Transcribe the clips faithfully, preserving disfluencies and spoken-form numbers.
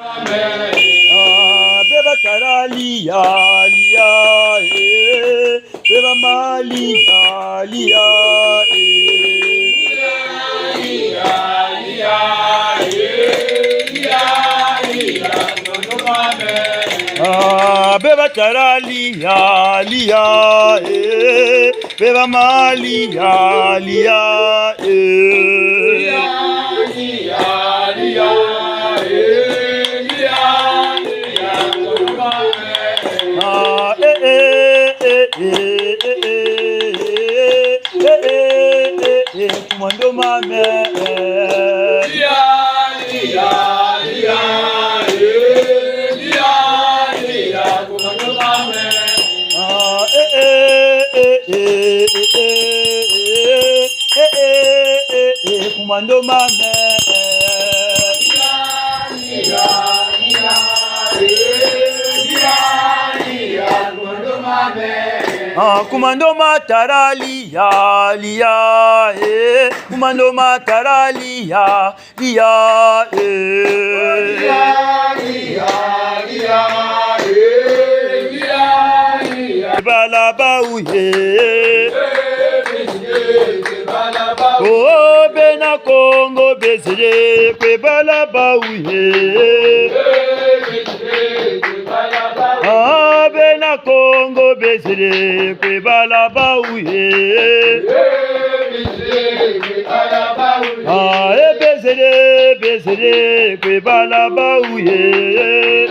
Ah, beba tara lia, lia, eh. Beba ma lia, lia, eh. Ah, beba tara lia, lia, eh. Beba ma lia, lia, eh. Ah, eh, eh, eh, eh, eh, eh, eh, eh, eh, eh, kumando mame, eh. Ah, eh, eh, eh, eh, kumando mame, eh. Ah, kumando ma tara lia, lia, eh. Kumando ma tara lia, lia, eh. Bala bawu ye. Oh, bena Kongo bezele kwe bala bawu ye. Ah, bena Kongo bezele kwe bala bawu ye. Ah, e bezele, bezele kwe bala bawu ye.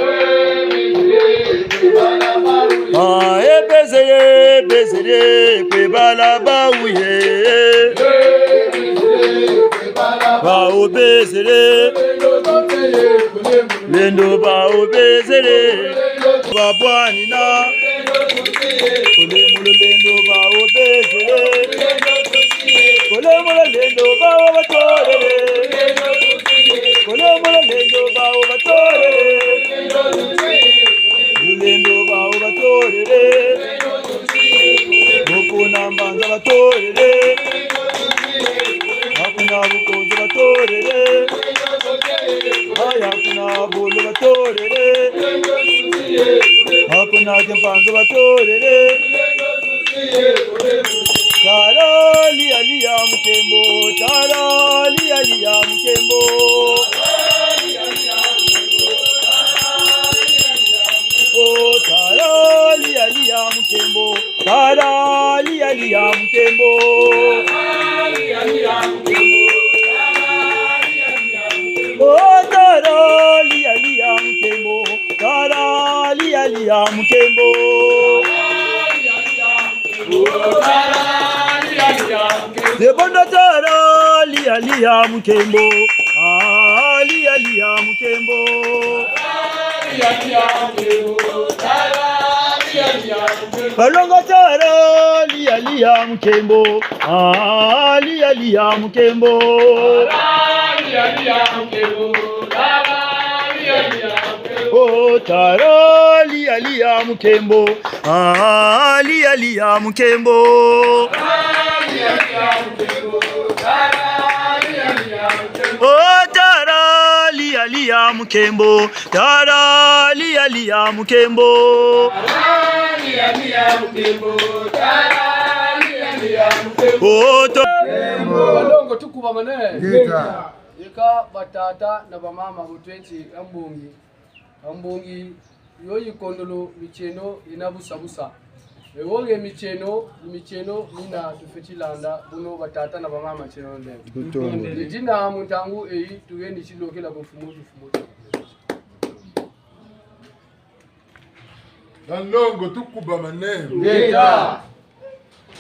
Ah, e bezele, bezele kwe bala bawu ye. Bawu bezele. Lendo bawu bezele. Babwanina. Kole mu lulendo bawu bezele. Kole mu lulendo bawu batolele. Kole mu lulendo bawu batolele. Lulendo bawu batolele. Boko na mbanza batolele. Hakuna bukonzi batolele. Aya kuna bolo batolele. Hakuna kimpanzo batolele. Tara lia lia mukembo, tara lia lia mukembo. Oh, tara lia lia mukembo, tara lia lia mukembo. Oh, tara lia lia mukembo, tara lia lia mukembo. Lebondo tara lia lia mukembo. Ah, lia lia mukembo. Balongo tara lia lia mukembo. Ah, lia lia mukembo. Oh, tara lia lia mukembo. Ah, lia lia mukembo. Oh, tara lia lia mukembo. Tara lia lia mukembo. Oh, to- Balongo tukubamane. Ngeta. Yeka batata na bamama bu tweti ha mbongi. Ha mbongi yo yikondolo mitieno yina busa busa. E wo nge mitieno, mitieno mina tufweti landa, buno batata na bamama tieno nde. Tutonde. Ni dina mu ntangu eyi tuweni tilokela ku mfumu, mfumu. Balongo tukubamane. Ngeta.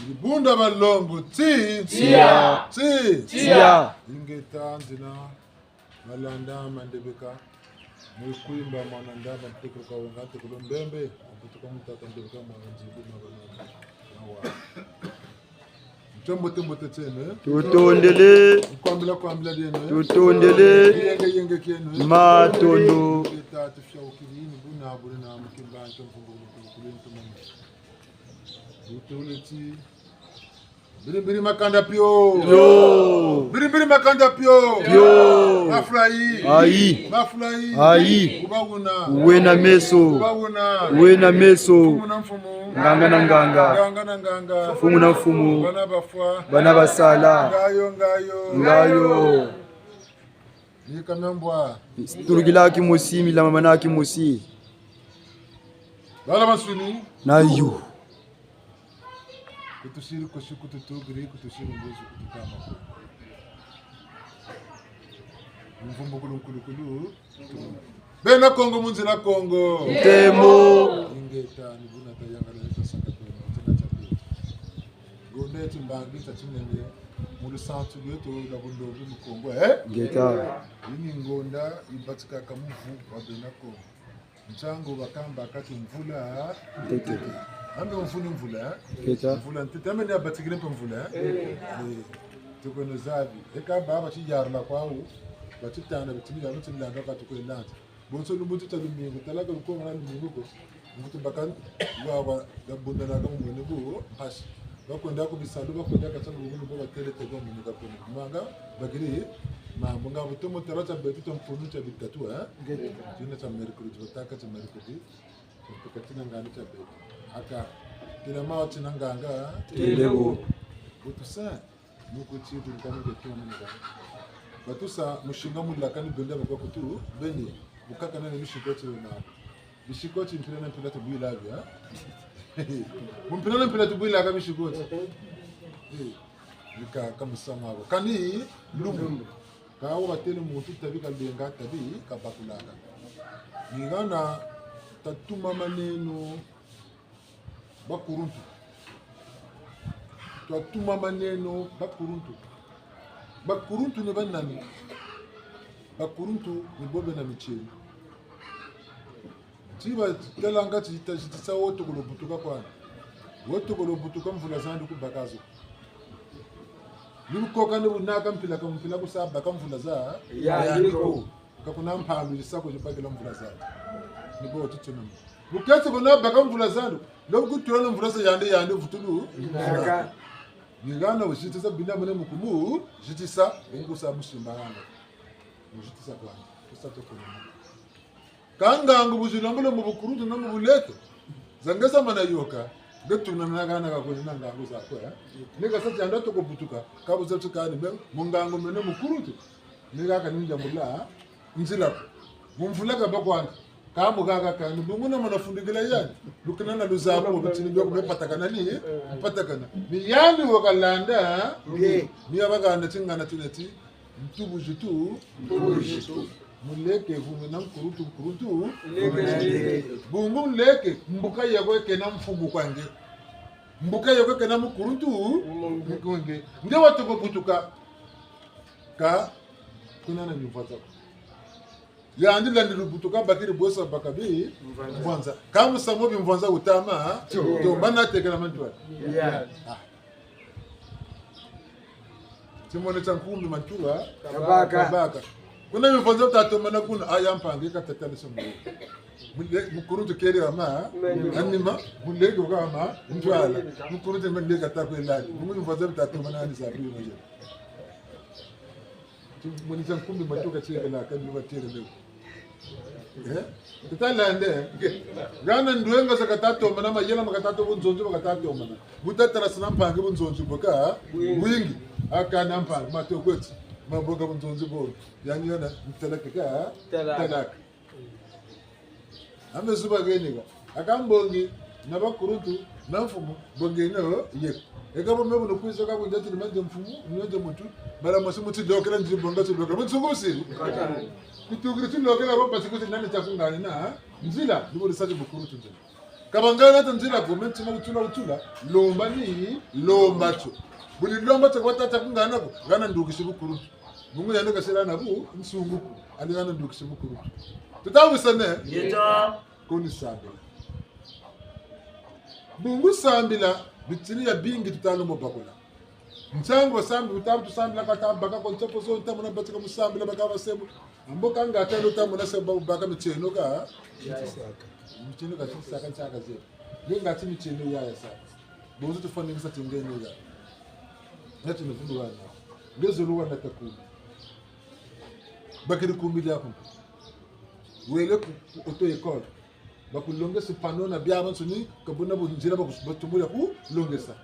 Dibundu balongo ti. Tia. Ti. Tia. Ingeta nzila. Malanda mandebeka. Mu kwimba mwana ndaba ntekolo ka wenga ntekolo mbembe. Mputuka mutata ndebeka mwana nzibu na bana. Awa. Ntombo tembo tetene. Tutondele. Kwambila kwambila diene. Tutondele. Yenge yenge kiene. Matondo. Ngeta tufiaukili ni buna buna na mukimba ntombo ntombo ntombo. Tutondele ti. Mbiri mbiri makanda pio. Pio. Mbiri mbiri makanda pio. Pio. Mafulayi. Ayi. Mafulayi. Ayi. Kuba wuna. Wena meso. Kuba wuna. Wena meso. Mfumu na mfumu. Nganga na nganga. Nganga na nganga. Mfumu na mfumu. Bana bafwa. Bana basala. Ngayo, ngayo. Ngayo. Ni kamembwa. Tulukila kimosi, milamamana kimosi. Bala basuni. Nayo. Kutusiri kosi, kututukiri, kutusiri mbuzi, kutukama. Mvumbukulu nkulukulu. Bena Kongo, mu nzila Kongo. Ntemo. Ingeta, ni buna tayangana, ni tasaka tu, mu nzila tia beto. Ngonda ya timbangi tia tinene, mu lusansu lweto lwa bundombi mu Kongo, eh? Ingeta. Yi ni ngonda yibatikaka muvu wa bena Kongo. Ntiangu bakambaka ti mvula ntete. Ambe mvula ni mvula, eh? Ingeta. Mvula ntete. Ambe ni yabatikile mpe mvula, eh? Eh. Tukweno zabi. Eka baba tiyarula kwawu, batitana bitini ya muti landa katukwelanda. Bonso lumbu ti tia lumingu, talaka lukonga na lumingu ko. Mvutu bakani, wa, wa, ya bundana ka mumuni bu, mpasi. Bakwenda ku bisalu, bakwenda kasa mu bungu, bo batele te bo muni ka kono. Manga, bakiri, mambu nga butomo tala tia beto tia mfunu tia bitatu, eh? Ingeta. Tina tia mercredi, batâka tia mercredi. Tuka tina ngani tia beto. Aka, kila mawa tina nganga, tele bo. Butu sa. Nuku tiri nkani ke tuma mwana. Batusa musinga mulaka ni benda bakwa kutu, beni, bukaka na ni misikoti na. Misikoti mpila na mpila tubwila bia. Mu mpila na mpila tubwilaka misikoti. Eh, nika kamusama ko. Kani lumbu. Ka wo batele muntu tabi kalenga tabi kabakulaka. Ni hana tatuma maneno. Bakuluntu. Twatuma maneno bakuluntu. Bakuluntu ni banani? Bakuluntu ni bo bena mitieno. Ti batalanga ti ta-, ti tisa wo tokolo butuka kwani. Wo tokolo butuka mvula zandi kubaka zo. Ni bukoka ni bunaka mpila ka mpila kusa baka mvula za. Ya, yandi ko. Ka kuna mpandu zisa ko zibakila mvula zandi. Ni bo tutunama. Buketse kuna baka mvula zandi. Lo kutula na mvula za yandi, yandi vutulu. Naka. Ni hana wuzitisa bina mune mukumu, zitisa, bungu sa musimba hana. Wuzitisa kwani. Kusa tokolo. Ka ngangu bu zilongele mu bukuluntu na mu buleke. Za nge sa mana yoka. Nge tuna na hana ka kwena na ngangu za kwe, eh? Ni kasa tianda toko butuka. Ka bu za tukani me, mu ngangu mene mukuluntu. Ni haka ni ndiambula nzila ko. Mu mvula kabâ kwandi. Ka mu haka kani, bungu na mana fundikila yandi. Lukina na luzabu, mu bitini bio kume patakana ni, mpatakana. Ni yandi wakalanda, nge. Ni yabakana tingana tineti, ntubu zitu, ntubu zitu. Muleke, vume na nkuluntu, nkuluntu. Leke, leke. Bungu muleke, mbuka yako kena mfumu kwa nge. Mbuka yako kena mukuluntu, kwa nge. Nge watoko butuka. Ka, kuna na mimvwanza ko. Yandi landi lubutuka bakiri bwesa bakabi mvwanza. Mvwanza. Ka musamu bimvwanza wutama, tio. Tio, bana tekela mantwala. Ya. Ah. Timone tia nkumbi mantwala. Kabaka. Kabaka. Kuna mimvwanza tatombana kuna, aya mpangi katatali somo. Mule-, mukuluntu keri wa ma, anima, muleke wa ma, ntwala. Mukuluntu muleke takwelani. Mimvwanza tatombana ni zabi yo. Monisa nkumbi matuka tiekela, kani batele leo. Eh? Tutalande. Hana ndwenga za katatombana, mayela ma katato bunzonzi bwa katatombana. Bu tatala sina mpangi bunzonzi bweka, bwingi. Akana mpangi, matokweti, maboka bunzonzi bo. Yandi hana, ntalaka ka, talaka. Talaka. Ame zuba geni ka. Aka mbongi, na bakuluntu, na mfumu, mbongi no, ye. Eka bo me bu nukwiza ka kunjati ni manje mfumu, ni manje muntu, bala mosi muti dokela nzi bonga ti dokela. Muntu sungu siri. Kutukiri ti dokela bo bati kuti nani tia kungani na, nzila, ni bo lisati bukuluntu nzila. Ka bangana ta nzila ko, me ntima wutula wutula, lomba ni, lomba tio. Bu ni lomba tio kwa tata kungana ko, hana ndukisi bukuluntu. Bungu yandi kasila na bu, nsungu ko. Andi hana ndukisi bukuluntu. Tutawisane? Yeta. Ko ni sambila. Bungu sambila, bitini ya bingi tutalomba bakula. Nsangu basambi, butabu tusambila kata baka ko ntopo zo, ntamona batika mu sambila baka basebo. Ambo kanga talo tamona se ba-, baka mitieno ka. Mitieno ka, saka nsaka ze. Nge ngati mitieno ya ya sa. Bonso tufwaningisa ti nge nge ya. Ngati na vulu wana. Nge zolo wana ta kumi. Bakiri kumi dia kuna. Wele ku, ku auto-école. Bakulongese panneau na biabiansoni, ka buna bu nzila baku, batumbu ya kulongesa.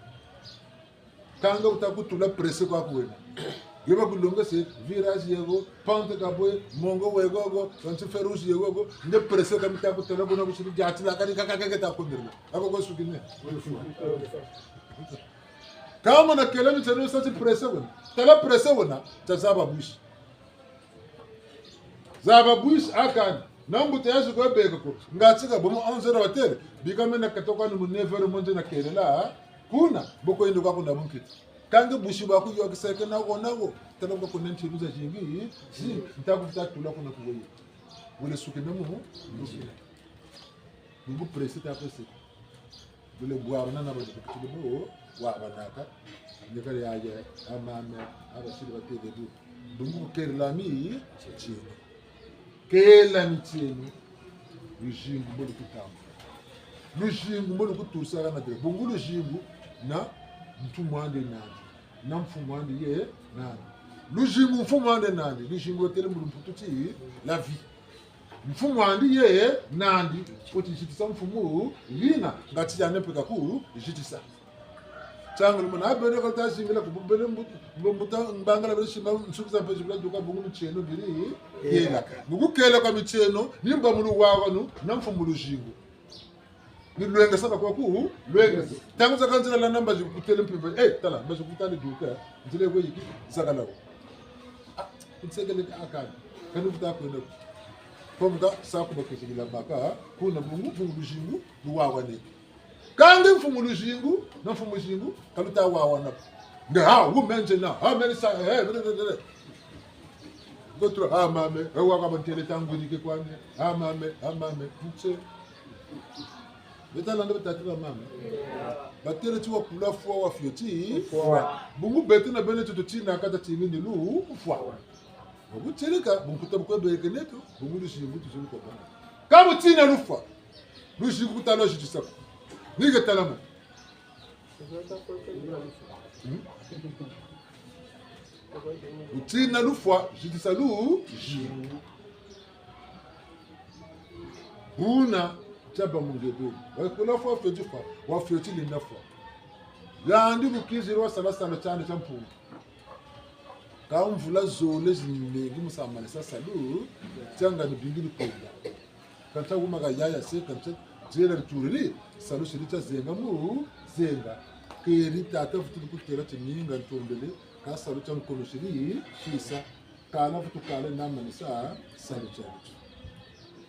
Kanga wuta kutula pressé kwaku wena. Yo bakulongese virage yego, pente kabwe, mongo wego go, kansi feu rouge yego go, nde pressé ka mita kutala kuna kusiri diatila kani kakakake ta kondrele. Ako ko sukine. Kâ mona kele mitieno sa ti pressé wena. Tala pressé wena, ta zaba bwisi. Zaba bwisi akani. Na mbuta yazi kwe beka ko. Ngati ka bomo onze heures batêle. Bika mena katoka ni mu neuf heures monze na kelela. Kuna, boko yende kwa kuna bunkiti. Kâ nge bwisi bwaku yo kiseke na wo na wo. Tala kwa kuna ntilu zazingi. Si, nta kufuta tula kuna kuweye. Wele sukina mu, mu. Ngu pressé ta pressé. Bule bwabana na bana bakitile bo, bwabanaka. Ndekale yaya, amame, abasiri batele du. Bungu kela mitieno. Kela mitieno. Luzingu mbo lukutambula. Luzingu mbo lukutusa kana tele. Bungu luzingu na mfumu andi nandi. Na mfumu andi ye nandi. Luzingu mfumu andi nandi. Luzingu lwatele mu lumputu ti la vie. Mfumu andi ye nandi, oti zitisa mfumu yina, ngati yandi mpe kaku zitisa. Tiangu lumona, beno kata zingila ku beno mbu-, mbu-, mbuta mbangala beno simba nsuki za mpe zibula duka bungu mitieno biri, yela. Mu kukela kwa mitieno, ni mba mu luwawanu, na mfumu luzingu. Ni lwengesa ka kwaku, lwengesa. Ntangu zakaka nzila landa mbazi kutele mpimpa. Eh, tala, mbazi kutele duka. Nzila kwe yiki, zakala wo. Ah, nsekele akani. Kani vuta kwenda. Komuka, sa kuba kizikila baka, kuna bungu, mfumu luzingu, luwawaneke. Kâ nge mfumu luzingu, na mfumu luzingu, ka luta wawana. Nge ha, wumenze na, ha, meni sa, eh, bele, bele, bele. Kotula, ah, mame, eh, waka bantele tangu nike kwani, ah, mame, ah, mame, nse. Beta landa batata ba mama. Batele ti wakula fwa wa fioti. Fwa. Bungu beto na beno ti tutina kata tini ni lufwa. Wabutilika, bunkuta bukwe beke neto, bungu luzingu tuzulu kwa bana. Ka butina lufwa. Luzingu kutala zitisa. Nike tala mo. Hmm? Butina lufwa, zitisa luzingu. Buna, tiaba mu nge beni. Wakula fwa, fioti fwa, wa fioti linda fwa. Yandi bu kiziri wasala salu tiandi tia mpungu. Ka mvula zole zinengi mu sa manisa salu, tianga ni bingiri kwenda. Kansi wuma ka yaya se, kansi zela turiri, salu siri tia zenga mu zenga. Keri tata vutu kutela ti ninga ntombele, ka salu tia nkono siri sisa. Kala vutu kala na manisa salu tia vutu.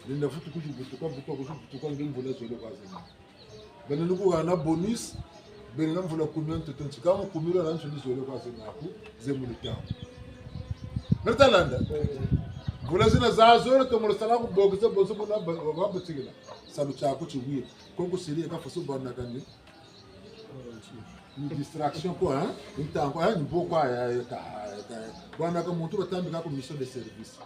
Linda vutu kuzi butuka, vutu kuzi butuka, nge mvula zole kwa zenga. Bena ni kuhana bonus, bena na mvula kumi ya ntoto nti, ka mu kumi lwa na nsoni zole kwa zenga ku, ze mu lutangu. Meri ta landa? Mvula zina za zole, tomolo sala ku bokisa bonso bona ba, ba, ba, batikila. Salu tiaku tiwiri. Ko kusiri ka foso bwana kani. Ni distraction ko, hein? Ni ntangu, hein? Ni boko ya, ya, ka, ka. Bwana ka muntu batambika ku mission de service.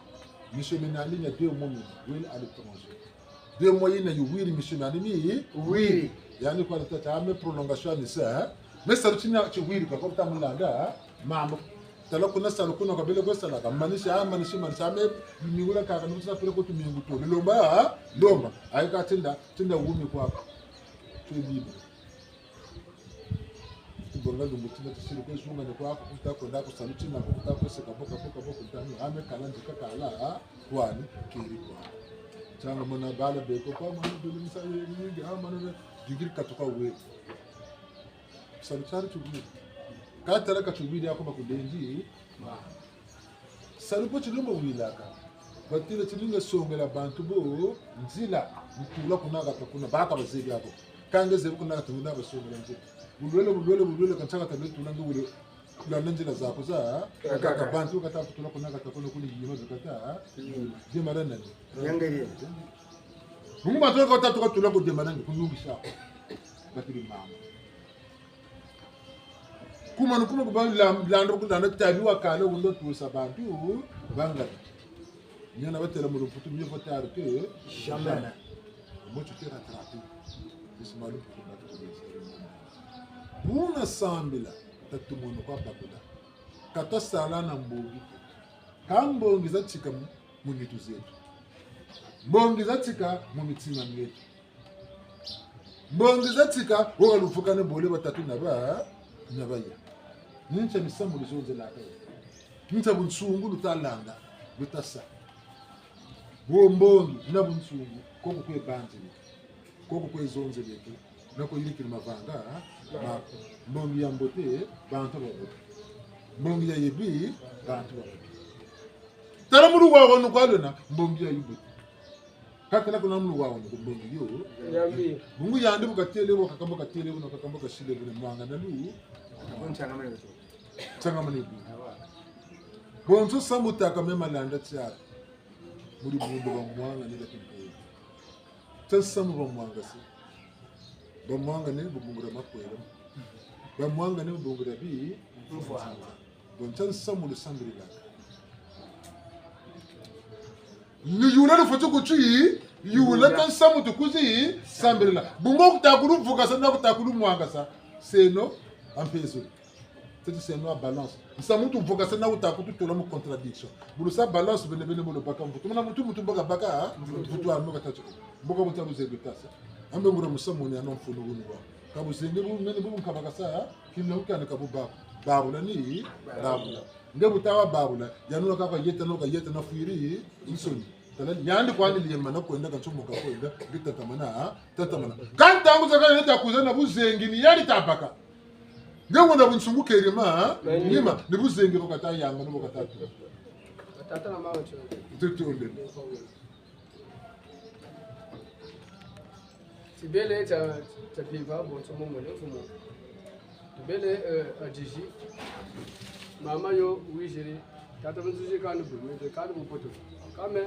Mission mena ni ya deux mois mena, wele à l'étranger. Deux mois yina yiwiri mission mena ni wiri. Yani kwa tata, ah, me prolongation ni sa, hein? Me salu tina tiwiri kwa, kwa ta mulanda, hein? Mambu. Tala kuna salu kuna kabele kwe sala, ka manisi, ah, manisi, manisi, ah, me mingula kaka, ni kutina pele ko tumingu to. Lomba, ah, lomba. Ayi ka tinda, tinda wumi kwa. Tu es libre. Tubonga lumbu tina tisiri kwe zunga ni kwaku, kuta kwenda ku salu tina, kuta kwe seka boka, boka, boka, kuta ni, ame kala ndika kala, ah, kwani, keri kwa. Tianga mona bala beko kwa, mona bele misa ye mingi, ah, mona ne, digiri katuka we. Salu tiari tiwiri. Ka tala ka tiwiri ako bakulendi, ma. Salu po tilumbu wilaka. Batêle ti ninga songela bantu bo nzila, ni tula kuna hata kuna, baka bazebi ako. Ka nge zebi kuna hata kuna basongela nzila. Bulwele, bulwele, bulwele, kansi hata lwe tula nge wele. Landa nzila zaku za, kaka. Bantu kata kutula kuna hata kuna kuli yima bikata, yima. Demara nani? Yangeri. Bungu bantu kata tuka tula ku demara nani, kunungisako. Batêle mama. Kuma ni kuma kuba lam-, landa kulanda tabi wa kala wunda tusa bantu bangana. Niana batêla mu lumputu, mieux vaut tard que jamais. Jamais. Moi, tu t'es rattrapé. Ismaël, pour que tu te rattrapes. Buna sambila. Tatu mono kwa bakula. Ka tasala na mbongi. Ka mbongi zatika mu, mu nitu zeto. Mbongi zatika mu mitima mieto. Mbongi zatika, wo ka luvukane bole batatu na ba, na baya. Ni ntia misamu luzonzelaka yo. Ni ntia bunsungu lutalanda, lutasa. Wo mbongi na bunsungu, koko kwe banzele. Koko kwe zonzeleke, nako yirikiri mavanga, ha? Ma, mbongi ya mbote, bantu babote. Mbongi ya yibi, bantu babote. Tala mu luwawanu kwa lwena, mbongi ya yibote. Kaka na kuna mu luwawanu, mbongi yo. Yambi. Bungu yandi bu katêle, bu kakamba katêle, bu na kakamba kasile, bu na mwanga na lu. Abo ntiangamane bu. Ntiangamane bu. Awa. Bonso samu taka me malanda tia. Mu dibundu bamwangane dia kimpeve. Tia nsamu bamwangase. Bamwangane mu bungu dia makwela. Bamwangane mu bungu dia bi. Mvwanga. Bon, tia nsamu lusambililaka. Ni yula lufweti kuti, yula tia nsamu tukuzi sambilila. Bungu kutakulu vukasa na kutakulu mwangasa. Seno, ampezo. Teti seno a balance. Nsamu tu vukasa na wuta kututula mu contradiction. Bu lusa balance bene bene bu lubaka mvutu. Muna muntu muntu mbaka baka, ha? Mvutu anu kata tio. Mboka buta buzebi tasa. Ambe ngura musamu ni ano mfunu wunu wa. Ka buzengi bu mene bu nkabaka sa, ha? Kilo kani ka bu babu. Babula ni, babula. Nge bu tawa babula. Yanu kaka yeta no ka yeta na fwiri, nsoni. Tala, yandi kwani liyema na kwenda ka nsomo ka kwenda, nge tatamana, ha? Tatamana. Ka ntangu zakaka yeta kuza na buzengi ni yandi tabaka. Nge wuna bunsungu keri ma, ha? Nima, ni buzengi bu kata yamba, ni bu kata tu. Tata na mama tio. Tutondele. Tibele tia, tia mpimpa, bonso momo ne mfumu. Tibele, eh, a Djidji. Mama yo wiziri, tata Banzuzi kani bu, mete kani bu poto. Kame,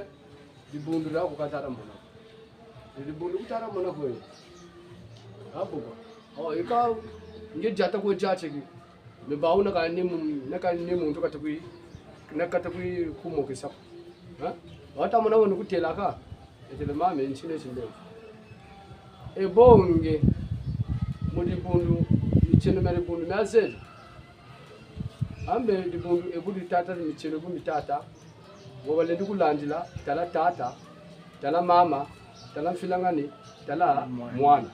dibundu dia ku katala mona. Dibundu ku tala mona kwe. Abu kwa. Oh, ika, nge diata kwe diateki. Me bawu na kani mu, na kani muntu kata kwi, na kata kwi kumokesa. Ha? Wata mona wanu kutelaka. Etele mame, ntine tindele. E bo nge, mu dibundu, mitieno mia dibundu mia zele. Ambe dibundu, e bu di tata, mitieno bu mi tata. Bo balendi kulandila, tala tata, tala mama, tala mfilangani, tala mwana. Mwana.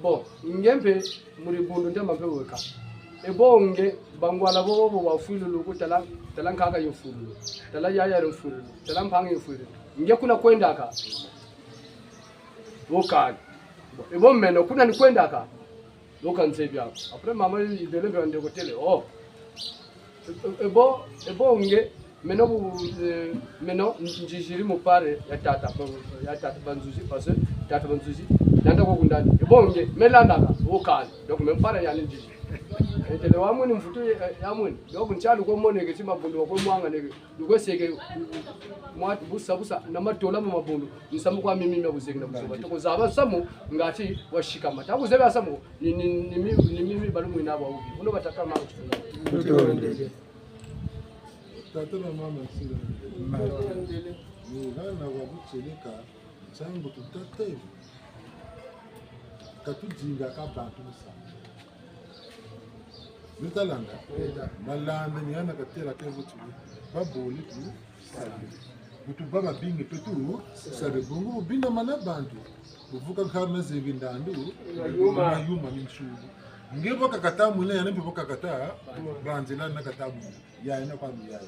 Bon, nge mpe mu dibundu ndema mpe weka. E bo nge, bangwala bo, bo, bo wa fwilulu ku tala, tala nkaka yo fwilulu. Tala yaya yo fwilulu. Tala mpangi yo fwilulu. Nge kuna kwendaka. Wo kani. Bon, e bo meno kuna ni kwendaka. Wo ka nzebi ako. Après, mama yibele mpe wande kotele. Oh. E, e, e bo, e bo nge, meno bu, eh, meno nziziri mu part ya tata, ya tata Banzuzi, parce que tata Banzuzi, landa ko kundani. E bo nge, me landaka, wo kani. Donc, me part ya ni nziziri. Etele wa mwini mvutu ya, ya mwini. Donc, ntialu ko moneke, si mabundu ko mwanganeke. Lukwe seke, mwa, busa, busa, na matola ma mabundu, nsamu kwa mimi mia buzengi na buzoba. Toko zaba nsamu, ngati wa sikama. Ta kuzebi nsamu, ni, ni, ni mi, ni mimi balu mwina ba wubi. Buno batata ma kufunga. Tata na mama nsila. Ni hana wa butieleka, nsangu tutata ebu. Ka tudingaka bantu musamu. Lutalanda. Malanda ni hana katêla ke vutu. Baboli tu sabe. Butu baba bingi mpe tu sabe. Bungu bubinda mana bantu. Buvuka nkari na zengi ndandu. Mayuma. Mayuma ni nsubu. Nge bo kakata mwina, yandi mpe bo kakata. Banzila na kata mwina. Yaya na kwa yaya.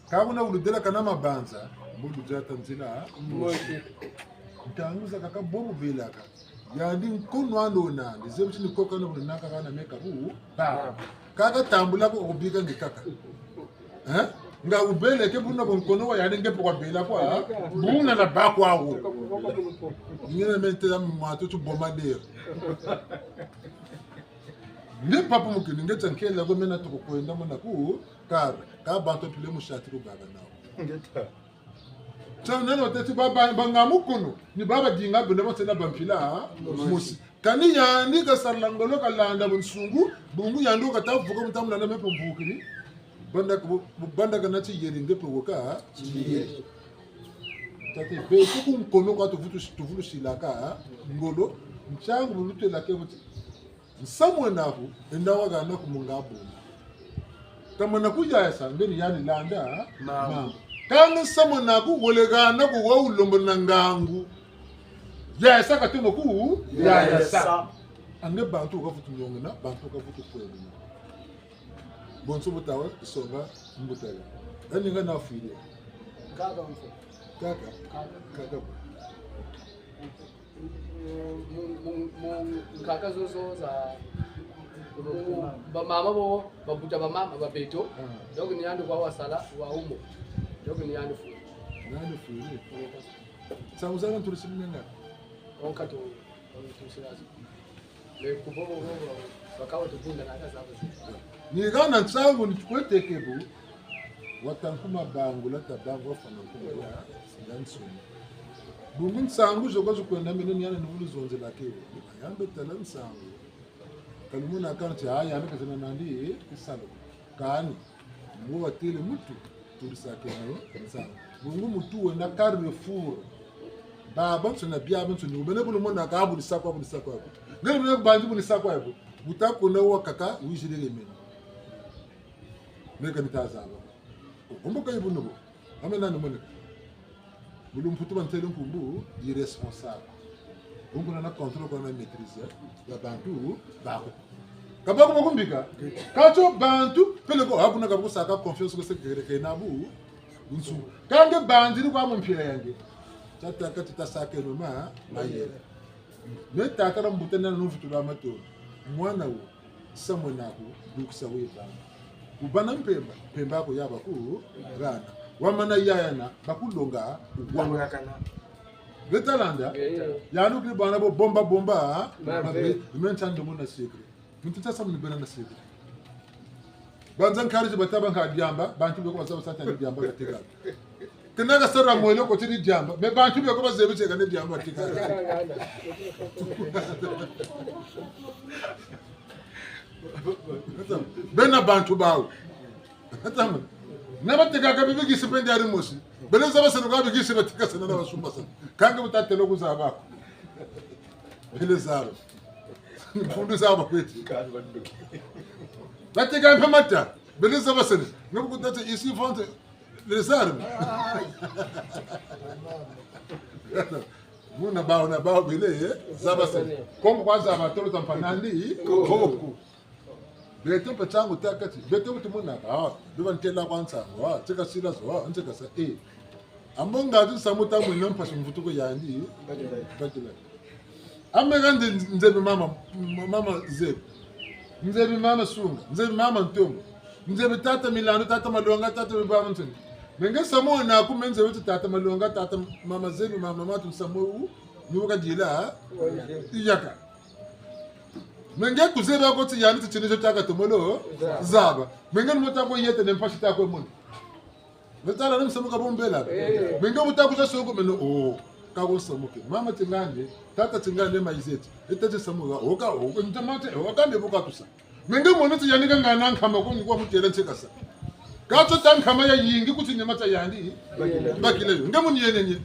Ka buna wuludelaka na mabanza, mbo ludiata nzila. Mosi. Ntangu zakaka bo bubelaka. Yandi nkono ando nandi, zebi ti ni koka no buna kaka na meka bu. Ba. Kaka tambula ko kubika ngi kaka. Eh? Nga wubeleke buna bo nkono wa yandi nge mpe kwa bela kwa. Buna na ba kwa wo. Ngina mente ya mwatu tu bombarder. Nge papa mukini, nge tia nkela ko mena toko kwenda mona ku. Kaba, ka bantu mpila mu sati ko baba nawu. Ngeta. Tia nani watêti ba, ba, ba nga mukunu, ni baba dinga bena ba tsena ba mpila, mosi. Kani yandi kasala ngolo kalanda bunsungu, bungu yandi kata vuka muta mulanda me mpe mvukiri. Banda ka, banda kana ti yeri nge mpe woka, ti yeri. Tata, beto ku nkono kwa tuvutu, tuvulusilaka, ngolo, ntiangu bu lutelaka buti. Nsamu wena ku, enda wahana ku mu nga buna. Kamana ku yaya sa, ngeni yani landa, mama. Mama. Kanga nsamu wena ku, wele hana ku wa wulembolo na ngangu. Yaya sa katomo ku, yaya sa. Yaya sa. Ange bantu wakavutu nyongena, bantu wakavutu kwelena. Bonso bu tawa, songa, mbuta ya. Ani nga nafwiri. Kaka mfo. Kaka? Kaka. Kaka. Mu, mu, mu, mu nkaka zozo za, mu, bamama bo, babuta bamama, ba beto. Ah. Donc ni yandi kwa wasala, wa umo. Donc ni yandi fwiri. Ni yandi fwiri. Ni kwa sa. Nsamu za bantu lisi mwenga. Onka tu, tu sila zi. Mais ku bo, bo, bo, bo, baka wa tubunda na ka za bo zi. Ni hana nsangu ni tukweteke bu. Wata nkuma bangula ta bangula fana nkuma ya, ya nsoni. Bungu nsangu zo kwa zo kwenda mene ni yandi ni vulu zonzela ke. Yambe tala nsangu. Kalumuna kanti, ah, yandi kazena nandi, eh, kisalu. Kani, mbo watele mutu, tulisakeno nsangu. Bungu mutu wena carrefour. Babansoni na biabiansoni, bene bu lumona ka bulisa kwa, bulisa kwa. Ngele bene banzi bulisa kwa bu. Buta kuna wakaka, wizire mene. Meka ni tazaba. Ombo ka yibu nobo. Ame nani moneka. Mu lumputu bantele nkumbu, irresponsable. Bungu na na contrôle kwa na maîtrise, ya bantu, bako. Ka bako bakumbika. Kâ tio bantu, peleko, ha buna ka bakusaka confiance ko sekere ke na bu, bunsu. Kâ nge banziri kwa mu mpila ya nge. Tiataka ti tasakeno ma, mayela. Me tata na mbuta na nuvutula matondo. Mwana wo. Nsamu wena ku, dukisa weba. Wubâ na mpemba, mpemba ko yaba ku, hana. Wamana yayana, bakulonga, wangakana. Beta landa? Beta. Yandi kiri bana bo bomba, bomba, mabe. Mabe. Me ntandu muna secret. Muntu tasa muni bena na secret. Banza nkari zi bata ba nka diamba, bantu beko bazaba sa ti ni diamba katika. Kena kasara mwelo ko ti ni diamba. Mais bantu beko bazebi ti ka ni diamba katika. Bena bantu bawu. Na batekaka bibikisi mpe ndiari mosi. Bele zaba seno ka bikisi batekasana na basumbasana. Kâ nge bu tatelo kuzaba ko. Bele zaba. Mpundu zaba kweti. Bateka mpe mata. Bele zaba seno. Nge bu kutâ ti ici vente les armes. Muna bawu na bawu bele, eh? Zaba seno. Kongo kwa zaba tolo tampa nandi, koko. Beto mpe ntangu takati, beto bu tumonaka, ah, beba ntela kwa nsangu, ah, ntseka sila zo, ah, ntseka sa, eh. Ambo ngatu nsamu ta mwena mpasi mvutu ko yandi, bakila. Ame kandi nzebi mama, mama zebi. Nzebi mama Sunga, nzebi mama Ntongo. Nzebi tata Milandu, tata Malonga, tata Bibanga Ntoni. Me nge nsamu wena ku me nzebi ti tata Malonga, tata mama zebi, mama matu nsamu wu, ni wakadila, yaka. Me nge kuzebi ko ti yandi ti tini tio tiaka tomolo zaba. Me nge ni mo ta kwe yete ne mpasi ta kwe mona. Me tala ni nsamu ka bombela. Eh. Me nge bu ta kuza soko meno, oh, ka ko nsamu ke. Mama ti ngandi, tata ti ngandi maizeti. E tata ti nsamu ka, oh ka, oh, ntamate, oh, ka nde bu ka tusa. Me nge mono ti yandi ka ngana nkama ko ni kwa mutela ntseka sa. Kâ tio ta nkama yayingi kuti nyama ta yandi. Bakila. Bakila yo. Nge muni yene nye.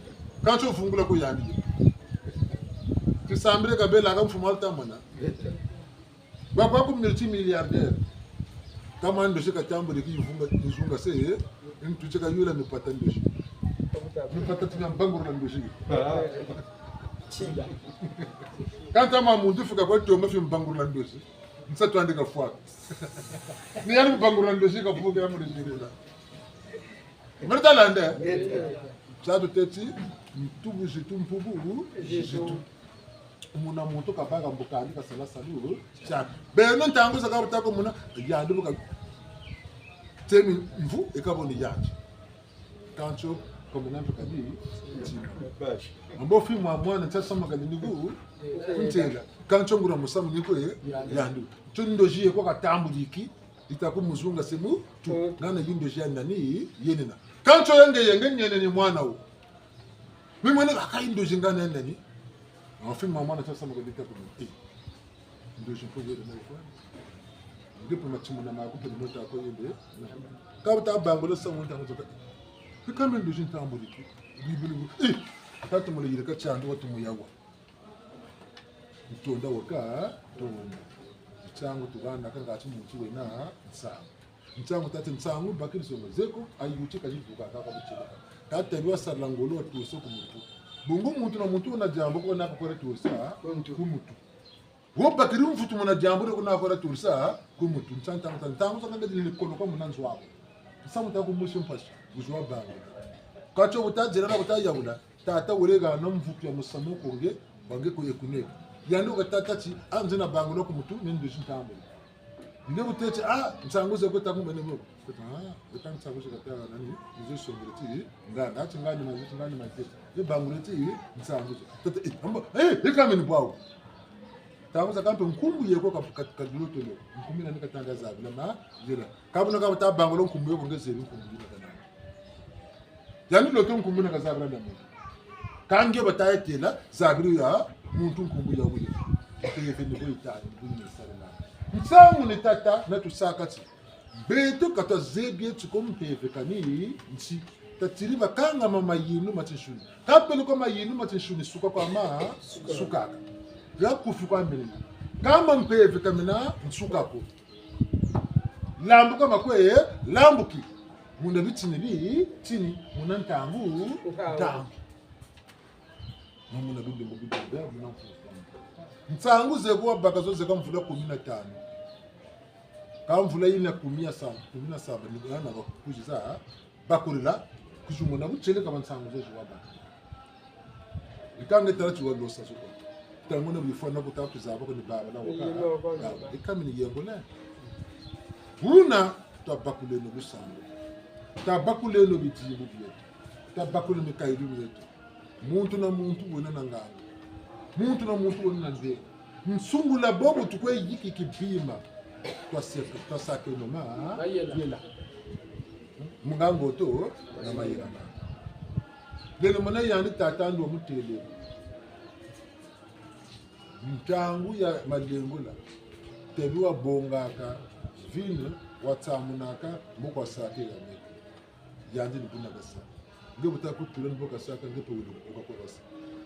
Kâ tio vungula ko yandi. Tisambile kabela ka mfumu alta mona. Bakwa ku multimilliardaire. Kâ ma ndosi katambuliki yivunga, yizunga se, eh? Ntu ti kayula mipata ndosi. Mipata ti mia mbangurula ndosi. Ah. Kâ nta ma muntu fika kwa toma fi mbangurula ndosi. Nsatu andi kafwa. Ni yandi mbangurula ndosi kafuka ya mulizirila. Meri talanda? Ngeta. Tiatu teti, ntubu zitu mpubu, zitu. Muna muntu kabaka mbukandi kasala salu, tiatu. Beno ntangu zakaka bu ta ko muna, yandi bu ka temi mvu, e ka bo ni yandi. Kâ tio, ko muna mpe kani, ntima. Ambo fi mwa mwana, ntia samu kani ni ku, kuntela. Kâ tio nguria musamu ni kwe, yandi. Tio ndosi ye kwa katambuliki, yita ku muzunga se mutu. Mm. Ngana yi ndosi ya nani, yenina. Kâ tio yenge, yenge nyenene mwana wo. Mi mwana kaka yi ndosi ngana nani. Enfin, mama na sasa mako dita ku mi. Eh. Ndosi mpo yele na kwa. Nge mpe matimuna maku mpe ni mo ta ko yele. Kâ bu ta bangula sa muntu amotoka. Bika me ndosi ntambuliki. Bibulu. Eh. Kâ tumule yirika tiandu wa tumu yawa. Ntonda waka, tonda. Nsangu tuvana kanga ti muntu wena nsangu. Nsangu tati nsangu bakiri songo zeko, ayuti kazivuka kaka butsirika. Kata biwa sala ngolo wa tuso ku muntu. Bungu muntu na muntu wuna diambu ko na kukora tusa ku muntu. Wo bakiri mvutu muna diambu ko na kukora tusa ku muntu. Nsangu tata nsangu tata ngadi ni kolo kwa muna nzo wako. Nsangu tata ku musi mpasi, uzwa bangu. Katio buta zela na buta yabula. Tata wele hana mvutu ya musamu ko nge, wa nge ko ekuneka. Yandi wuka tâ ti, a nzena bangula ku muntu, ni nduzi ntambula. Nge wutêle ti, a, nsangu ze ko ta kumbene moko. Ko ta, a, ko ta nsangu ze kata nani, nizo songele ti, ngana, ati ngani mazi, ati ngani mazi. E bangule ti, nsangu ze. Tata, e, amba, e, e kameni bwawu. Nsangu za kampe nkumbu ye ko ka, ka, ka dulotolo. Nkumbu nani katanga zabila ma, yela. Ka buna ka bata bangula nkumbu ye ko nge zebi nkumbu yina kanani. Yandi loto nkumbu na kazabila na muntu. Kâ nge bata yetela, zabiri ya muntu nkumbu ya wele. Mpeve ni bo yitani, ni bo yisarila. Nsangu ni tata, na tusaka ti. Beto ka twazebi ti ko mpeve kani nsi. Tatiri bakangama mayinu ma tinsuni. Ka pele ko mayinu ma tinsuni suka kwa ma, sukaka. Ya kufi kwa menina. Kâ ma mpeve ka mena nsuka ko. Lambuka makwe, lambuki. Muna bitini bi, tini, muna ntangu, ntangu. Muna bidumbu, bidumbu, muna mfumu. Nsangu ze ko wabaka zo zeka mvula kumi na tanu. Kâ mvula yina kumi ya samba, kumi na samba, ni yana bakukuziza, bakulela, kuzumuna butieleka ba nsangu zo zo wabaka. Yika nge tala ti walosa zo ko. Ntangu na bifwana kuta kuzaba ko ni baba na waka. Yika mini yengo ne. Buna tabakuleno lusambu. Tabakuleno bidimbu bieto. Tabakuleno mikayulu mieto. Muntu na muntu wena na nganga. Muntu na muntu wena na ndenga. Nsungula bobo tukwe yikiki bima. Twaseke, twasakeno ma, mayela. Yela. Mu ngangu to, na mayela ma. Lelo mona yandi tata ndo mutele. Ntangu ya malengula. Tebi wabongaka, vinu, watsamunaka, mbo kwa sake ya meko. Yandi ni buna kasa. Nge buta kutula ni bo kasaka nge pe wulu uka kwa kasa.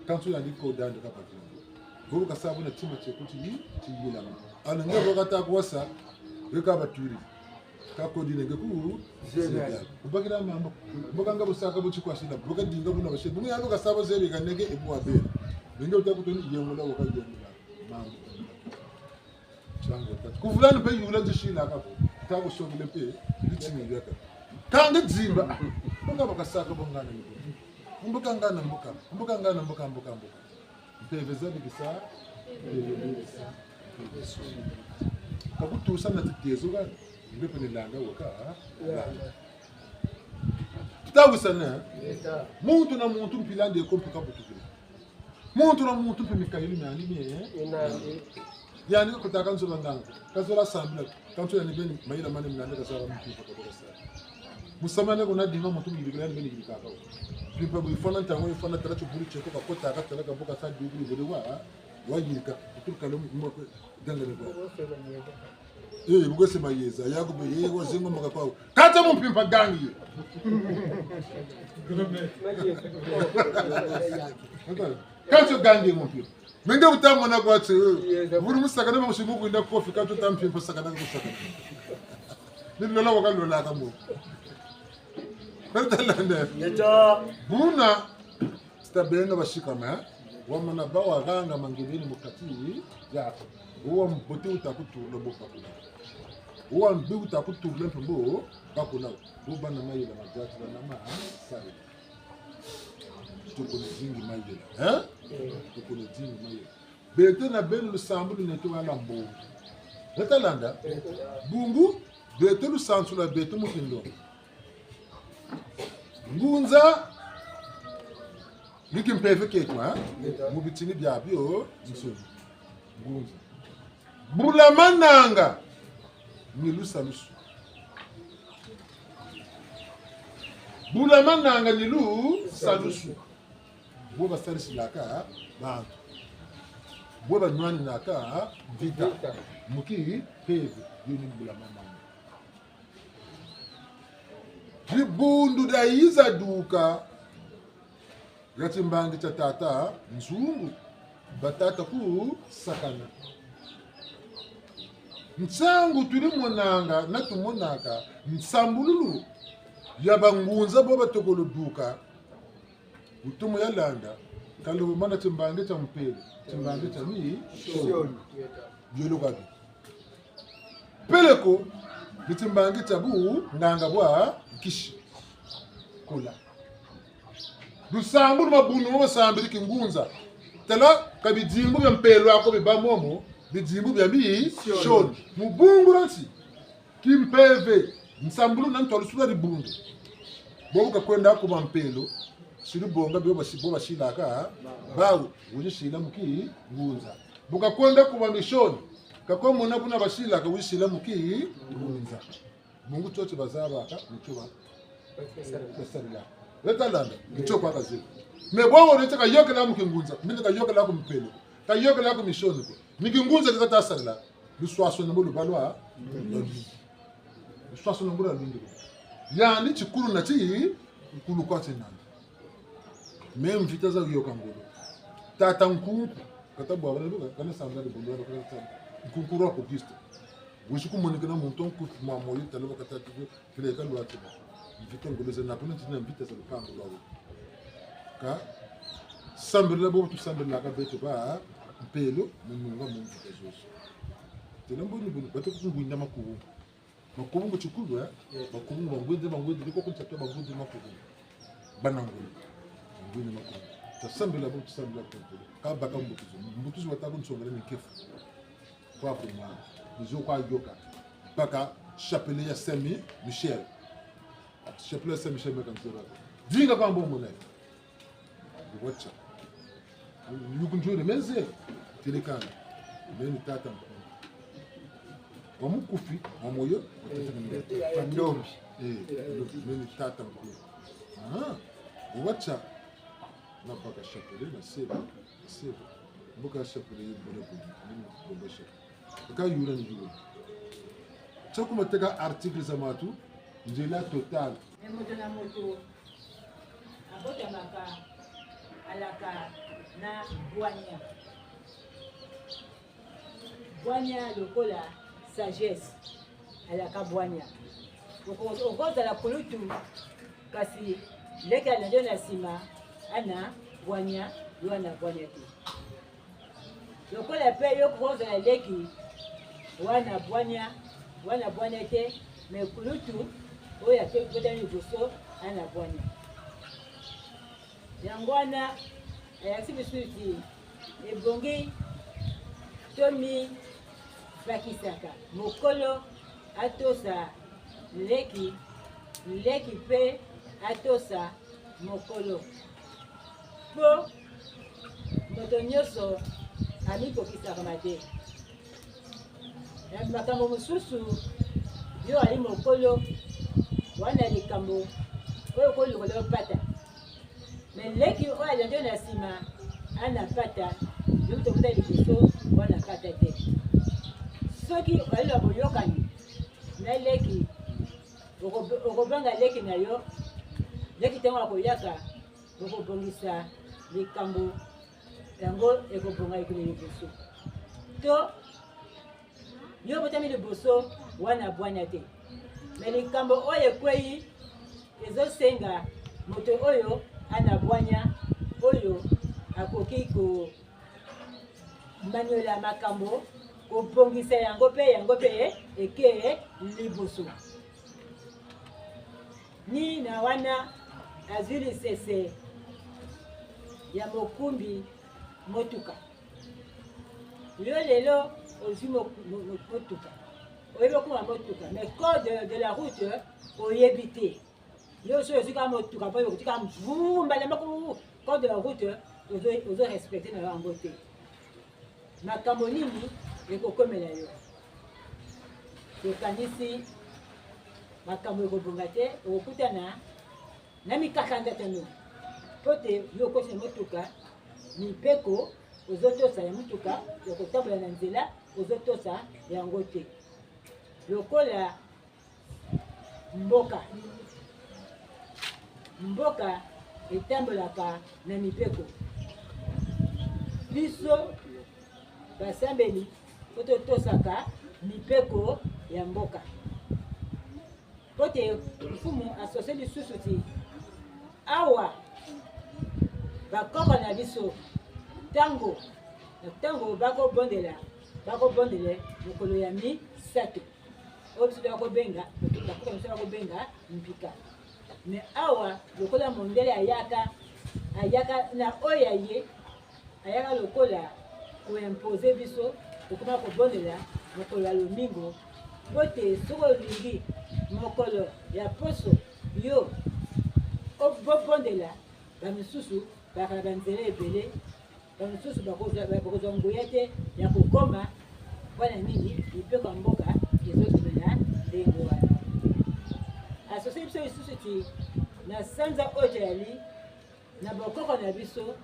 Kansi yandi ko dandi ka patila. Bo kasa buna tima tie kuti yi, ti yilama. Ana nge bo kata kuwasa, nge ka baturi. Ka kodi nenge ku, zebi. Zebi. Ubakila mambu. Mbo ka nga busaka buti kwa sila. Mbo ka dinga buna basi. Bungu yandi kasa bo zebi ka nenge ebu wabela. Nenge buta kutula ni yengula waka yengula. Mambu. Nsangu tata. Kuvula ni mpe yula nzisila ka bo. Ta kusongele mpe, bitini biaka. Kanga dzimba. Mbuka bakasaka bo ngana ni bo. Mbuka ngana mbuka. Mbuka ngana mbuka, mbuka, mbuka. Mpeve zabikisa. Kakutusa na titezo kani. Mbe pe ni langa waka. Tutawisana. Muntu na muntu mpila nde ko mpe kabutukila. Muntu na muntu mpe mikayulu miandi mie, eh? Yandi kakotaka nzo ba nganga. Kazola sambila. Kansi yandi beni mayela mandi miandi kazaba mpimpa kaboka sa. Musamu nani ko na dinga muntu mu yirikila yandi beni yirikaka. Mpimpa bu yifwana ntangu yifwana tala tibulu tieko kakotaka tala kaboka sa dubulu bole wa, wayirika. Kuturuka lo mwa kwe danga ni kwa. Eh, bu kwe se mayeza, ya kube, eh, wazengo maka kwa. Kata mu mpimpa gangi ye. Kata gangi ye mu mpimpa. Menge buta mona kwa tse. Buri musakana ma musimu kwenda kofi kata ta mpimpa sakana kusakana. Ni lola waka lola ka mo. Kata landa. Buna. Sita beno basikama, eh? Wamana bâ waganga mangeleni mu kati diaku. Wo wa mbote wuta kutula mbo bakula. Wo wa mbi wuta kutula mpe mbo bakula. Bo bana mayela ma diatu bana ma, eh? Sari. Tuko ni zingi mayela, eh? Tuko ni zingi mayela. Beto na beno lusambulu neto wala mbo. Beta landa? Bungu, beto lusansu lwa beto mu kindo. Ngunza, ni kimpeve kieto, eh? Mu bitini biabio, nsoni. Ngunza. Bulamananga, ni lusalusu. Bulamananga ni lusalusu. Bo basarisilaka bantu. Bo banwaninaka mvita. Mvita. Mu kimpeve, yo ni bulamananga. Dibundu diayiza duka, dia timbangi tia tata Nzungu, batata kusakana. Nsangu tudi monanga na tumonaka nsambululu ya bangunza bo batokolo duka. Wutumu ya landa, kalubumana timbangi tia mpelo, timbangi tia mi, sioni. Bielo kabi. Peleko, ni timbangi tia bunganga bwa nkisi. Kola. Lusambulu mabundu mo basambidi kingunza. Tala ka bidimbu bia mpelo ako biba momo, bidimbu bia mi, sioni. Mu bungu dia nsi. Kimpeve, nsambulu na ntwalusulu ya dibundu. Bo bu kakwenda ku ba mpelo, siri bonga bio basi-, bo basilaka, bawu, wizi sila mu kingunza. Bu kakwenda ku ba misioni, kakwe mona buna basilaka, wizi sila mu kingunza. Bungu tio ti bazabaka, ni tio ba-, basalila. Leta landa, ni tio kwa kazeli. Me bo wo nete kayokela mu kingunza, mene kayokela ku mpelo, kayokela ku misioni ko. Ni kingunza kata sarila. Luswaswanu mu luba lwa, luswaswanu mu luba lwa lungi. Yandi tikulu na tikulu kwa tinandi. Me mvita za yoka ngolo. Tata Nkunku, kata bwa bana, kana sambila di bolo, kana sambila. Nkunku roi Auguste. Wizi kumonikina muntu nkufi mwa moyo, tala ba kata Fileka lwati ba. Mvita ngolo zena kuna ntina mvita za lupangu lwawu. Ka sambila bo tusambila ka beto ba mpelo mu nunga mu mvita zozo. Tena mboni boni, bata kungwinda makubu. Makubu ngo tikulu, eh? Makubu ngo bangwinda, bangwinda, liko kunsa to bangwinda makubu. Bana ngolo. Bangwinda makubu. Tasambila bo tusambila ka mpelo. Ka baka mbutuzu. Mbutuzu wata kunsongela ni nkefu. Kwa kuma, ni zo kwa yoka. Baka chapelet ya Saint Mi-, Michel. Chapelet ya Saint Michel meka nzeba. Dinga kwa mbo mona. Wacha. Yukunjure menze. Telekana. Meni tata Nkunku. Wa mukufi, wa moyo, wa tata Nkunku. Kandombi. Eh, meni tata Nkunku. Ah, wacha. Na baka chapelet, na seba, na seba. Mbuka chapelet yi bole bole, ni bole chapelet. Ka yula ni yula. Tia kuma teka article za matu, nzila total. E moto na moto, abotamaka, alaka na bwanya. Bwanya lokola sagesse, alaka bwanya. Oko-, okozala kulutu, kasi leki alandi yo na nsima, ana bwanya, yo ana bwanya te. Lokola mpe yo kozala leki, wana bwanya, wana bwanya te, me kulutu, oyo ake-, abotami liboso, ana bwanya. Yango wana, ayakisi biso ti ebongi tomibakisaka. Mokolo atosa leki, leki mpe atosa mokolo. Mpo moto nyonso amikokisaka mabe. Na makambo mosusu, yo ali mokolo, wana likambo oyo koluka yo pata. Me leki oyo alandi yo na nsima, ana pata, yo moto kuta liboso, wana pata te. Soki ozali na boyokani na leki, oko-, okobanga leki na yo, leki ntango akoyaka, bokobongisa likambo yango, ekobonga ekende liboso. To, yo obotami liboso, wana bwanya te. Me likambo oyo ekwei, ezosenga moto oyo ana bwanya, oyo akoki ko-, manyola makambo, kobongisa yango mpe, yango mpe eke liboso. Ni na wana azwi lisese ya mokumbi motuka. Yo lelo ozwi mo-, mo-, mo-, motuka. Oyebi okuma motuka, mais code de la route oyebi te. Yo so ozwi kaka motuka, mpo okotika mvumba na mako, code de la route, ozo, ozo respecter na yango te. Makambo nini ekokomela yo? Tokanisi makambo ekobonga te, okokutana na mikakatano. Mpo te yo okoti na motuka, mibeko ozotosa ya motuka, ya kotambola na nzela, ozotosa yango te. Lokola mboka. Mboka etambolaka na mibeko. Biso basambeli, mpo totosaka mipeko ya mboka. Mpo te mfumu asosa lisusu ti awa bakoko na biso, ntango, ntango bakobondela, bakobondela mokolo ya misato, oyo biso toya kobenga, bakoko na biso bakobenga mpika. Mais awa, lokola mondele ayaka, ayaka na oyo ya ye, ayaka lokola ko-imposer biso, tokoma kobondela mokolo ya lomingo, mpo te soki olingi mokolo ya poso, yo, o-, bobondela, bamisusu bakaka banzela ebele, bamisusu bakozwa, bakozwa nguya te ya kokoma. Mpo na nini? Mipeko ya mboka ezobima na ndenge wana. Asosa biso lisusu ti na sanza oyo tozali, na bokoko na biso,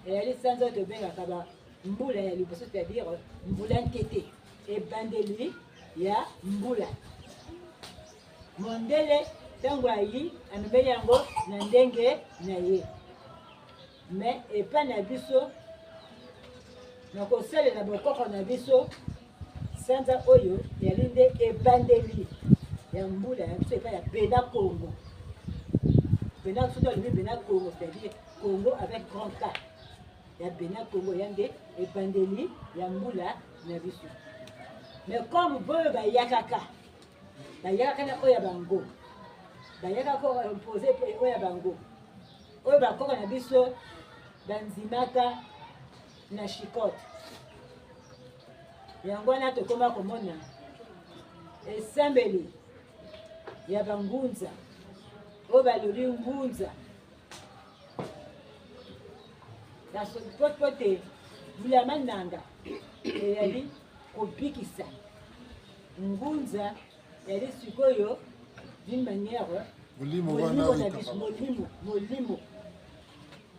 ezali sanza oyo tobengaka ba mbula ya liboso, c'est-à-dire mbula ntete, ebandeli ya mbula. Mondele, ntango ayi, amemeli yango na ndenge na ye. Mais epai na biso, na kosalela bokoko na biso, sanza oyo ezali nde ebandeli ya mbula ya biso epai ya Bena Kongo. Bena, soki alobi Bena Kongo, c'est-à-dire Congo avec grand K. Ya Bena Kongo, ya nde ebandeli ya mbula na biso. Mais comme boyo bayakaka, bayakaka na oyo ya bango, bayaka ko-imposer mpe oyo ya bango, oyo bakoko na biso bandimaka na chicotte. Yango wana tokoma komona esambeli ya bangunza, oyo balobi ngunza. Parce que mpo, mpo te mbula ya mananga ezali kobikisa. Ngunza ezali sikoyo, d'une manière, molimo wana molimo na biso, molimo, molimo.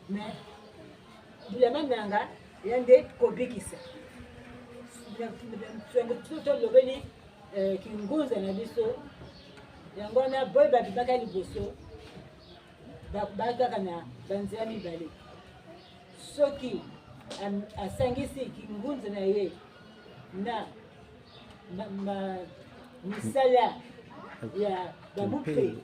Mais mbula ya mananga ezali nde kobikisa. Na, na, na, tolobeli, eh, kingunza na biso. Yango wana, boye babimaka liboso, ba-, bakaka na banzela mibale. Soki am-, asangisi kingunza na ye na ma-, ma-, misala ya bamupelo,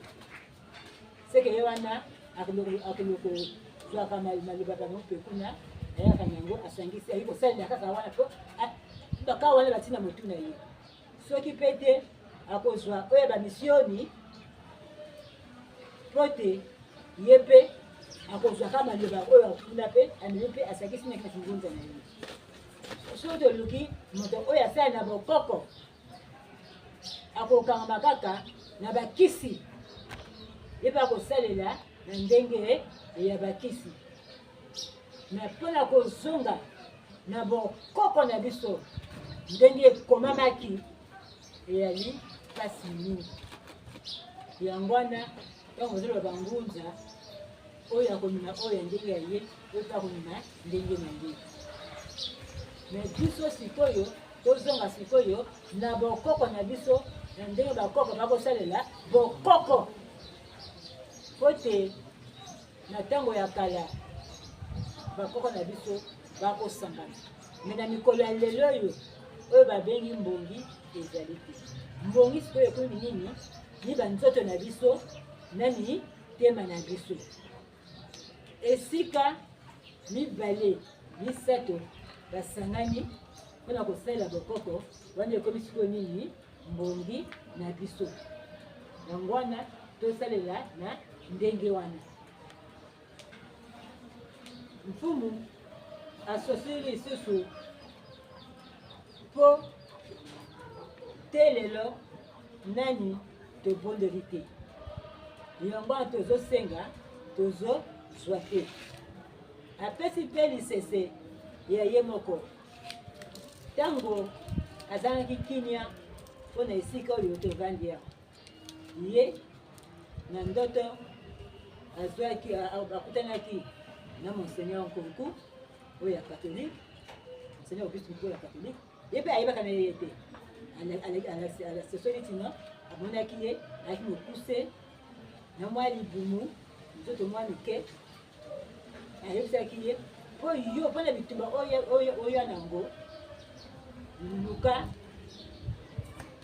c'est que ye wana akendeke, akendeke kozwaka ma-, maloba ya bamupelo kuna, ayaka na yango, asangisi, ayi kosalela kaka wana mpo, a-, bakaka wana batina motu na ye. Soki mpe te, akozwa oyo ya bamisioni, mpo te ye mpe akozwaka maloba oyo kuna mpe, amemi mpe asangisi na kingunza na ye. Soki toluki moto oyo asala na bokoko, akokangama kaka na bakisi, ye mpe akosalela na ndenge ya bakisi. Mais mpo na kozonga na bokoko na biso, ndenge ekomamaki, ezali mpasi mingi. Yango wana, ntango ozoloba bangunza, oyo akomema oyo ya ndenge ya ye, oyo mpe akomema ndenge na ye. Mais biso sikoyo, tozonga sikoyo na bokoko na biso, na ndenge bakoko bakosalela bokoko. Mpo te na ntango ya kala, bakoko na biso bakosangana. Mais na mikolo ya lelo oyo, oyo babengi mbongi ezali te. Mbongi sikoyo ekomi nini? Ni banzoto na biso, na mitema na biso. Esika mibale, misato basangani mpo na kosalela bokoko, wana ekomi sikoyo nini? Mbongi na biso. Yango wana, tosalela na ndenge wana. Mfumu asosi lisusu mpo te lelo nani tobondeli te. Yango wana tozosenga, tozozwa te. Apesi mpe lisese ya ye moko. Ntango azangaki kimia mpo na esika oyo tovandi awa, ye, na ndoto, azwaki, a-, a-, akutanaki na Monseigneur Nkunku, oyo ya catholique, Monseigneur Auguste Nkunku ya catholique. Ye mpe ayebaka na ye te. Ala-, ala-, ala-, ala-, sosoli ti non, amonaki ye, azalaki mokuse, na mwa libumu, nzoto mwa mike. Ayebisaki ye, mpo yo, mpo na bitumba oyo, oyo, oyo na yango, luka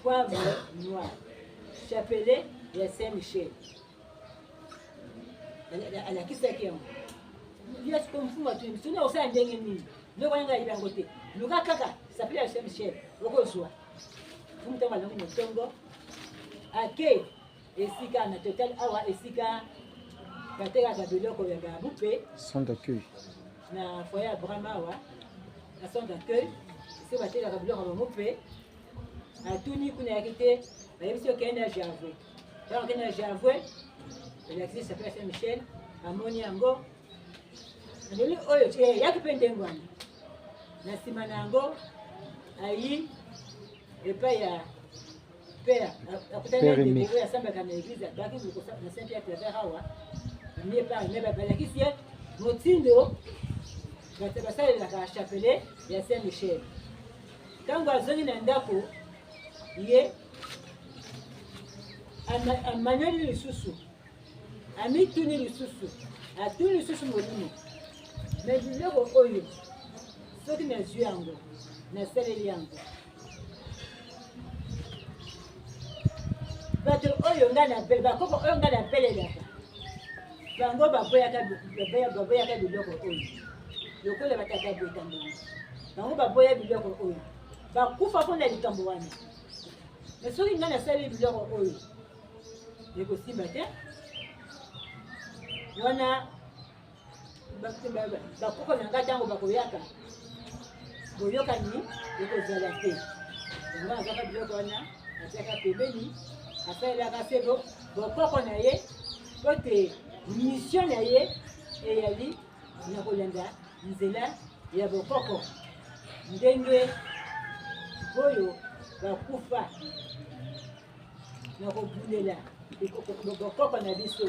Poivre noir. Chapelet ya Saint Michel. Ala-, ala-, alakisaki yango. Yesu ko mfumu atu, suna osala ndenge nini? Loko yanga yiba yango te. Luka kaka, chapelet ya Saint Michel, okozwa. Mfumu ntango alongi motongo, ake esika na Total awa, esika batekaka biloko ya babupe. Centre d'accueil. Na foyer Abraham awa, na centre d'accueil, esika batekaka biloko ya babupe. Atuni kuna yaki te, bayebisi yo kende na Gervais. Ntango akende na Gervais, balakisi chapelet ya Saint Michel, amoni yango. Aleli oyo, eh, yaki mpe ndenge wana. Na nsima na yango, ayi epai ya père, a-, akutani na Père Aimé. Ndeko oyo asambaka na église, abaki kosa-, na Saint Pierre Claver awa, amie Père Aimé, ba-, balakisi ye motindo bato basalelaka chapelet ya Saint Michel. Ntango azongi na ndako, ye ama-, amanyoli lisusu, amituni lisusu, atuni lisusu molimo: Mais biloko oyo, soki nazwi yango, nasaleli yango, bato oyo nga na be-, bakoko oyo nga nabelelaka, bango baboyaka bi-, baboya-, baboyaka biloko oyo. Lokola batata boye tambola. Bango baboya biloko oyo. Bakufa mpo na likambo wana. Mais soki nga nasali biloko oyo, ekosimba te. Wana ba-, ba-, ba-, bakoko na nga ntango bakoyaka, boyokani ekozala te. Yango azwaka biloko wana, atiaka pembeni, asalelaka se bo-, bokoko na ye, mpo te mission na ye eyali na kolanda nzela ya bokoko. Ndenge oyo bakufa na kobundela bikoko-, bokoko na biso.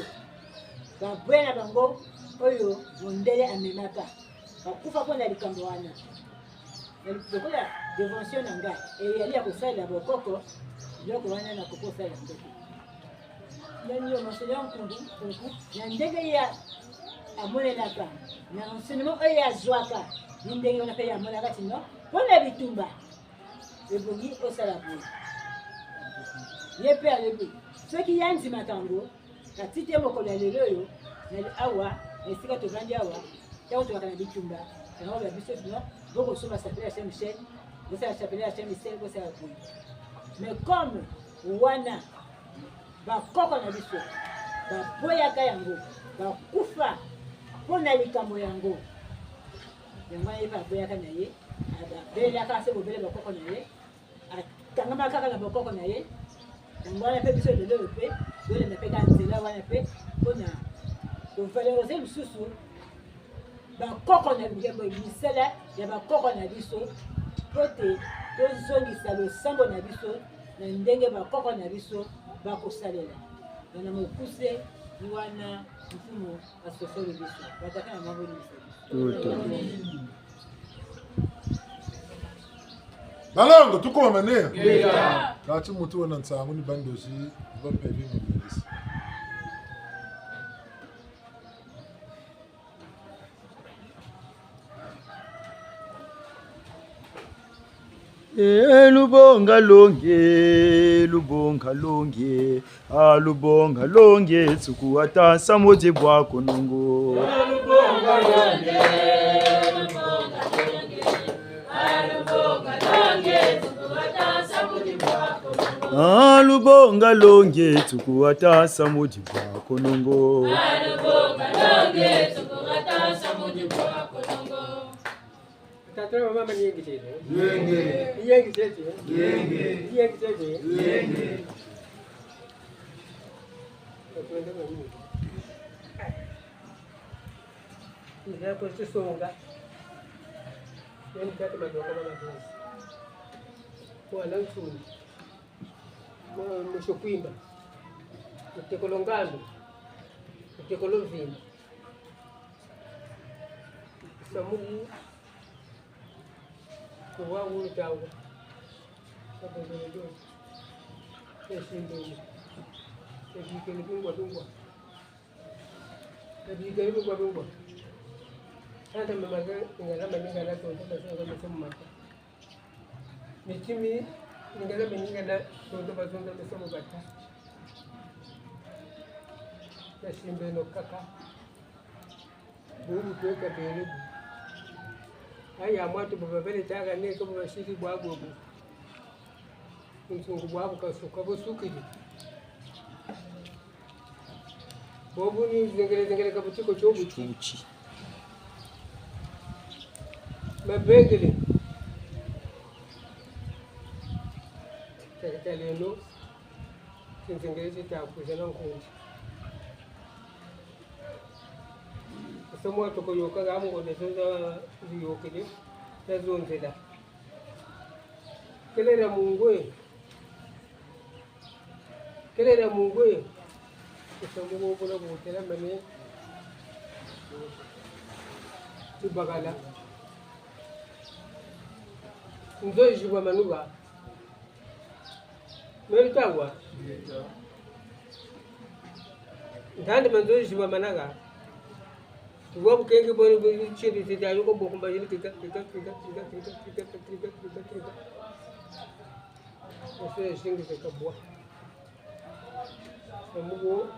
Babwe na bango oyo mondele amemaka. Bakufa mpo na likambo wana. Na lokola dévotion na ngai eyali ya kosalela bokoko, biloko wana nakoki kosala yango te. Nani yo masolo ya nkundu, nkundu, na ndenge ya amonelaka, na enseignement oyo azwaka, ni ndenge wana mpe ye amonaka ti non, mpo na bitumba, ebongi osala boye. Ye mpe alobi, soki ye andimaka yango, kati te mokolo ya lelo oyo, nali awa, na esika tovandi awa, ntango tozalaka na bitumba, yango ya biso, sinon, bokosomba chapelet ya Saint Michel, bosala chapelet ya Saint Michel, bosala boye. Mais comme wana, bakoko na biso baboyaka yango, bakufa mpo na likambo yango. Yango wana ye mpe aboyaka na ye, abelelaka se bobele bakoko na ye, akangamaka kaka na bakoko na ye. Yango wana mpe biso lelo oyo mpe, tolanda mpe kaka nzela wana mpe, mpo na kovaloriser lisusu bakoko na biso, misala ya bakoko na biso, mpo te tozongisa losambo na biso na ndenge bakoko na biso bakosalela. Na mokuse ni wana mfumu asosoli biso. Batata na mama, bolimbisa biso. Tuta. Balongo, tukoma ne? Ngeta. Kati mutu wena nsangu ni bandozi, bampevi mabelisi. Eh, lubonga longe, lubonga longe, ah, lubonga longe, tsuku ata nsamu di bwa konongo. Ah, lubonga longe, tsuku ata nsamu di bwa konongo. Tata na mama, ni yenge tete. Yenge. Ni yenge tete. Yenge. Ni yenge tete. Yenge. Nzila kwe tusonga. Yenge tata madoka na madozi. Kwa na nsuni. Mo-, mosi Kwimba. Mutekolo Ngandu. Mutekolo Mvimba. Samuku. Kuwa wulu tawa. Sabodolo. Esimbo. Ebikele bingwa bingwa. Ebikele bingwa bingwa. Tata mama ke ngala mani ngala tonto, mama ke mama ke mama ke. Mitimi, Ningana, ningana, zonza bazonza misamu bata. Nasimbeno kaka. Bubu tweka bele bu. Aya mwatu baba bele taka neka baba siri bwabu bu. Bunsungu bwabu kasuka busukiri. Bobu ni zengele zengele ka butiko tio buti. Tio buti. Mabengele. Takitaleno. Tinzengele tita kwiza na nkundi. Kusa mwa toko yoka ga mu ngonde zonza ziyokele, tazonzela. Kelera mungwe. Kelera mungwe. Kusa mungwe kuna kutela mane. Tibakala. Nzo ziba manuba. Meri tagwa. Ntandi manzo ziba manaka. Tuwa bukenge boni bu-, tindu tita yuko bokumba yini kika, kika, kika. Ose singi kika bwa. Samugo.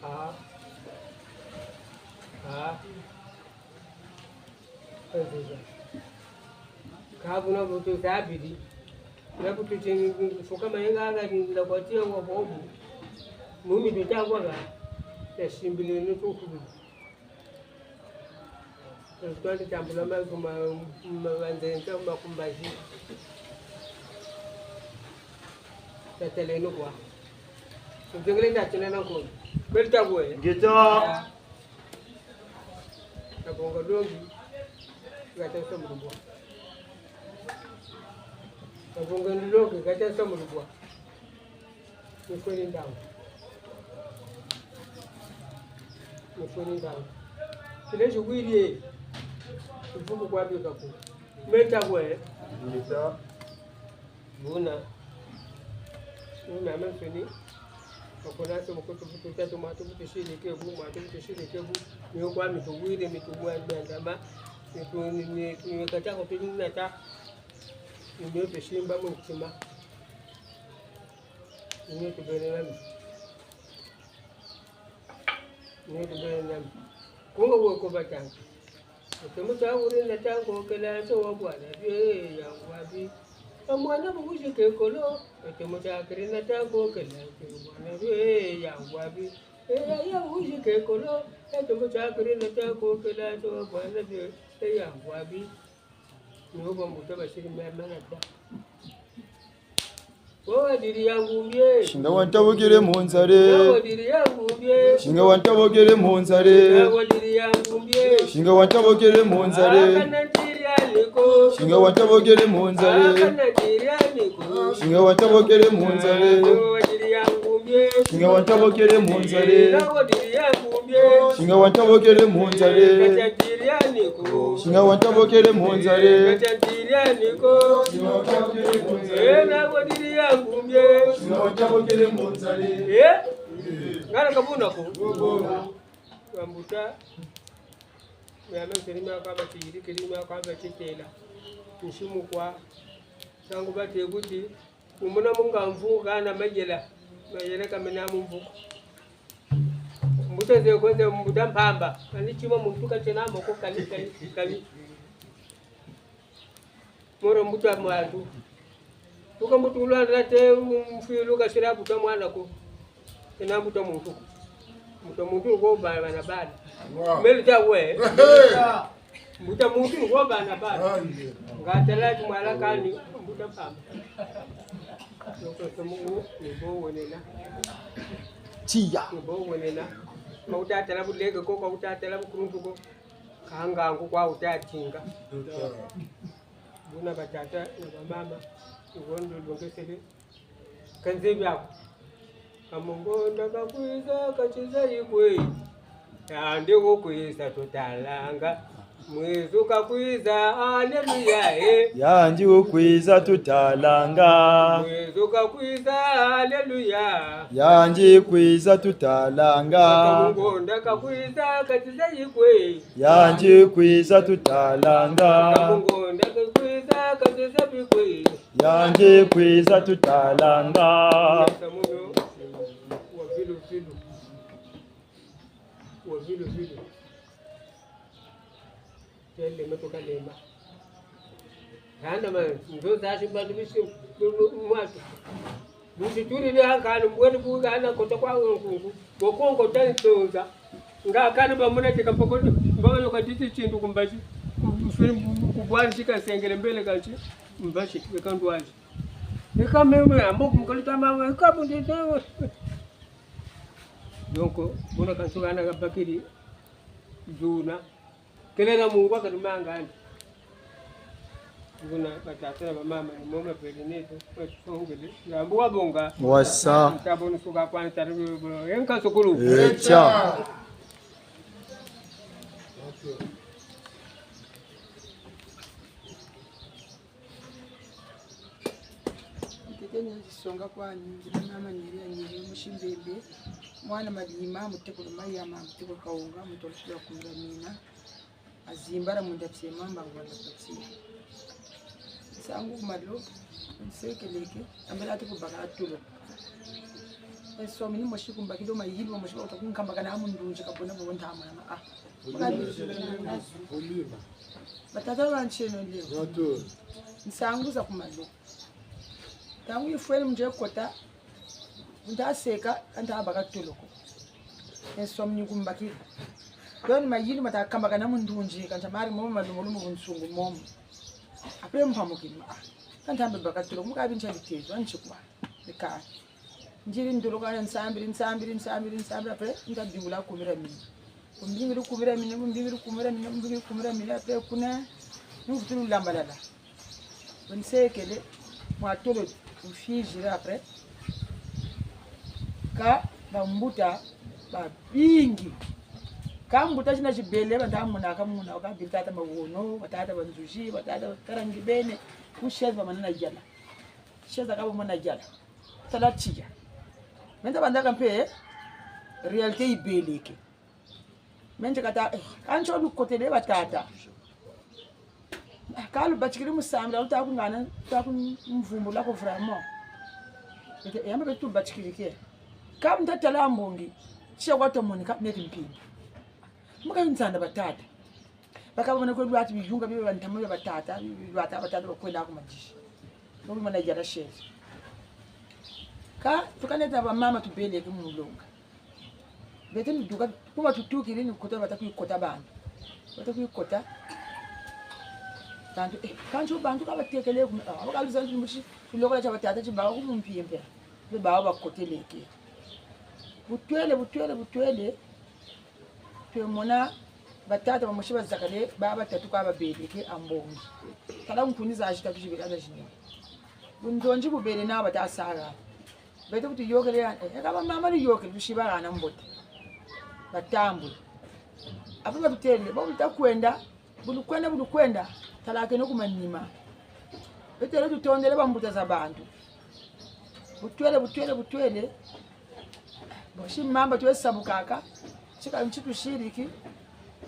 Ah. Ah. Ka buna butu sabiri. Na butu tini fuka mayenga aga ni la kwa tiya wa bobu. Mumi tuta kwa ga. Tasimbile ni tukubiri. Twandi tambula mazu ma, ma, manzenza makumbazi. Tataleno kwa. Tutengele tatina na nkono. Belta kwe. Ngeta. Kabonga longi, ngata nsa mu lubwa. Kabonga longi, ngata nsa mu lubwa. Mifweni ntangu. Mifweni ntangu. Kile zikwiri. Mfuku kwa bika ku. Meta kwe. Meta. Buna. Buna mansoni. Bakona se mukutu butu tatu matu butu siri ke bu, matu butu siri ke bu. Miyo kwa mitu wire, mitu wa bandama. Mitu ni, ni, ni kata ko tuni nata. Miyo tusimba mu ntima. Miyo tubele nami. Miyo tubele nami. Kunga wako batanga. Ete mutakiri na tango kela nto wa bwana bie yangu abi. Amwana bukuzi kekolo. Ete mutakiri na tango kela nto wa bwana bie yangu abi. Eya, ya bukuzi kekolo. Ete mutakiri na tango kela nto wa bwana bie yangu abi. Ni wo bambuta basiri mema na ta. Singa wantabukire mu nzare. Singa wantabukire mu nzare. Singa wantabukire mu nzare. Singa wantabukire mu nzare. Singa wantabukire mu nzare. Singa wantabukire mu nzare. Singa wantabukire mu nzare. Singa wantabukire mu nzare. Singa wantabukire mu nzare. Eh? Ngana kabuna ko. Bambuta. Mia menseri mia kwa batiri, kiri mia kwa batitela. Nsimu kwa. Sangu bate kuti. Kumuna munga mvuka na mayela. Mayela kamena mu mvuka. Mbuta ze kwenze mbuta mpamba. Kani tima muntu katena moko kani, kani, kani. Moro mbuta mwantu. Tuka mbuta ulanda te mfilu kasira mbuta mwana ko. Kena mbuta muntu. Mbuta muntu ko bana bana. Meli ta we. Mbuta muntu ni wo bana bana. Nga tala ti mwala kani mbuta mpamba. Noko somungu ni bo wenena. Tiya. Ni bo wenena. Ka wuta tala buleke ko, ka wuta tala bukuluntu ko. Ka ngangu kwa wuta tinga. Buna batata na bamama, ni wo ndo longesele. Kanzebi ako. Kamongonda kakwiza, kachiza ikwe. Yandi ko kwiza tutalanga. Mwizu kakwiza, aleluya, eh. Yandi wukwiza tutalanga. Mwizu kakwiza, aleluya. Yandi kwiza tutalanga. Kamungonda kakwiza, katiza yikwe. Yandi kwiza tutalanga. Kamungonda kakwiza, katiza bikwe. Yandi kwiza tutalanga. Samuno, wa vilu vilu. Wa vilu vilu. Tele matoka lema. Hana ma, nzo za si bantu bisi, mwatu. Busi turi ni hankani, mbweni kuhana kota kwa nkungu. Bokongo tani tonza. Nga kani bamona tika poko, mbaka yo katiti tintu ku mbazi. Ku, ku, ku bwari si kasengele mbele kansi. Mbazi, kandwazi. Eka meme, ambo kumukali tama, eka bundi, donc, bona kansi hana kabakiri, zuna. Kele na mungwa kadumanga andi. Nguna batata na bamama ni moma pele neto, kwa tusongele. Yambu wabonga. Wasa. Ntabonu suka kwa ntari, enka sukulu. Echa. Ntete nyanzi songa kwa nyanzi, mama Nyeri ya Nyeri, musi Mbembe, mwana Madima, mutekolo Mayama, mutekolo Kawunga, mutekolo Sula Kumira Mina, azimbara munda tiema, mbangu wala patia. Nsangu ku malo, nsekeleke, ambela ati kubaka tolo. Eso mini mosi kumbakilo mayilima, mosi kwa kunkambakana mu ndunzi, kabona bo ntamana, ah. Batata ba ntieno leo. Nsangu za ku malo. Ntangu yifwene mu nzo kota, nta seka, nta baka tolo ko. Eso mini kumbakila. Yo ni mayilima ta kambakana mu ndunzi, kansi mari momo malumulumu bunsungu momo. Après mpamukini, ah, kansi mbe baka tolo ko, mu kabi ntia bitezo, ansi kwa. Bika. Nziri ntolo kana nsambiri, nsambiri, nsambiri, nsambiri, après, nta bingula kumira mina. Kumbingiri kumira mina, kumbingiri kumira mina, kumbingiri kumira mina, après, kuna, nvutulu lambalala. Nsekele, mwa tolo, mfiziri après. Kâ bambuta babingi. Kâ mbuta zina zibele, banta mona, kâ mona, kâ biri tata Mawono, batata Banzuzi, batata Karangibene, ku chaise bamana na yala. Chaise kâ bamana yala. Tala tiya. Menta bandaka mpe, réalité yibeleke. Menti kata, eh, kansi lukotele batata. Ah, kâ lubatikiri mu sambila, luta kungana, luta kumvumbula ko vraiment. Ete, eh, yamba beto tubatikiri ke. Kâ mu nta tala mbongi, tia kwa tomonika, neti mpimpa. Mu ka nzanda batata. Bakabona kwe lwati biyunga bibe bantama bia batata, bi-, bi-, lwata batata bakwenda ku madisi. Nobimona yala chaise. Kâ, tukaneta bamama tubeleke mu mulonga. Beto ni duka, kuma tutukiri ni kota bata kuyikota bantu. Bata kuyikota. Bantu, eh, kansi bantu ka batekele kuma, ah, bakaluza nti musi, tulokola tia batata tibawu ku mumpimpa. Be bawu bakoteleke. Butwele, butwele, butwele. Twemona batata bamosi bazakale, ba batatu ka babeleke ha mbongi. Tala nkuni zazi tatu zibele hana zinene. Bunzonzi bubele na bata sala. Beto bu tuyôkele ya, eh, kâ bamama luyôkele, tusiba hana mbote. Batambula. Apo batutêle, bo bu luta kwenda, bu lukwenda, bu lukwenda, talakeno ku manima. Beto tutondele bambuta za bantu. Butwele, butwele, butwele. Bo si mamba twe sabukaka. Tika nti tusiriki.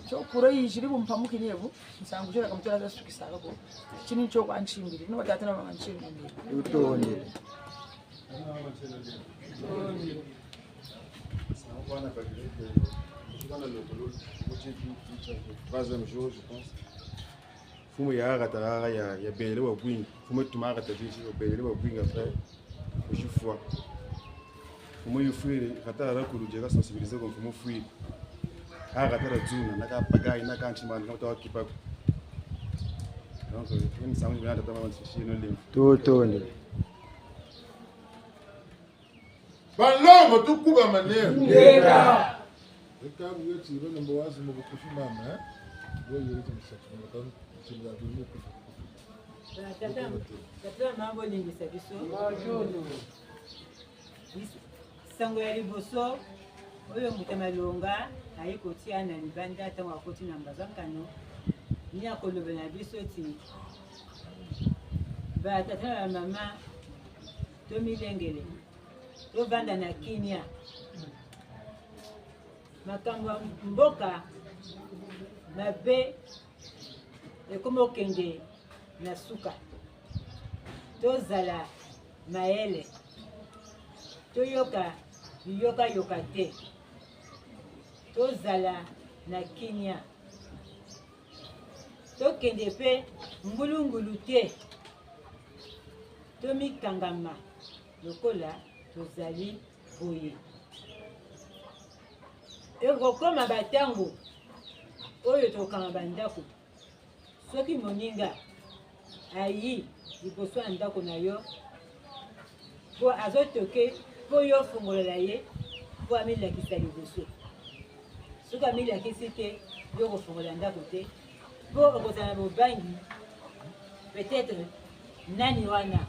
Tio kuro yiziri bu mpamukini ebu. Nsangu zio ka mutela za sukisaka ko. Tini tio kwa ntimbiri. No batata na bamama ntimbiri. Tutondele. Troisième jour, je pense. Mfumu ya kata ya, ya, ya bele wa bwingi. Mfumu tuma kata bizi, wa bele wa bwingi, après, ujifwa. Mfumu yifwiri, kata la kulu dieka sensibiliser ko mfumu fwiri. Ha kata la zuna, na ka pagayi, na ka ntimani, ka mutawa kipa ko. Donc, euh, une semaine, je vais attendre avant de chercher une ligne. Tutondele. Banlongo tukuba maneno. Ngeta. Eka bweti bana mbo wazi mu bukufi mama, eh? Bo yeri ku musatu, mama kan, tini ya bini kufi. Tata, tata, mama bolimbisa biso. Sango ya liboso, oyo mbuta Malonga, aye kotia na libanda, ntango akoti na mbazankano. Ni ya koloba na biso ti batata na bamama, tomilengele, tovanda na kimia. Makambo ya mboka mabe ekomi kokende na suka. Tozala mayele, toyoka biyoka-yoka te, tozala na kimia. Tokende mpe ngulungulu te, tomikangama lokola tozali boye. Ekokoma bantango oyo tokanga bandako. Soki moninga ayi liboso ya ndako na yo, mpo azotoke, mpo yo fungolaka ye, mpo amilakisa liboso. Soki amilakisi te, yo kofungola ndako te, mpo okozala na bobangi, peut-être nani wana.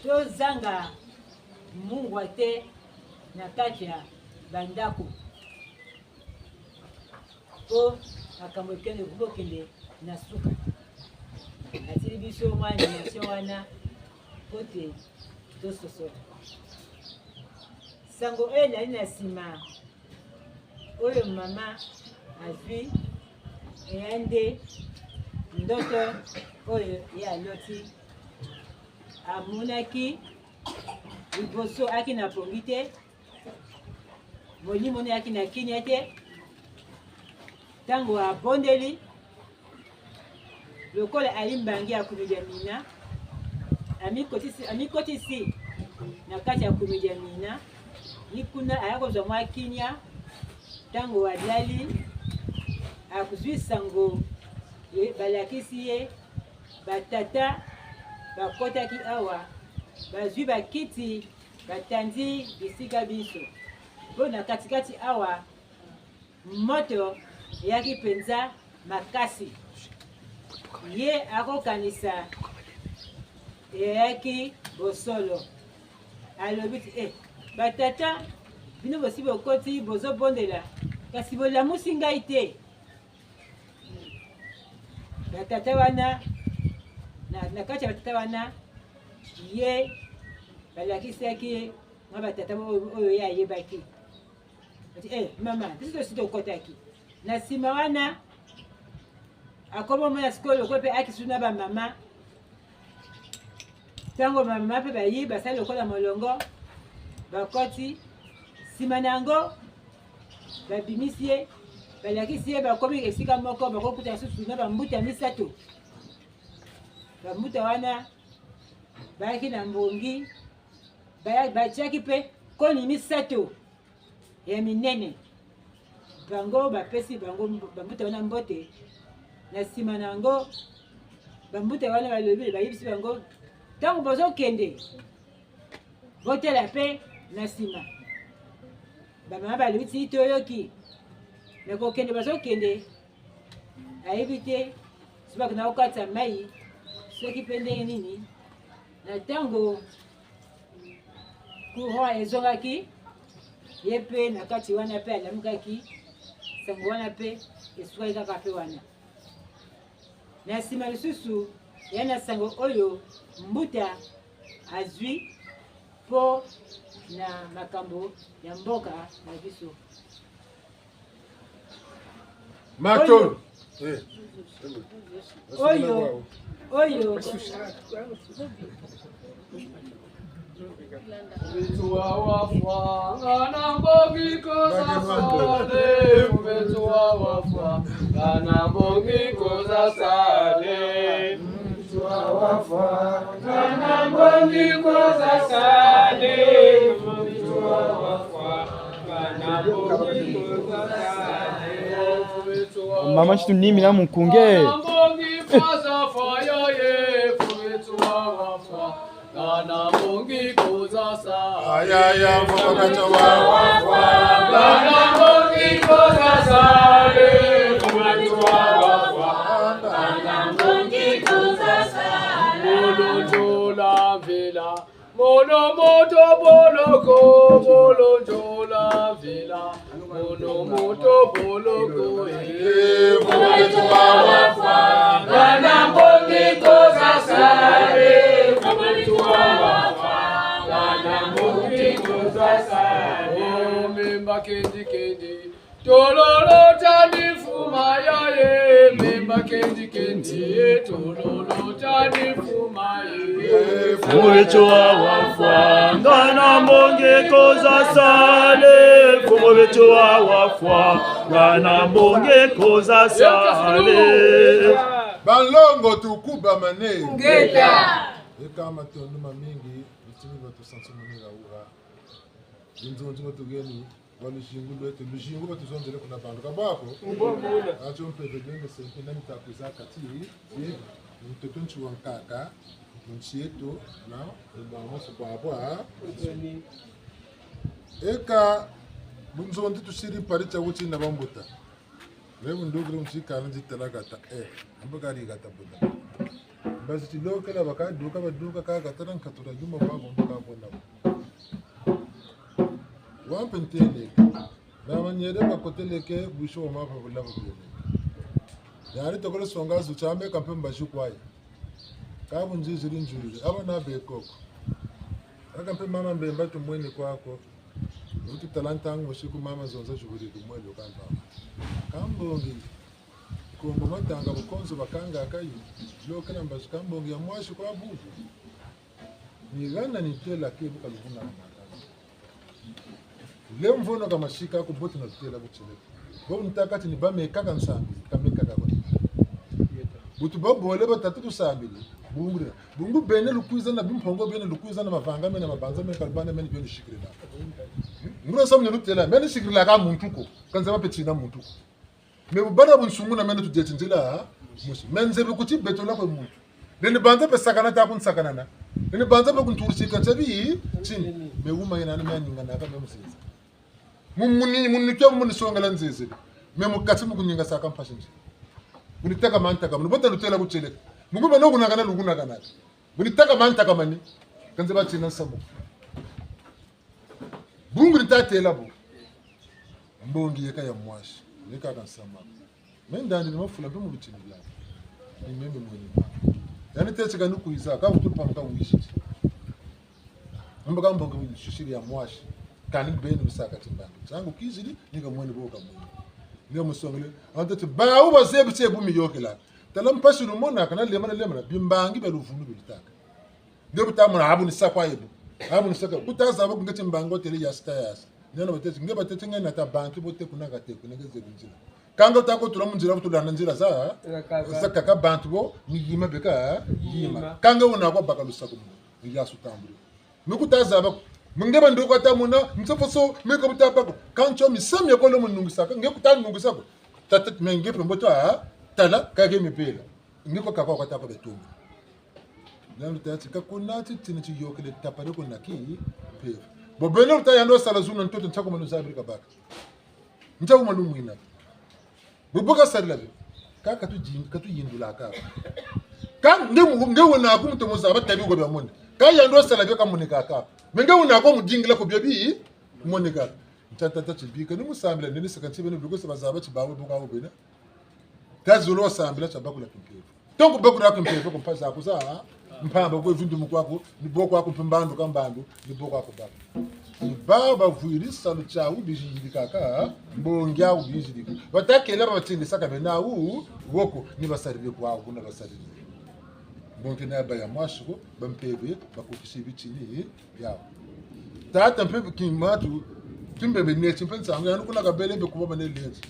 Tozanga mungwa te na kati ya bandako. Mpo makambo ekende, kokende na suka. Atili biso mwa animation wana, mpo te tososola. Sango oyo ezali na nsima, oyo mama azwi, eya nde ndoto oyo ye aloti. Amonaki liboso ayaki na pongi te, molimo na ye eyaki na kimia te. Ntango abondeli, lokola ali mbangi ya kumela mina, amikotisi, amikotisi na kati ya kumela mina, ni kuna aya kozwa mwa kimia. Ntango alali, azwi sango, ye, balakisi ye, batata bakotaki awa, bazwi bakiti, batandi bisika binso. Mpo na katikati awa, moto eyaki mpenza makasi. Ye akokanisa eyaki bosolo. Alobi ti, "Eh, batata, bino bosi bokoti, bozobondela, kasi bolamusi ngai te." Batata wana, na, na kati ya batata wana, ye balakisaki ye mwa batata oyo, oyo ye ayebaki. Ati, "Eh, mama, biso tosi tokotaki." Na nsima wana, akomi komona sikoyo lokola mpe akisi na bamama. Ntango bamama mpe bayi, basali lokola molongo, bakoti. Nsima na yango, babimisi ye, balakisi ye, bakomi esika moko, bakokuta lisusu na bambuta misato. Bambuta wana bayaki na mbongi, baya-, batiaki mpe koni misato ya minene. Bango bapesi bango mb-, bambuta wana mbote. Na nsima na yango, bambuta wana balobi, bayebisi bango, ntango bozokende, botala mpe na nsima. Bamama balobi ti, "Toyoki." Na kokende bazokende, ayebi te soki bakenda kokata mai, soki mpe ndenge nini. Na ntango courant ezongaki, ye mpe na kati wana mpe alamukaki, sango wana mpe esukaki kaka mpe wana. Na nsima lisusu, ya na sango oyo mbuta azwi mpo na makambo ya mboka na biso. Matondo. Eh. Oyo, oyo. Mama Nchitu nimi na munkunge. Mono moto boloko, bolonjola vila. Mono moto boloko, eh. Mono moto wa wafwa, ngana mbongi ko za sale. Mono moto wa wafwa, ngana mbongi ko za sale. Oh, memba kendi kendi. Tololo tani fuma ya ye, memba kendi kendi, tololo tani fuma ye. Mfumu weto wa wafwa, ngana mbongi ko za sale. Mfumu weto wa wafwa, ngana mbongi ko za sale. Banlongo tukubamane. Ngeta. Eka matondo mamingi, bitini batusansumunila wuha. Binzonzi batugeni. Wa luzingu lweto, luzingu batuzonzele kuna bantu. Ka bwa ko? Atio mpeve denge sempe na mitakwiza kati, ye, mutoto nti wa nkaka, mu nsi yeto, na, mu mamaso bwabwa. Eka, bunzonzi tusiri pari tia wuti na bambuta. Me bu ndukiri mu nsi kana nzitala kata, eh, ambu kari kata buda. Mbazi tilokela bakaduka, baduka kakatala nkatula yuma kwa bumbu kabona. Wampe ntele. Bamanyele bakoteleke, bwisho wa mapa bula bubele. Yari tokole songa zu tiambe kampe mbazi kwa ye. Ka bu nziziri nziziri, aba na bekoko. Aka mpe mama Mbemba tumweni kwako. Wuti tala ntangu siku mama Zonza ziburi tumweni kamba. Kambongi. Kombo matanga bukonzo bakanga kayi. Lokela mbazi kambongi ya mwasi kwa bubu. Ni hana ni tela ke bu ka luvuna na makanga. Le mvono ka masika ko boti na lutela butiele. Bo ntaka ti ni ba mekaka nsambili, ka mekaka ko. Butu babole batatu tusambili. Bungu dia. Bungu bene lukwiza na bimpongo, bene lukwiza na mavanga, mene mabanza, mene kalubana, mene bio lusikirila. Ngura samu ni lutela, mene sikirila ka muntu ko. Ka nzaba pe tina muntu ko. Me bu bana bunsungu na mene tudieti nzila, musi. Me nzebi kuti beto la kwe muntu. Leni banza pe sakana ta kunsakanana. Leni banza pe kunturisika nzebi, tini. Me wuma yena na me aninganaka me musinza. Mu, muni, muni kia muni songela nzezele. Me mu kati mu kuningasaka mpasi nzi. Muni taka mani taka mani. Bota lutela kutieleka. Mu kuba no kunakana lukunakana. Muni taka mani taka mani. Ka nzaba tina nsamu. Bungu ni tatela bu. Mbongi yeka ya mwasi. Yeka ka nsama. Me ndandi ni mafula mpe mu bitini bia. Ni meme mweni ma. Yani tetsika ni kwiza, ka kutu pamuka wiziti. Mbo ka mbongi sisiri ya mwasi. Kani beni bisaka timbandu. Nsangu kiziri, ni ka mweni bo ka mweni. Ni musongele. Anta ti bawu bazebi tie bu miyokela. Tala mpasi lumona, kana lemana lemana. Bimbangi bia luvunu bilitaka. Nge bu tamona abu ni sa kwa yebu. Abu ni sa kwa. Bu tazaba ku nge timbangi otele yasi ta yasi. Nge na batete, nge batete nge na ta bantu bo te kuna ka te kuna nge zebi nzila. Ka nge wuta ko tula mu nzila, bu tulanda nzila za, za kaka bantu bo, ni yima beka, yima. Yima. Ka nge wuna kwa baka lusaku mu, ni yasi tambuli. Ni ku tazaba ko. Mu nge bandu kwa tamona, nsefo so, me ka bu tabako. Ka ntio misamu ya kolo mu nungisaka, nge kuta nungisaka. Tata, me nge pe mboto, ah, tala, ka nge mipela. Nge ko kaka kwa tako betumba. Nanu tati, ka kuna ti tini tiyokele tapare ko na ki, mpeve. Bo beno luta yandi wasala zulu na ntoto ntia kuma luzabiri kabaka. Ntia kuma lumwina. Bubu kasarila be. Ka katu jin-, katu yindula ka. Ka nge mu, nge wena ku mutomo zaba tabi ko bia mone. Ka yandi wasala bia ka mone kaka. Me nge wena ko mudingila ko bia bi, mone kaka. Ntia tata tibika, ni musambila, ni saka nti beno, biko se bazaba ti bawe, bo kwa bo bena. Ka zolo wasambila tia bakula kimpeve. Tongo bakula kimpeve ku mpaza kuza, mpamba kwe vindu mu kwaku, ni bo kwaku mpe mbandu ka mbandu, ni bo kwaku baka. Ni ba bavwiri salu tiawu biziri kaka, mbongi awu biziri. Batakela ba batindisaka bena wu, woko, ni basarire kwawu, kuna basarire. Mbongi na ba ya mwasi ko, bampeve, bakukisi bitini, yawu. Tata mpe kimatu, timbe bene, timpe nsangu, yandi kuna kabele mpe kuba bane lenzi.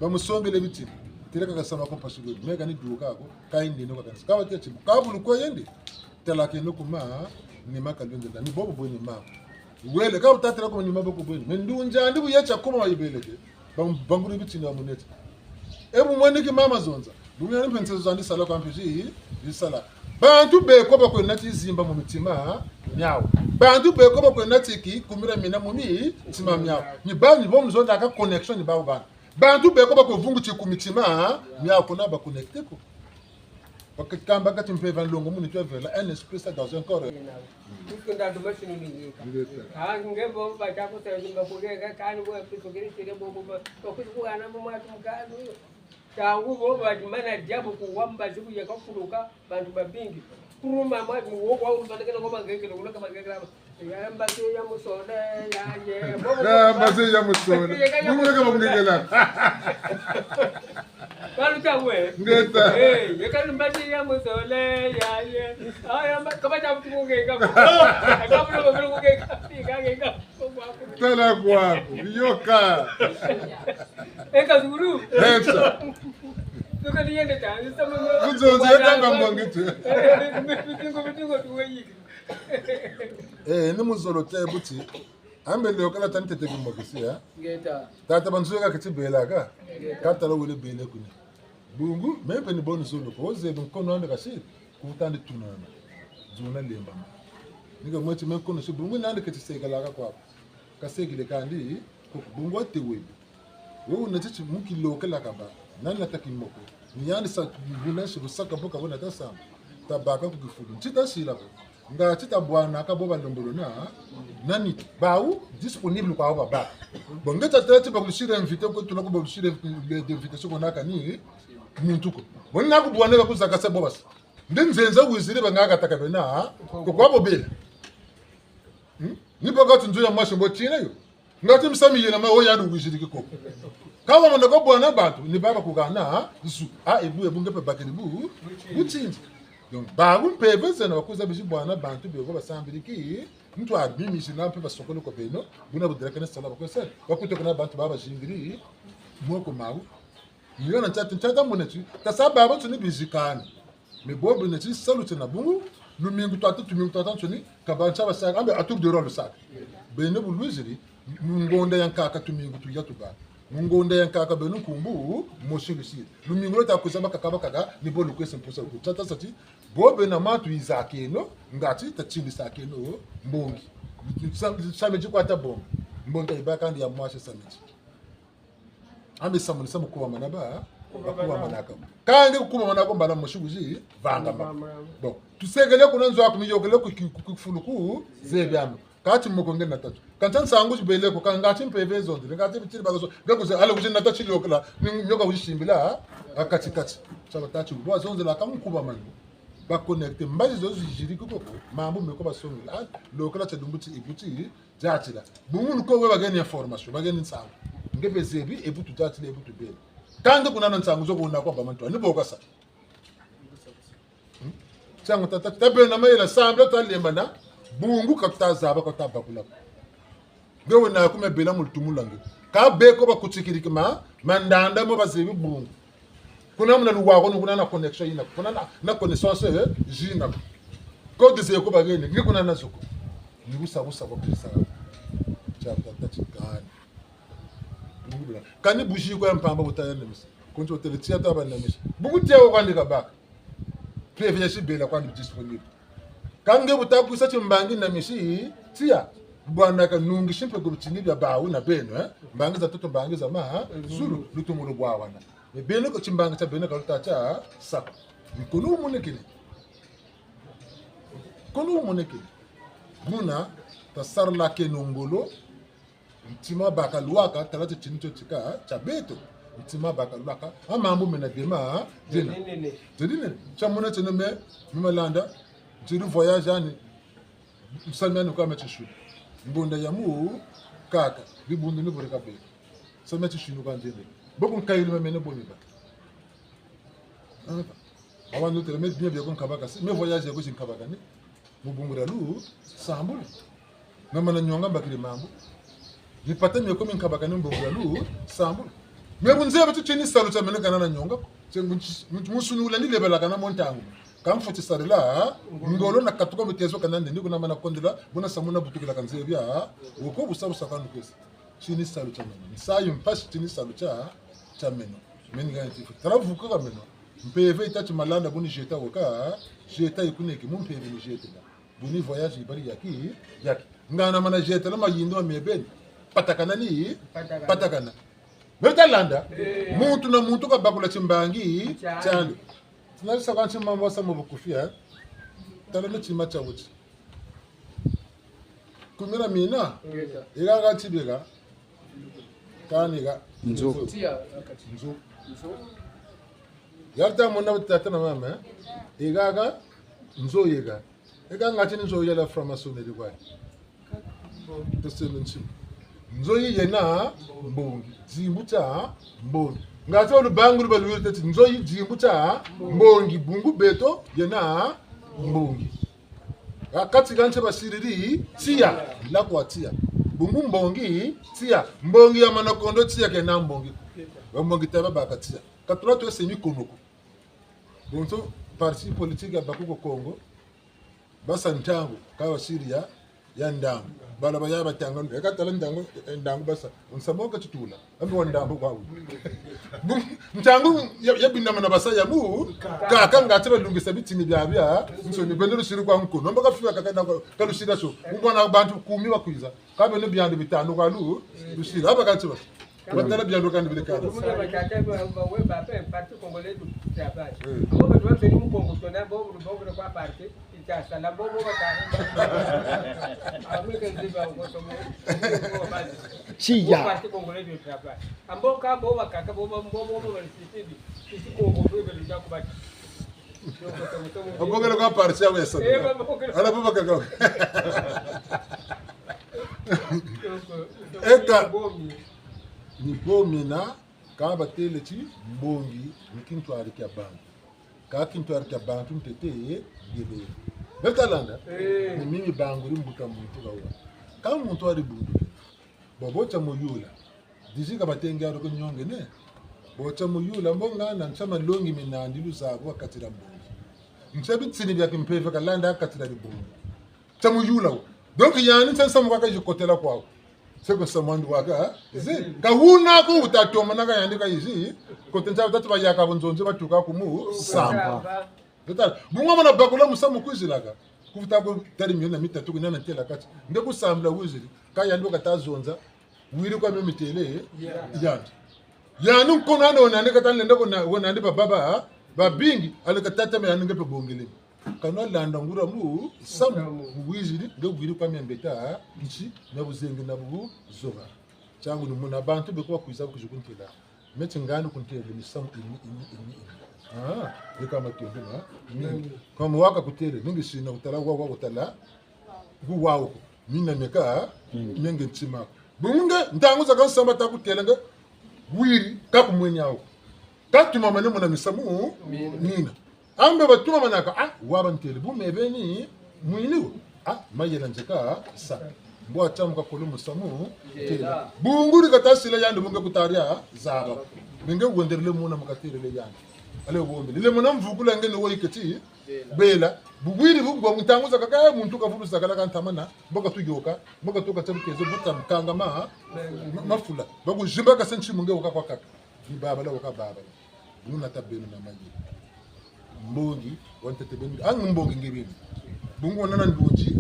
Bamusongele bitini. Tele kaka sama ko mpasi lwe, me ka ni duka ko, ka yindi no ka kanisa. Ka bateti, ka bulu ko yende. Tala keno kuma, ni maka lwende na, ni bobo bwe ni mama. Wele, ka butatela kuma ni maboko bwe ni. Me ndunja, ndi bu yecha kuma wa yibeleke. Bang-, banguri bitini wa muneti. E bu mweni ki mama Zonza. Bu mweni mpe nsezo zandi sala kwa mpe zi, zi sala. Bantu beko bakwena ti zimba mu mitima miawu. Bantu beko bakwena ti ki kumira mina mu mitima miawu. Ni ba ni bo mu Zonza ka connexion ni bawu bana. Bantu beko bakwe vungu ti ku mitima miawu kuna ba connecté ko. Bakakamba kati mpeve nlongo muni twavela, un esprit ça dans un corps. Puisque nda duma sinu ni yika. Ingeta. Ah, nge bo ba ta ko sa yimba ko nge, kani bo piso kiri tire bo bo ba. Ko kusi kuhana bo mwa tumkanu. Ntangu bo ba mana diabo ku wamba ziku yeka kuluka, bantu babingi. Kuruma mwa mu wo kwa urusana kena ko bangekele, kuna ka bangekele. Ya mbasi ya musole, ya ye. Bo bo Ya ba- mbasi ya musole. Yeka ya Mungula ka musole. Bangekela. Balu ta we. Ingeta. Eh, yeka mbasi ya musole, ya ye. Ah, ya mba-, kaba ta kutu kungeka. Kaba ta kutu kungeka. Kungeka. Tala kwaku, yoka. Eka zulu. Eka. Tuka ni yende ta, ni sama mo. Kuzonze yeka ngambo ngitu. Mitingo, mitingo tuwe yiki. Eh, ni muzolo te buti. Ambe leo kala tani tete kimokisi, ya. Ingeta. Tata banzu yeka kiti bela ka. Ingeta. Katala wele bele kuni. Bungu, me mpe ni bo nzolo ko, ozebi nkono andi kasi, kutandi tunana. Zuna lemba. Ni ka mweti me nkono si bungu nandi keti sekelaka kwa. Kasekele kandi, ko bungu ate webi. Wewe na titi mu kilokelaka ba, nani na taki moko. Ni yandi sa, buna si busaka boka bona ta samba. Tabaka ku kifulu. Nti tasila ko. Nga ti tabwanaka bo balembolo na, nani, bawu disponible kwa bo baba. Bon, nge tatela ti bakulusira invité ko, tula ko bakulusira invitation ko na kani muntu ko. Bon, na kubwanaka kuzakasa bo basi. Nde nzenza wiziri banga kataka bena, ko kwa bo bela. Hmm? Ni baka tu nzo ya mwasi mbo tina yo. Nga ti misamu yena ma wo yandi wiziriki ko. Ka wamona ko bwana bantu, ni baba kugana, ha? Zu, ah, ebu, ebu nge mpe bakiri bu, butindi. Donc, bawu mpeve zena bakuza bizi bwana bantu, beko basambiriki, ntu abimisi na mpe basokolo ko beno, buna budelakana sala bakwese, bakutoka na bantu baba zingiri, moko mawu. Ni yo na ntata, ntata mona ti, tasa baba tu ni bizikana. Mais bo bena ti salu tiena bungu, lumingu twata, tumingu twata nsoni, ka ba ntia basaka, ambe à tour de rôle lusaka. Beno bu lwiziri, mu ngonda ya nkaka tumingu tuya tuba. Mu ngonda ya nkaka beno nkumbu, mosi lusiri. Lumingu lo ta kwiza bakaka bakaka, ni bo lukwese mpusa ku. Tata sa ti, bo bena matu yizakeno, nga ti tatilisakeno, mbongi. Sa-, samedi kwa ta bonga. Mbongi yibaka ndi ya mwasi samedi. Ambe samu ni samu kubamana ba, bakubamanaka. Ka nge kukubamanaka mbala mosi kuzi, vanga ma. Bon, tusekele kuna nzo aku miyokele ku ki-, ku, ku fulu ku, zebi ame. Kati moko nge na tatu. Kantia nsangu zibele ko, ka nga ti mpeve zonzele, nga ti bitiri baka zo, nga kuze, ala kuzi nata ti lokela, ni nyoka kuzi simbila, ha? Ha kati kati. Sala tati, bwa zonzela ka mukubamana. Ba connecté, mbazi zo ziziri koko, mambu meko basongela, ah, lokela tia dumbu ti, ibuti, Diatila. Bungu ni ko we bageni information, bageni nsangu. Nge mpe zebi, ebu tu diatila, ebu tu bela. Ka nge kuna na nsangu zo kuna kwa ba mantu, ni bo kasa. Hmm? Nsangu tata, ta bena mayela sambila ta lembana, bungu ka ta zaba ka ta bakula. Nge wena ku me bela mu lutumu lwa nge. Ka beko bakutikiriki ma, mandanda mo bazebi bungu. Kuna muna luwa ko, ni kuna na connexion yina ko. Kuna na, na connaissance, eh, zina ko. Ko dize ko bageni, ni kuna na zo ko. Ni busa busa ko bisa. Tia tata tikani. Kani buzi ko ya mpamba bu ta ya na misa. Konso tele tia ta ba na misa. Buku tia wo kwandi kabaka. Mpeve ya sibela kwandi disponible. Ka nge bu ta kwisa timbangi na misi, tia. Bwana ka nungisi mpe ku bitini bia bawu na beno, eh? Mbangi za tutu, mbangi za ma, eh? Zulu, lutumu lubwawana. Mais beno ko timbangi tia beno ka luta tia saka. Ni kunu wumonekene. Kunu wumonekene. Muna, tasarilakeno ngolo, ntima baka lwaka, tala ti tini tio tika, tia beto. Ntima baka lwaka, ha mambu mena dema, dena. Dena nene. Dena nene. Tia mona tieno me, mi malanda, ntiri voyage ani, nsami ani kwa me tishu. Ngonda ya mu, kaka, bibundu ni bureka be. Nsami tishu kwa ndende. Boku nkayilu me mene boni ba. Awa ndo tele me bien bien ko nkabaka si, me voyage ko si nkabaka ni. Mu bungu dia lusambulu. Na mana nionga mbakiri mambu. Mipata mie ko mi nkabaka ni mu bungu dia lusambulu. Me bu nzebi ti tini salu tia meno kana na nionga ko. Tie mu-, mu-, musunula ni lebelaka na mo ntangu. Ka mfweti sarila, ngolo na katuka mu tezo kana nde, ni kuna mana kondela, buna samu na butukila ka nzebi a, wo ko busa busa kwa nukesa. Tini salu tia meno. Nsayi mpasi tini salu tia, tia meno. Meni gani tifu. Tala vuka ka meno. Mpeve yita ti malanda buni jeta woka, jeta yikuneki, mu mpeve ni jetela. Buni voyage yibari yaki, yaki. Ngana mana jetela mayindu ma mebeni. Patakana ni, patakana. Patakana. Meta landa. Eh. Muntu na muntu kabakula timbangi, tiandi. Tiandi. Tinalisa kansi mambu asa mu bukufi, eh? Tala ni tima tia wuti. Kumira mina, ega kansi bega, kani ga. Nzo. Nzo. Yari ta mona tata na mama, eh? Ega ga, nzo yega. Ega ngati ni nzo ya la franc-maçonnerie kwa. Tese nsi. Nzo yi yena mbongi. Dimbu tia mbongi. Ngati wa lubangu luba luwiri teti. Nzo yi dimbu tia mbongi. Bungu beto yena mbongi. Ha kati ka nsi basiriri tiya. Lakwa tiya. Bungu mbongi tiya. Mbongi ya mana kondo tiya kena mbongi. Ba mbongi taba baka tiya. Ka tula twese mikono ko. Bonso parti politique ya baku ku Congo. Basa ntangu, ka basiri ya, ya ndangu. Bala ba ya batanga, eka tala ndangu, eh, ndangu basa. Nsamu ka titula. Ambi wa ndangu kwa wu. Bu, ntangu ya, ya binama na basa ya mu, ka, ka ngati balungisa bitini biabia, nsoni beno lusiri kwa nkono. Mbo ka fiwa kaka na kwa, ka lusiri so. Mbona bantu kumi bakwiza. Ka beno biandi bitanu kwa lu, lusiri. Aba kansi basa. Batala biandi kandi bile kala. Muna batata ba, ba, we ba pe, Parti Congolais du Travail. Eh. Abo batu bambeni mu Congo, tona bo, bo, bo, kwa parti, ita sala bo, bo, bata. Amwe kenzi ba, ngo somo. Tiya. Parti Congolais du Travail. Ambo ka bo, bakaka bo, bo, bo, bo, bo, sisi, sisi Congo, bo, bo, bo, kubati. Abongele kwa parti ya wesa. Eh, ba, ba, ba. Ala bo bakaka. Eka. Ni bo mina, ka batele ti mbongi, ni kintwari kia bantu. Ka kintwari kia bantu ntete, yebe. Beta landa? Eh. Ni mimi banguri mbuta muntu kawa. Ka muntu wari bundu. Bobo tia muyula. Dizi ka batengi aro ko nyongene. Bo tia muyula, mbo ngana ntia malongi minandi luzabu wa katira mbongi. Ntia bitini bia kimpeve kalanda katira dibongi. Tia muyula wo. Donc, yandi ntia nsamu kaka yikotela kwawu. Seko nsamu andi waka, ha? Zi, ka wuna ko wuta tomanaka yandi ka yizi, kote ntia batatu bayaka bunzonzi batuka kumu, samba. Samba. Tata, bu ngwa mana bakula musamu kwizilaka. Kufuta ko tari miona mitatu kuna na tela kati. Nde kusambila wizili, ka yandi kata zonza, wiri kwa mio mitele, yandi. Yandi nkono andi wonandi kata nlenda wona, wonandi bababa, babingi, ale kata tame yandi nge pe bongele. Kanu landa nguria mu, samu, wizili, nge wiri kwa mia mbeta, nsi, na buzengi na buzoba. Tiangu ni muna bantu beko bakwiza bakwiza kuntela. Meti ngani kuntele misamu ini, ini, ini, ini. Ah, eka matondo ma, mingi. Kama waka kutele, mingi sina kutala, wa, wa kutala, ku wawu ko. Mina meka, mingi ntima ko. Bungu nge, ntangu zakaka nsamba ta kutela nge, wiri, ka kumweni awu. Ka tumamane muna misamu, mina. Ambe batumamanaka, ah, waba ntele, bu mebeni, mwini wo. Ah, mayela nzeka, sa. Mbwa tiamu kakolo musamu, tela. Bungu di kata sila yandi bunge kutaria, zaba. Nge wenderele muna mukatelele yandi. Ale wombe. Lile muna mvukula nge ni woyi keti, bela. Bubwiri bu, bwa ntangu zakaka, eh, muntu kavulu zakala ka ntamana, mbo katuyoka, mbo katuka tiamu kezo, buta mukangama, ma-, mafula. Bakuzimba kasa ntimu nge woka kwa kaka. Ni babala woka babala. Wuna ta beno na mayela. Mbongi, wa ntete beno. Angu mbongi nge beno. Bungu wena na ndunzi,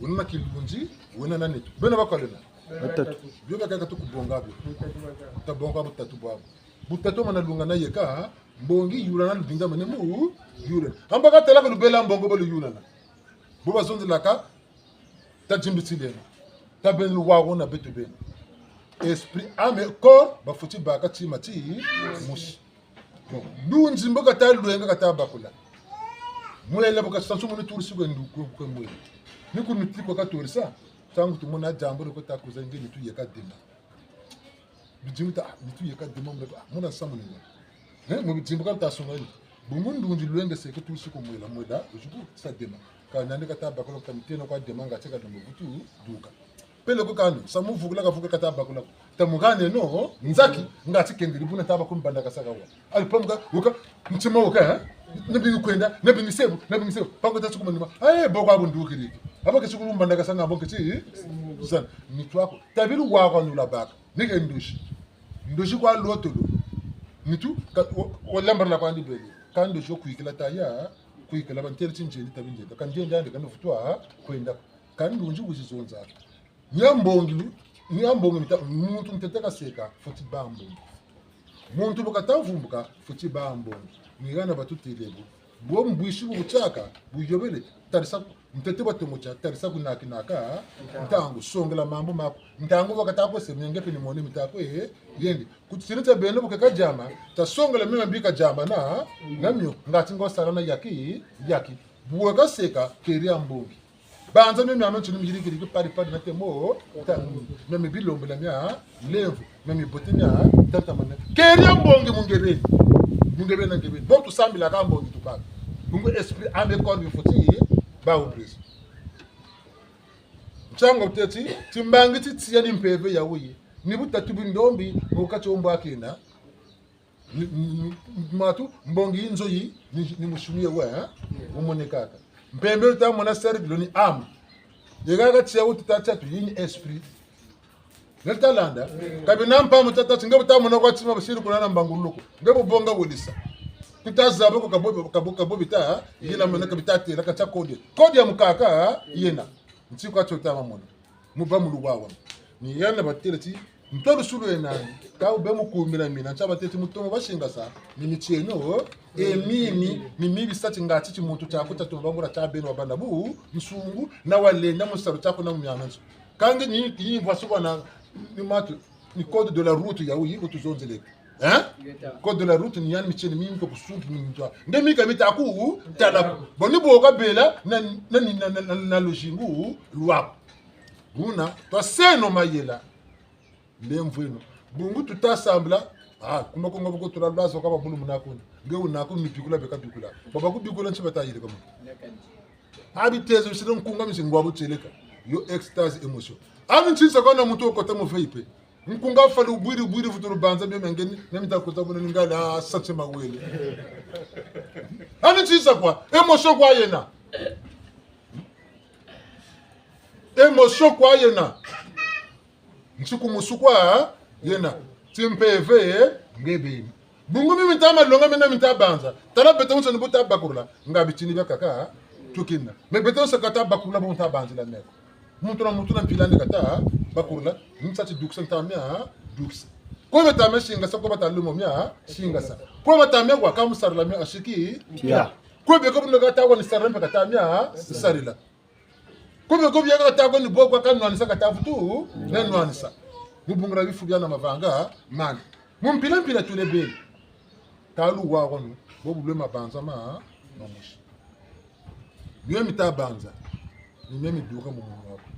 wena na kilunzi, wena na nitu. Beno bakalena. Batatu. Bio bakaka tukubonga bio. Tabonga butatu bwabu. Butatu mana lungana yeka, mbongi yulana lubinga mane mu, yulana. Amba katala ka lubela mbongo baluyulana. Bo bazonzelaka, tadimbitileno. Tabeno luwawu na beto beno. Esprit, âme, corps, bafweti baka tima ti, musi. Bon, ndunzi mbo kata lwenga kata bakula. Mwela bu kasa nsumu ni turisi kwe ndu kwe, kwe mwela. Ni ku nitu kwa katurisa. Ntangu tumona diambu ko ta kwiza nge nitu yeka dema. Bidimbu ta, ah, nitu yeka dema mbo, ah, muna samu ni nga. Eh, mu bidimbu ka ta songa ni. Bungu ndunzi lwengeseke turisi ku mwela, mwela, wuzi ku sa dema. Ka nandi kata bakula ka muteno kwa dema nga tieka dema vutu, duka. Peleko kani, samu vukula kavukula kata bakula. Tamuhaneno, nzaki, ngati kendiri buna taba kumbandakasa kawa. Ali pamuka, wuka, ntima wuka, eh? Nabingi kwenda, nabingi sebu, nabingi sebu. Pako tasi ku manima. Aye, boko abu ndukiri. Aba kesi kumbandakasa nga bo kesi, zana, nitu aku. Tabiri wako nula baka. Ni ke nduzi. Nduzi kwa lotolo. Nitu, ka, wa, wa lambarala kwandi bele. Ka nduzi wo kwikila taya, kwikila bantele ti nzendi tabi nzendi. Ka nzendi andi ka nufutwa, kwenda. Ka ndunzi wuzi zonza. Ni ya mbongi lu, ni ya mbongi mita, muntu ntete kaseka, fweti bâ mbongi. Muntu bu kata vumbuka, fweti bâ mbongi. Ni hana batutêle bu. Bo mbwisi bu butiaka, buyobele, tarisa ku, ntete bwa tomo tia, tarisa ku naki naka, ntangu, songela mambu maku. Ntangu wakata kwe se, mie nge mpe ni mone mita kwe, eh, yende. Ku tisini tia beno bu keka diama, tasongela mio mambi kadiama na, na mio, ngati ngo sala na yaki, yaki. Bu weka seka, keri ya mbongi. Banza mio miame ntinu miyirikiri ki pari pari na temo, ta, mia mi bilombela mia, lemvo, mia mi bote mia, tatamana. Keri ya mbongi mu nge beni. Mu nge beni na nge beni. Bo tusambilaka mbongi tubaka. Bungu esprit, âme, corps, bifweti, bâ wu prison. Ntiangu teti, timbangi ti tiya ni mpeve ya wuyi. Ni butatu bindombi, mu kati wo mbwa kena. Ni, ni, ni, matu, mbongi yi nzo yi, ni, ni musuni ye we, eh? Wumonekaka. Mpembe luta mona cercle ni âme. Yeka ka tia wuti ta tia tu, yi ni esprit. Nge luta landa. Ka bina mpamu tata, nge buta mona kwa tima basiri kuna na mbanguluko. Nge bu bonga welisa. Kuta zaba ko kabo, kabo, kabo bita, yila mona ka bita têla, ka tia code. Code ya mukaka, yena. Nti kwa tiota mamona. Mu bâ mu luwawanu. Ni yandi batêle ti, nto lusulu lwena, ka wube mu kumbila mina, ntia batêle ti mu tomo basingasa, ni mitieno, e mimi, ni mibi sa ti ngati ti muntu tiaku tia tomo bangula tia beno wabâ na bu, nsungu, na walenda mu salu tiaku na mu miamiansoni. Kâ nge ni, ni vwa subana, ni matu, ni code de la route ya wuyi, ku tuzonzeleke. Hein? Code de la route ni yandi mitieno mi mpe kusuntu mi mtwa. Nge mi ka mita ku tala. Bon, ni bo kabela na, na, na luzingu lwaku. Buna, twaseno mayela. Lemvweno. Bungu tuta sambila. Ah, kuma ko nga bu ko tula lwazo ka babulu muna kuna. Nge wuna ku mibikula beka bikula. Baba kubikula nti bata yirika mu. Abi tezo bisiri nkunga misi ngwa butieleka. Yo extase, émotion. Ani nti sa kwa na muntu wo kota mu V I P. Nkunga fweti bwiri, bwiri vutu lubanza mio mia ngeni, na mita kota buna ni ngala sante mawele. Ani nti sa kwa, émotion kwa yena. Émotion kwa yena. Nti ku musu kwa yena. Timpeve, nge beni. Bungu mi mita malonga mena mita banza. Tala beto nsoni bu ta bakurula. Nga bitini biakaka, tukina. Mais beto nsoni kata bakurula bu ta banzila meko. Muntu na muntu na mpila andi kata bakurula, nsa ti dukisa ntamia, dukisa. Kwe bata mia singasa, kwe bata lumo mia singasa. Kwe bata mia kwa ka mu sarila mia asiki. Pia. Kwe beko buna kata kwa ni sarila mpe kata mia sarila. Kwe beko bia kata kwa ni bo kwa ka nwanisa kata vutu, na nwanisa. Mu bungu dia bifu bia na mavanga, mani. Mu mpila mpila tule beni. Ka luwawanu, bo bu lwe mabanza ma, mamosi. Mio mita banza, ni mio miduka mu munwa waku.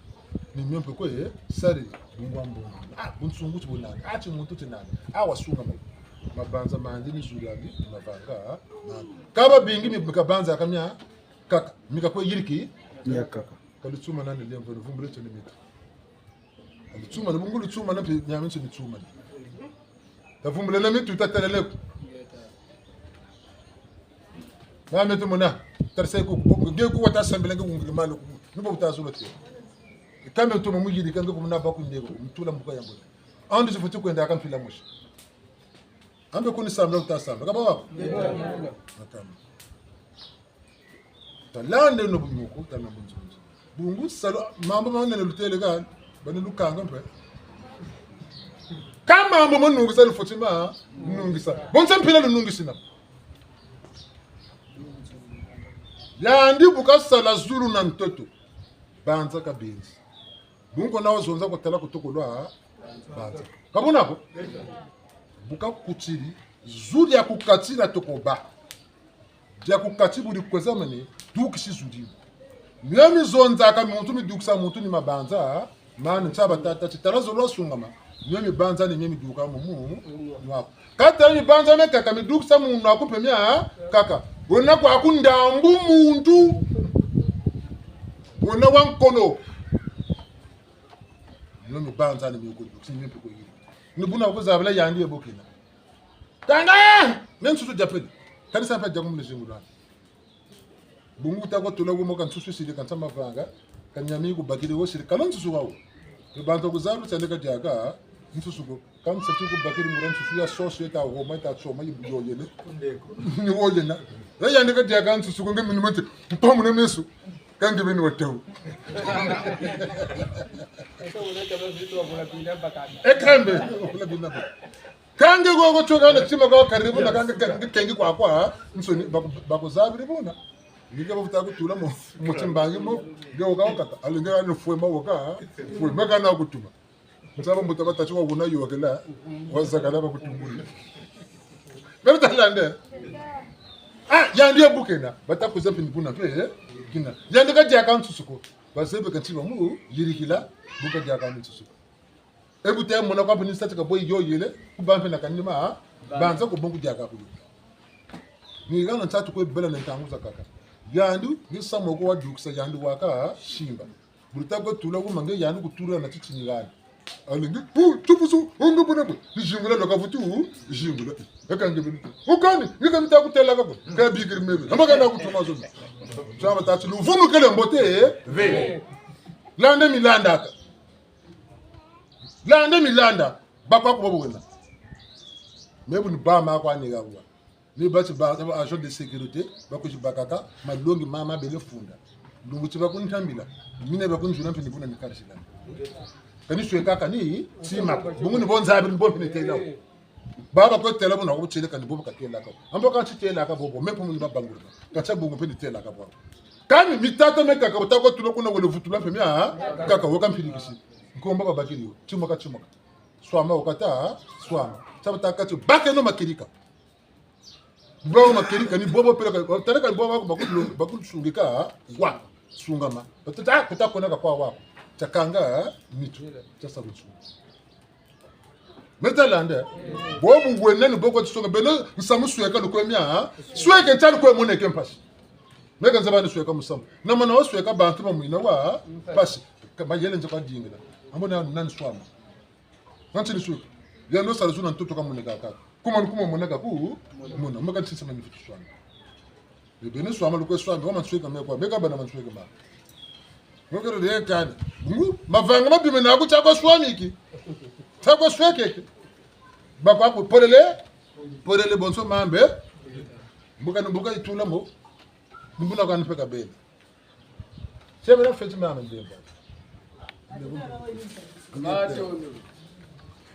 Ni mio mpe kwe, sari, mungwa mbongo. Ah, bunsungu ti bu nani, ah, ti muntu ti nani, ah, wasunga mayi. Mabanza mandi ni zulu andi, ni mavanga, mandi. Ka babingi mi, mi kabanza ka miakaka, mi kakwe yiriki, miakaka. Ka lutsumana ni lemvo, ni vumbule tio ni mitu. Lutsumana, bungu lutsumana, mpe miamiansoni mitsumana. Tavumbuleno mitu, tatelele ko. Mama meto mona, tarisa ku, ku, nge ku wata sambila nge kungile malo ku, ni bo bu ta zolo te. Kambe ntomo muyirika nge ku muna ba ku ndeko, mutula mbuka ya mbote. Andi zifweti kwenda ka mpila mosi. Ambe kuni sambila uta sambila. Ka bwa ko? Makamba. Talandeno bunyoko, tala bunzonzi. Bungu salu, mambu manene lutêle ka, bani lukanga mpe. Ka mambu ma nungisa lufweti ma, nungisa. Bonso mpila lunungisina. Yandi bu kasala zulu na ntoto. Banza kabenzi. Bungu na wazonza kutala kutukulwa, banza. Ka buna ko? Bu kakutiri, zulu ya ku kati na toko bâ. Dia ku kati bu dikwezamane, dukisi zulu. Mio mizonzaka muntu, midukisa muntu ni mabanza, mani ntia batâ ti tala zolo sungama, mio mibanza ni mio miduka mu munwa waku. Kâ tala mibanza miakaka midukisa munwa waku mpe miakaka. Wena kwaku ndambu muntu. Wena wa nkono. Mio mibanza ni mio kwe dukisi, ni mio mpe kwe yiri. Ni buna kuzabila yandi ye bo kena. Tanga! Ne nsusu dia pele. Kanisa mpe dia ku mlezingu lwani. Bungu ta kwa tula ku mo ka nsusu siri ka nsa mavanga. Ka nyami ku bakiri wo siri. Ka lo nsusu wawu. Ni bantu ku zalu tiandika diaka nsusu ko. Ka nsa ti ku bakiri ngura nsusu ya soso yeta woma yeta tsoma yi bu yo yele. Ni wo yena. Yandika diaka nsusu ko nge minu mati. Mpamu na meso. Ka nge beni wa tewu. E kambe, wabula bina ba. Kâ nge koko tio kana tima kwa karibu na kanga kengi kwa kwa, nsoni baku-, bakuzabiri buna. Nge bavuta kutula mo, mu timbangi mo, nge woka wakata, ali nge ani fwema woka, fwema kana kutuma. Nsaba mbuta batâ ti wa wuna yôkela, wazakala bakutunguri. Bebe talande. Ah, yandi ya bukena, bata kwiza mpe ni buna mpe, eh, kina. Yandi kadiaka nsusu ko. Bazebi ka nti ba mu yirikila, bu kadiaka nsusu ko. E bu te mona kwa mpe ni sa ti ka bwe yo yele, ku ba mpe na kanima, banza ko bon kudiaka kuyo. Ni hana nsatu kwe bela na ntangu zakaka. Yandi, ni samu ko wadukisa yandi waka, simba. Bu luta kwe tula ku ma nge yandi kutula na titi ni hana. Alingi, hu, tupusu, ungu buna bwe. Ni zingula lo kavutu, zingula. Eka nge bini. Ukani, ni ka mita kutela kako. Ka bikiri mebe. Hama kana kutuma zo. Tia batâ ti luvunu kele mbote, eh? Ve. Landa mi landaka. Landa mi landa. Bakwa ku bobo wena. Me bu ni ba ma kwa ni gawa. Ni ba ti ba, ba agent de sécurité, bakwizi bakaka, malongi mama bele funda. Lumbu ti bakuntambila, mina bakunzula mpe ni buna ni karisila. Kani sweka kani, tima, bungu ni bo nzabiri ni bo mpe ni tela. Baba kwe tela buna ko tiele kani bobo katelaka. Ambo ka ti telaka bobo, me mpe mu ni babangula. Ka tia bungu mpe ni telaka bobo. Kani mitatu me kaka, wuta kwe tula kuna wele vutula mpe mia, kaka woka mpirikisi. Nkombo babakiri yo, timoka timoka. Swama wukata, swama. Sa bata kati, bakeno makirika. Bwa makirika ni bobo peleka, taleka ni bobo wako bakulu, bakulu sungika, wa, sungama. Batata, kuta kona ka kwa wako. Tia kanga, mitu, tia sa mutsu. Me talande, bobu wena ni bo ko tisunga, beno nsamu sweka lukwe mia, sweke tia lukwe moneke mpasi. Me ka nzaba ni sweka musamu. Na mana wa sweka bantu ba mwina wa, mpasi. Ka mayele nza kwa dingila. Ambo na nani swama. Kansi ni sweka. Yandi sala zuna ntoto ka moneka kaka. Kuma ni kuma moneka ku, mona. Maka nsisa ma ni fitu swama. Bebe ni swama lukwe swama, wa mansweka me kwa, me ka bana mansweka ma. Mokero de kani. Bungu, mavanga ma bime na ku tia kwa swamiki. Tia kwa swekeke. Bakwa ku polele, polele bonso mambe. Mbuka ni mbuka itula mo. Ni buna kwa ni peka bele. Sebela feti mama ndemba. Matondo.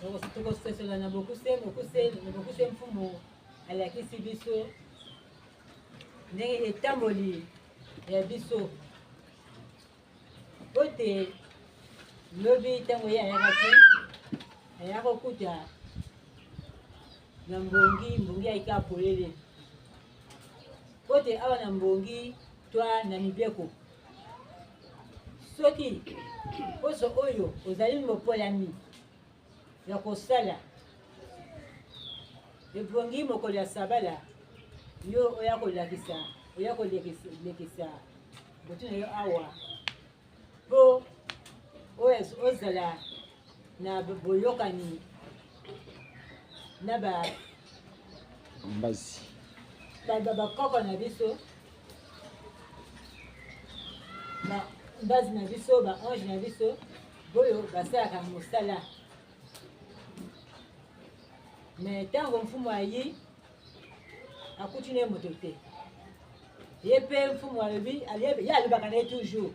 Toko-, tokososola na bokuse, bokuse, na bokuse mfumu alakisi biso ndenge etamboli ya biso. Mpo te lobi ntango ye ayakaki, aya kokuta na mbongi, mbongi ayika polele. Mpo te awa na mbongi, twa na mibeko. Soki poso oyo ozali mopolami ya kosala, ebongi mokolo ya sabala, yo oya kolakisa, oya kolekisa, lekisa motu na yo awa. Mpo oyo ozala na boyokani na ba mbazi. Ba, ba, bakoko na biso, ba mbazi na biso, ba ange na biso, boyo basalaka mosala. Mais ntango mfumu ayi, akuti na ye moto te. Ye mpe mfumu alobi, ali-, ye alobaka na ye toujours.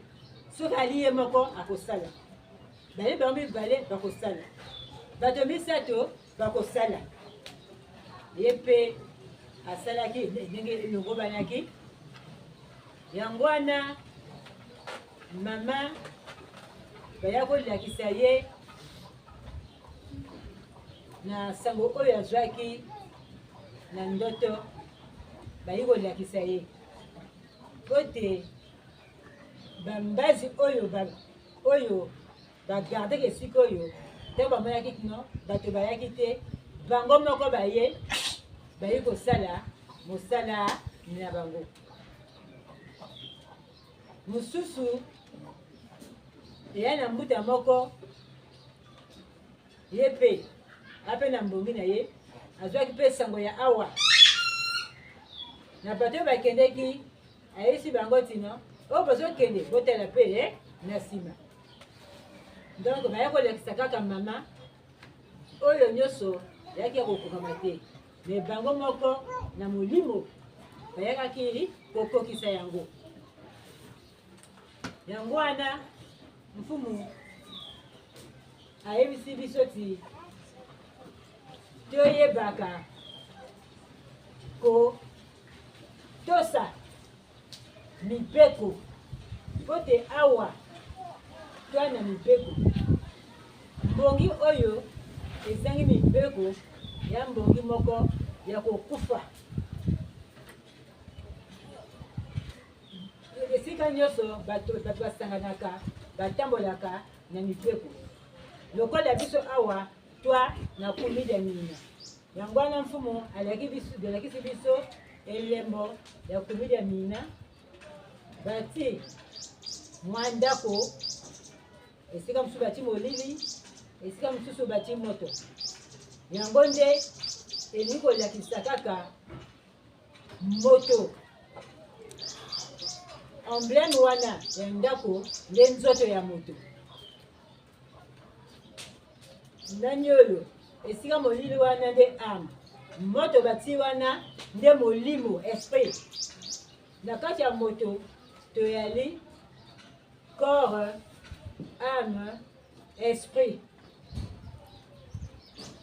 Soki ali ye moko, akosala. Bali bango mibale, bakosala. Bato misato, bakosala. Ye mpe asalaki ndenge elongobanaki. Yango wana, mama, baya kolakisa ye na sango oyo azwaki na ndoto, bayi kolakisa ye. Mpo te bambazi oyo ba-, oyo bagardeke esika oyo, ntango bamonaki kino, bato bayaki te, bango moko baye, bayi kosala mosala na bango. Mosusu, eya na mbuta moko, ye mpe, ape na mbongi na ye, azwaki mpe sango ya awa. Na bato oyo bakendeki, ayebisi bango ti non, oyo bozokende, botala mpe, eh, na nsima. Donc, baya kolakisa kaka mama, oyo nyonso yaki ya kokokama te. Mais bango moko na molimo, bayakaki kokokisa yango. Yango wana, mfumu ayebisi biso ti Toyebaka kotosa mibeko, mpo te awa twa na mibeko. Mbongi oyo ezangi mibeko ya mbongi moko ya kokufa. Esika nyonso bato, bato basanganaka, batambolaka na mibeko. Lokola biso awa, twa na kumi dia mina. Yango wana Mfumu alaki biso, alakisi biso elembo ya kumi dia mina. Batie mwa ndako, esika mosusu batie molili, esika mosusu batie moto. Yango nde elingi kolakisa kaka moto. Emblème wana ya ndako nde nzoto ya moto. Nani oyo? Esika molili wana nde âme. Moto batie wana nde molimo, esprit. Na kati ya moto toyali corps, âme, esprit.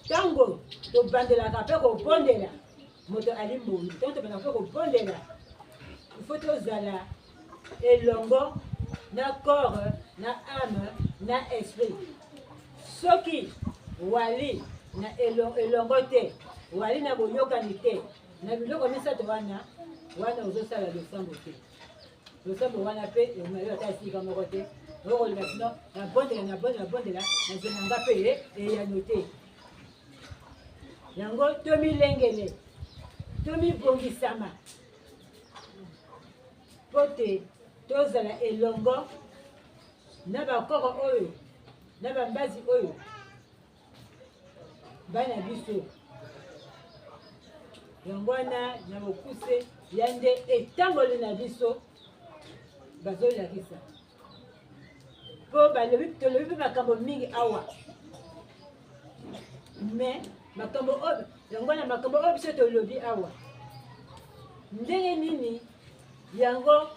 Ntango tobandelaka mpe kobondela, moto ali mbongi. Ntango tobandaka mpe kobondela, il faut tozala elongo na corps, na âme, na esprit. Soki wali na elo-, elongo te, wali na boyokani te na biloko misato wana, wana ozosala losambo te. Losambo wana mpe, eh, na yo ata esika moko te. Okoloba kino, nabondela, nabondela, nabondela, nazwi na nga mpe, eh, eyano te. Yango tomilengele, tomibongisama, mpo te tozala elongo na bakoko oyo, na bambazi oyo, bana biso. Yango wana na mokuse, ya nde etamboli na biso bazolakisa. Mpo balobi, tolobi mpe makambo mingi awa. Mais makambo oyo, yango wana makambo oyo biso tolobi awa, ndenge nini yango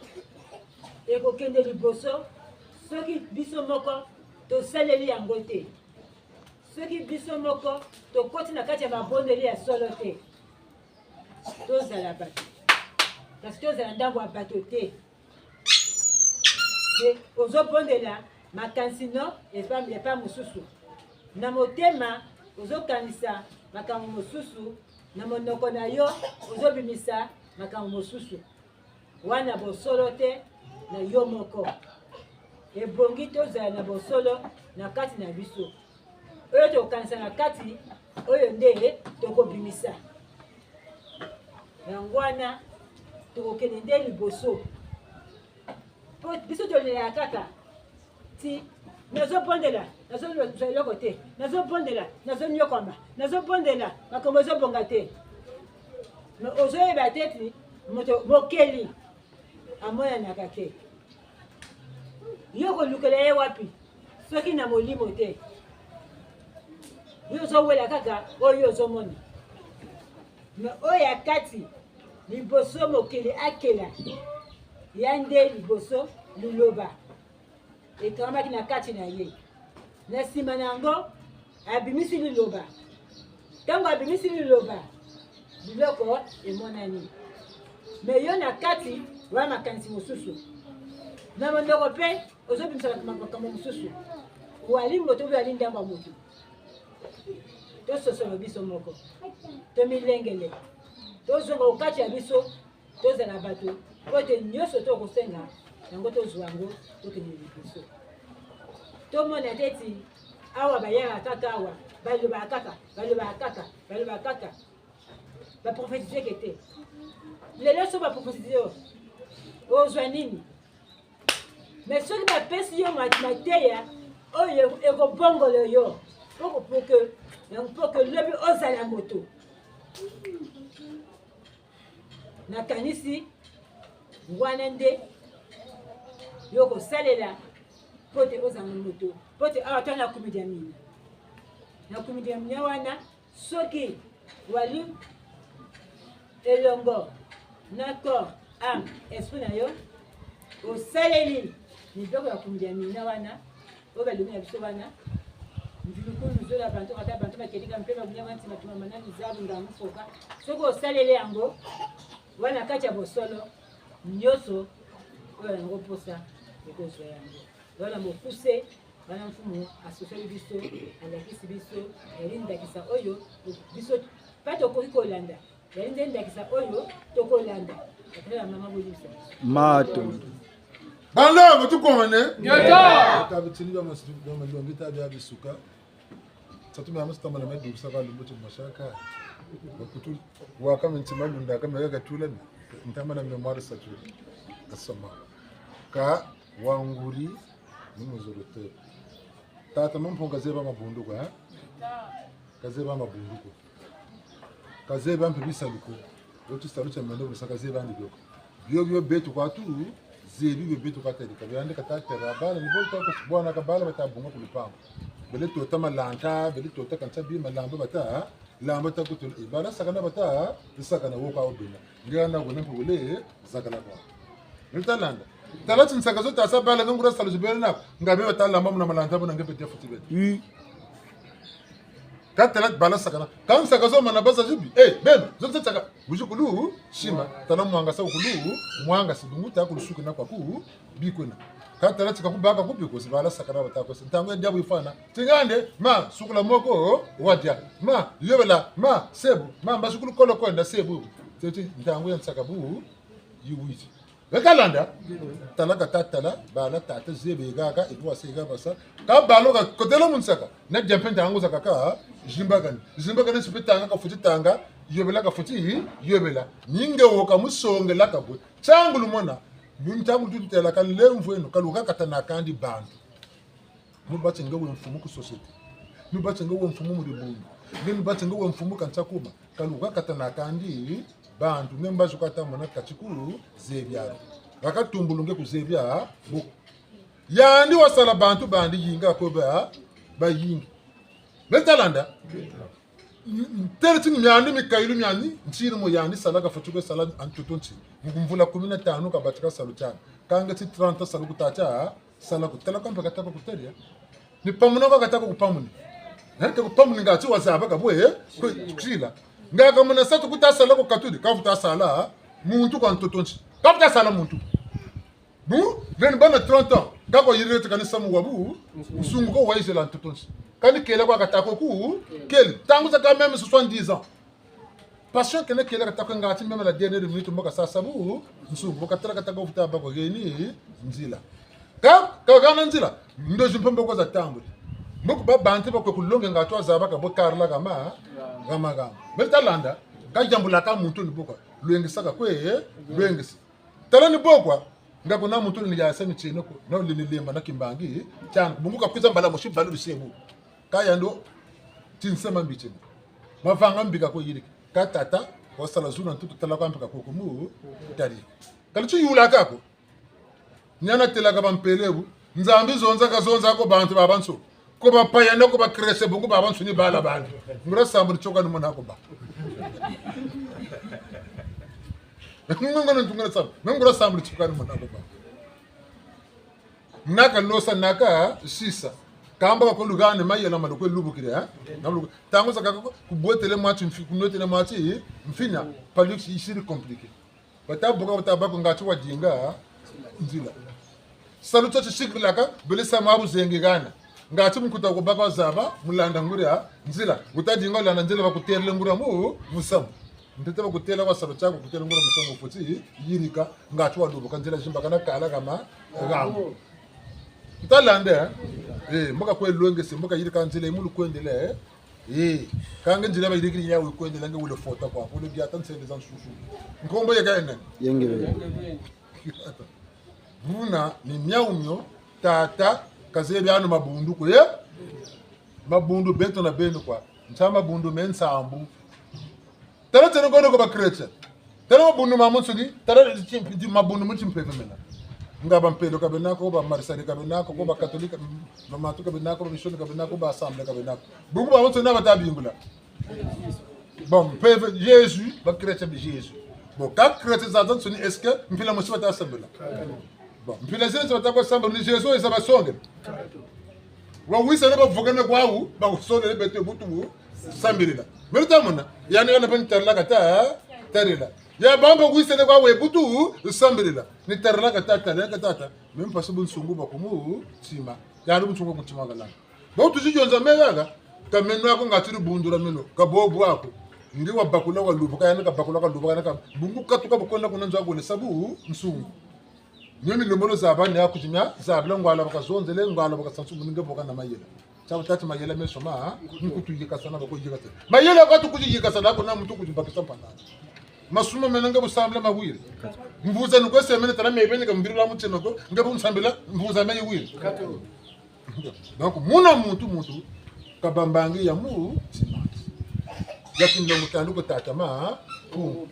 ekokende liboso soki biso moko tosaleli yango te? Soki biso moko tokoti na kati ya mabondeli ya solo te, tozala bato, kasi tozala ndambo ya bato te. Te, ozobondela makanisi no epa, epa mosusu. Na motema ozokanisa makambo mosusu, na monoko na yo ozobimisa makambo mosusu. Wana bosolo te na yo moko. Ebongi tozala na bosolo na kati na biso. Oyo tokanisa na kati, oyo nde tokobimisa. Yango wana, tokokende nde liboso. Mpo biso tolelaka kaka ti, nazobondela, nazozwa eloko te, nazobondela, nazonyokwama, nazobondela, makambo ezobonga te. Mais ozoyeba te ti moto mokeli amonanaka te. Yo okolukela ye wapi soki na molimo te? Yo ozowela kaka oyo ozomona. Mais oyo ya kati, liboso mokeli akela, ya nde liboso liloba ekangamaki na kati na ye. Na nsima na yango, abimisi liloba. Ntango abimisi liloba, biloko emonani. Mais yo na kati, oza makanisi mosusu. Na monoko mpe, ozobimisa makambo mosusu. Wali moto oyo ali ndambo ya moto. Tososolo biso moko. Tomilengele. Tozonga okati ya biso. Tozala bato, mpo ete nyonso tokosenga, yango tozwa yango, tokende liboso. Tomona te ti awa bayaka kaka awa, balobaka kaka, balobaka kaka, balobaka kaka. Baprofetizeke te. Lelo so baprofetize yo, ozwa nini? Mais soki bapesi yo mat-, mateya oyo ekobongola yo, mpo que, mpo que lobi ozala moto. Nakanisi wana nde yo okosalela mpo te ozala moto, mpo te awa tala na kumi dia mina. Na kumi dia mina wana, soki wali elongo na corps, âme, esprit na yo, osaleli mibeko ya kumi dia mina wana, oyo balobi na biso wana, Bilukulu zola bantu, kata bantu bakedika mpe babunya bantu batuma manani zabu nga mufoka. Soko osalele yango, wana kati ya bosolo, nyonso oyo yango posa, ekozwa yango. Wana mokuse, wana mfumu asosoli biso, alakisi biso, yali ndakisa oyo, biso, mpe tokoki kolanda. Yali nde ndakisa oyo tokolanda. Atala mama bolisa. Matondo. Banda, mutu komane. Ngeta. Tabitini bia masutu, bia malongi, ta bia bisuka. Satu mia masutu tamana mia dukisa ka lumbu ti mashaka. Bakutu, waka minti malunda, ka mega katula mi. Ntamana mémoire satu. Asoma. Ka wanguri, ni muzolo te. Tata Mampungu kazeba mabundu kwa, eh? Kazeba mabundu kwa. Kazeba mpe bisalu ko. Oti salu tia mendo, busa kazeba ni bio ko. Bio bio beto kwa tu, zebi bio beto kwa tadi. Ka biandi kata tera bala, ni bo ta ko bwana ka bala bata bunga ku lupangu. Bele tota malanta, bele tota kansa bi malamba bata, lamba ta kutu, eh, bala sakana bata, sakana wo kwa obina. Nge ana wena mpe wele, zakala kwa. Nge talanda. Tala ti nsaka zo tasa bala nge nguria salu zibele nako. Nga beba tala mba muna malanta muna nge mpe dia futi beta. Oui. Ka tala bala sakana. Ka nsaka zo mana basa zibi. Eh, beno, zo tsa tsaka. Buzi kulu, sima. Tala mwanga sa kulu, mwanga si bungu ta kulu suki na kwa ku, bikwena. Ka tala tika kubaka kubi ko, si bala sakana bata ko. Ntangu ya diabu ifwana. Tingande, ma, sukula moko, wadia. Ma, yobela, ma, sebu. Ma, mbasukulu kolo kwenda, sebu. Teti, ntangu ya nsaka bu, yiwiti. Bekalanda, tala kata tala, bala tata zebe gaga, ebu wase gaga basa. Ka balo ka kotela mu nsaka, na dia mpe ntangu zakaka, zimbakani. Zimbakani si mpe tanga kafuti tanga, yobela kafuti, yobela. Ni nge wo kamusongela kabwe. Ntangu lumona, ni ntangu tutela ka lemvweno, ka lukakatana kandi bantu. Mu bati nge we mfumu ku société. Mu bati nge we mfumu mu dibundu. Nge mu bati nge we mfumu kansa kuma. Ka lukakatana kandi bantu nge mbazi kata mona kati ku zebia. Kaka tumbulu nge ku zebia bu. Yandi wasala bantu bandi yinga ko ba, bayingi. Betalanda. Ntele ti miandi mikayilu miandi, ntiri mo yandi sala ka fweti kwe sala ha ntoto nti. Mu mvula kumi na tanu kabatika salu tiandi. Ka nge ti trente salu ku tata, sala ku tala kwa mpe katako kuteria. Ni pamuna kwa katako kupamuni. Eh, te kupamuni nga ti wazaba kabwe, eh, kwe, kusila. Nga kamuna satu kuta sala ku katuli, kafuta sala, muntu kwa ntoto nti. Kafuta sala muntu. Bu, beno bana trente ans, kako yirire ti kani samu wabu, nsungu ko wayizela ntoto nti. Kani kela kwa katako ku, keli. Ntangu za quand même soixante-dix ans. Passion kena kela katako nga ti même la dernière minute mbo kasa sabu, nsungu, mbo katala katako futa bako geni, nzila. Ka, ka gana nzila, ndozi mpe mbo ko za tambuli. Mbo ku ba bantu bakwe kulonge nga ti wazaba kabwe karla gama, gama gama. Beno talanda, ka yambula ka muntu ni bo kwa, lwengisaka kwe, lwengisi. Tala ni bo kwa, nga kuna muntu ni yasa mitieno ko, na ulini lemba na kimbangi, tiana, bungu kakwiza mbala mosi balu bisebu. Ka yandi o, ti nsema mbi tiena. Mavanga mbi kako yiriki. Ka tata, wasala zuna ntutu tala kwa mpe kako kumu, tari. Kali tiyula kako. Niana telaka bampele bu, Nzambi zonza kazonza ko bantu babansoni. Ko bapaya na ko ba chrétien, bungu babansoni bala bandi. Nguria sambulu tioka ni mona ko ba. Nguria sambulu tioka ni mona ko ba. Naka losa, naka sisa. Kamba ka ko lugane mayela ma lukwe lubukiri, eh? Ntangu zakaka ko, kubwetele mwa ti mfi-, kunwetele mwa ti mfina, palux isiri compliqué. Bata buka, bata bako nga ti wadinga nzila. Salu tio tisikilaka, bele sa mwa buzengi gana. Nga ti mu kuta ko baka wazaba, mu landa nguria nzila. Wuta dinga landa nzila bakutelele nguria mu, musamu. Ntete bakutela kwa salu tiaku, kutela nguria musamu fweti yirika, nga ti walubuka nzila zimbakana kala kama, gama. Ntalande, eh? Eh, mbo kakwe lwengese, mbo kayirika nzila, yi mu lukwendele, eh? Eh, ka nge nzila bayirikiri ya wukwendela nge wele fota kwa, wele biata nsende za nsusu. Nkombo yeka yena ni? Yenge beni. Buna ni miawu mio, tata, kazebi anu mabundu ko, eh? Mabundu beto na beno kwa. Nsa mabundu me nsambu. Tala tene kono ko ba chrétien. Tala mabundu mamansoni, tala ti-, ti-, mabundu mu timpeve mena. Nga bampelo ka bena ko, ba marisali ka bena ko, ko ba katolika, ba matu ka bena ko, ba misioni ka bena ko, ba assemblée ka bena ko. Bungu bamansoni na bata bingula. Bon, mpeve Jésus, ba chrétien bi Jésus. Bon, ka chrétien zazansoni, est-ce que mpila mosi bata sambila? Bon, mpila zina bata kwa sambila, ni Jésus eza basonge. Wawisana bavukana kwawu, bakusonele beto butu sambilila. Meno tamona, yandi kana pe ni tarila kata tarila. Ya bamba wisana kwawu butu sambilila. Ni tarila kata tarila kata. Meno mpasi bunsungu bwa ku mutima. Yandi bunsungu ku mutima kalanga. Bo tuzi yonza meno kaka, ka meno ako ngati dibundu dia meno, ka bobo ako. Ndi wabakula walubuka, yandi kabakula kalubuka, yandi ka, bungu katuka bu kwenda kuna nzo ako lesa bunsungu. Mio milembolo zaba ni aku ti mia zabila ngwala bakazonzele, ngwala bakasansu, muninge boka na mayela. Tiabu tâ ti mayela meso ma, nkutu yikasana bako yikasana. Mayela katu kuti yikasana, ako na muntu kuti bakisa mpana. Masumu mena nge bu sambila mawiri. Mvuza ni kwe semene tala mebeni ka mbirila mutima ko, nge bu nsambila, mvuza meyi wiri. Donc, muna muntu, muntu, kabambangi ya mutima. Ya kinlongo tandu ko tata ma, ku.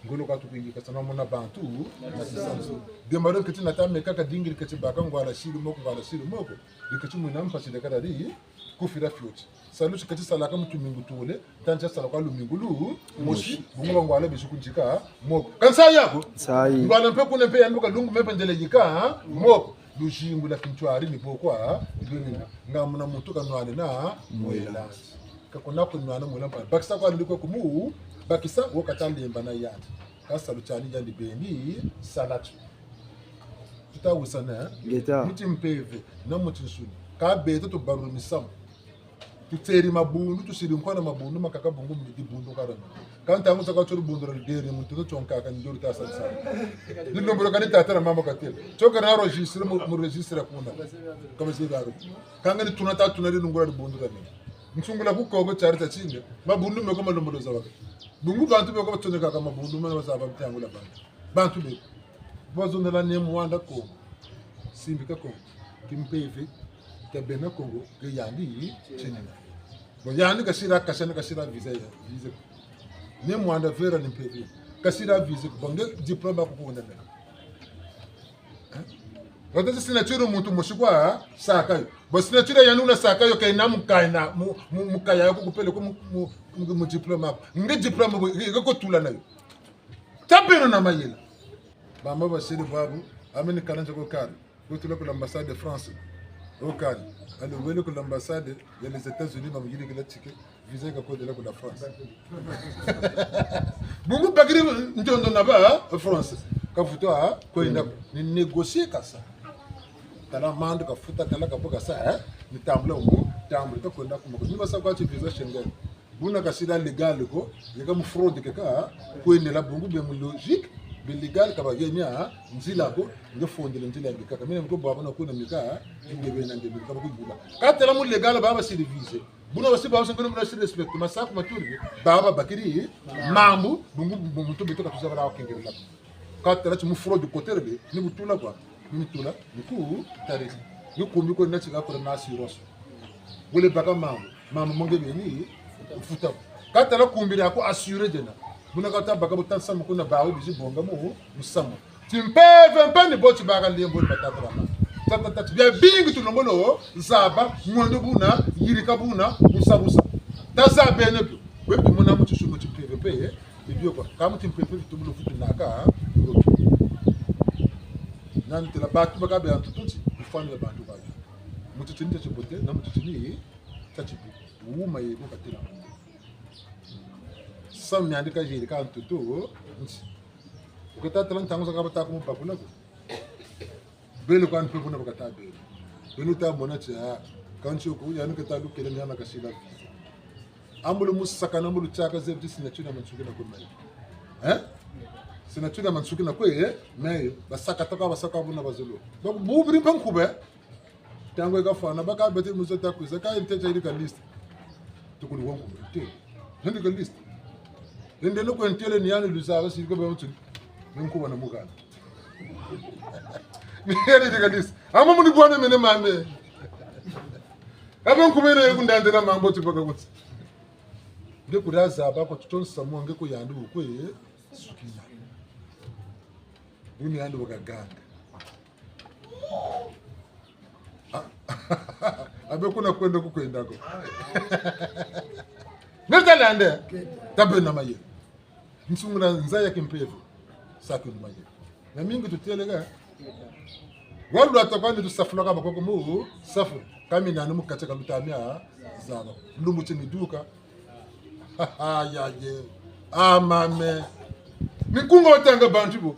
Ngolo katu kuyikasana muna bantu, na kisansu. Demaro nketi nata meka kadingiri keti baka ngwala siri moko, ngwala siri moko. Diketi mwina mpasi dekadari, kufira fioti. Salu ti keti salaka mu tumingu tule, ntangu tia salaka lumingu lu, mosi, bungu bangwala bisi kunzika, moko. Ka nsayi ako? Nsayi. Ngwala mpe kuna mpe yandi ka lungu mpe nzele yika, moko. Luzingu lwa kintwari ni bokwa, lwena. Nga muna muntu kanwana na, mwela. Ka kuna kunwana mwela mpa. Bakisa kwa liko kumu, bakisa wo kata lemba na yandi. Ka salu tiandi yandi beni, sala tio. Tuta wisana, eh? Ngeta. Mu timpeve, na mu tinsuni. Ka beto tubarula misamu. Tuteri mabundu, tusiri nkwa na mabundu, makaka bungu mu dibundu karama. Ka ntangu zakaka tio dibundu dia lideri, muntu no tio nkaka ni dio luta sansa. Ni lombolo kani tata na mama katele. Tio kana registre mu, mu registre kuna. Kama zibaro. Kanga ni tuna ta tuna di nungula dibundu dia mene. Nsungula ku Kongo tiari tia tinga. Mabundu meko malombolo zabaka. Bungu bantu beko batsonekaka mabundu, mana bazaba ntangula bantu. Bantu be. Bazonzela Ne Muanda Kongo. Simbika Kongo. Kimpeve. Tabena Kongo. Ke yandi. Tienina. Bon, yandi kasila, kasana kasila visa ya. Visa. Ne Muanda Vera ni mpeve. Kasila visa. Bon, nge diplôme aku kuna mena. Hein? Wata si signature muntu mosi kwa saka yo. Bon, signature yandi wuna saka yo, kayina mu kayina, mu, mu, mu kaya yo ku kupele ko mu, mu, mu, mu diplôme ako. Nge diplôme bo, nge ko tula na yo. Tabeno na mayela. Bamba basiri bwabu, ameni kala nza ko kari. Ko tula ku l'ambassade de France. Okani. Allez, wele ku l'ambassade ya les États-Unis, bamuyirikila ticket. Visa yi kakodela ku la France. Bungu bakiri ntondo na ba France. Kafuta, kwenda ni négocier kasa. Tala mandu kafuta, tala kabu kasa, eh? Ni tambula umu, tambula kakwenda ku moko. Ni basa kwa ti visa Schengen. Buna kasila légal ko, yeka mu fraude keka, kwendela bungu be mu logique, be légal kaba yenia, nzila ko, nge fondele nzila ya mikaka. Mina mko bwabana kuna mika, nge bena nge mika bakubula. Katala mu légal baba siri visa. Buna basi bawu sangana muna si respect, masaku maturi, baba bakiri, mambu, bungu, bungu muntu beto katuza bara wakengerela. Katala ti mu fraude kotele be, ni butula kwa, ni mitula, ni ku, tari. Ni kumbi ko nati ka kore na assurance. Bole baka mambu, mambu mo nge beni, futa. Katala kumbi ya ku assurer dena. Buna kata baka buta nsamu kuna bawu bizi bonga mu, musamu. Timpeve mpe ni bo ti baka lembo ni batata bama. Tata, tata, biabingi tulombolo, zaba, mwendo buna, yirika buna, busa, busa. Tazabeno bio. Bwe tumona mu tisumu timpeve mpe, eh, ni bio kwa. Ka mu timpeve tubulo futu naka, nani tela bantu baka be antu tuti, mfano ya bantu baka. Mu titini tia tibote, na mu titini tia tibi. Wuma yeko katela. Samu miandi kayirika ntutu, nti. Wukata tala ntangu zakaka bata ku mu bakula ko. Bele kwani mpe kuna bakata bele. Beno ta mona ti, ah, kansi ko, yandi kata lukele ni hana kasila visa. Ambulu musaka na ambulu tiaka zebi ti signature ya mansukina kwe meyo. Eh? Signature ya mansukina kwe, eh? Meyo. Basaka taka basaka buna bazolo. Donc, bubiri mpe nkube. Ntangu yi kafwana, baka bete muzo ta kwiza, ka yandi tâ ti yirika liste. Tukulu wangu, te. Yandi ka liste. Yandi no kwentele ni yandi luzaba, si ko be mutu. Ni nkuba na mukana. Ni yandi yirika liste. Ama muni bwana mene mame. Abe nkuba yena yekundandela mambu ti baka kuti. Nge kuri azaba kwa tutonsa mwa nge ko yandi wukwe, sukina. Buni yandi wakaganga. Ah, abe kuna kwenda kukwenda ko. Neta lande, tabe na maye. Nsungula nza ya kimpeve, sa ku maye. Na mingi tutêle ka. Walu ata kwani tusafula ka bakoko mu, safula. Kami nani mu kati ka luta mia zaba. Lumbu ti miduka. Ha, ha, ya, ye. Ah, mame. Ni nkunga wa tanga bantu bo.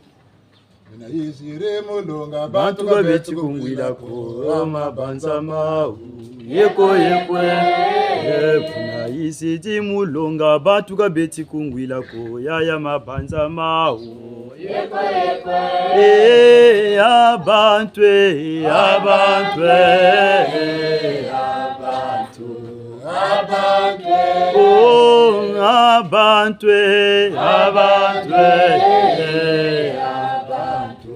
Mina yiziri mu longa, bantu ka beti kungwila ko, mabanza mawu. Yeko, yeko, eh, mina yiziri mu longa, bantu ka beti kungwila ko, yaya mabanza mawu. Eh, a bantu, eh, a bantu, eh, a bantu. Oh, a bantu, eh, a bantu, eh, a bantu.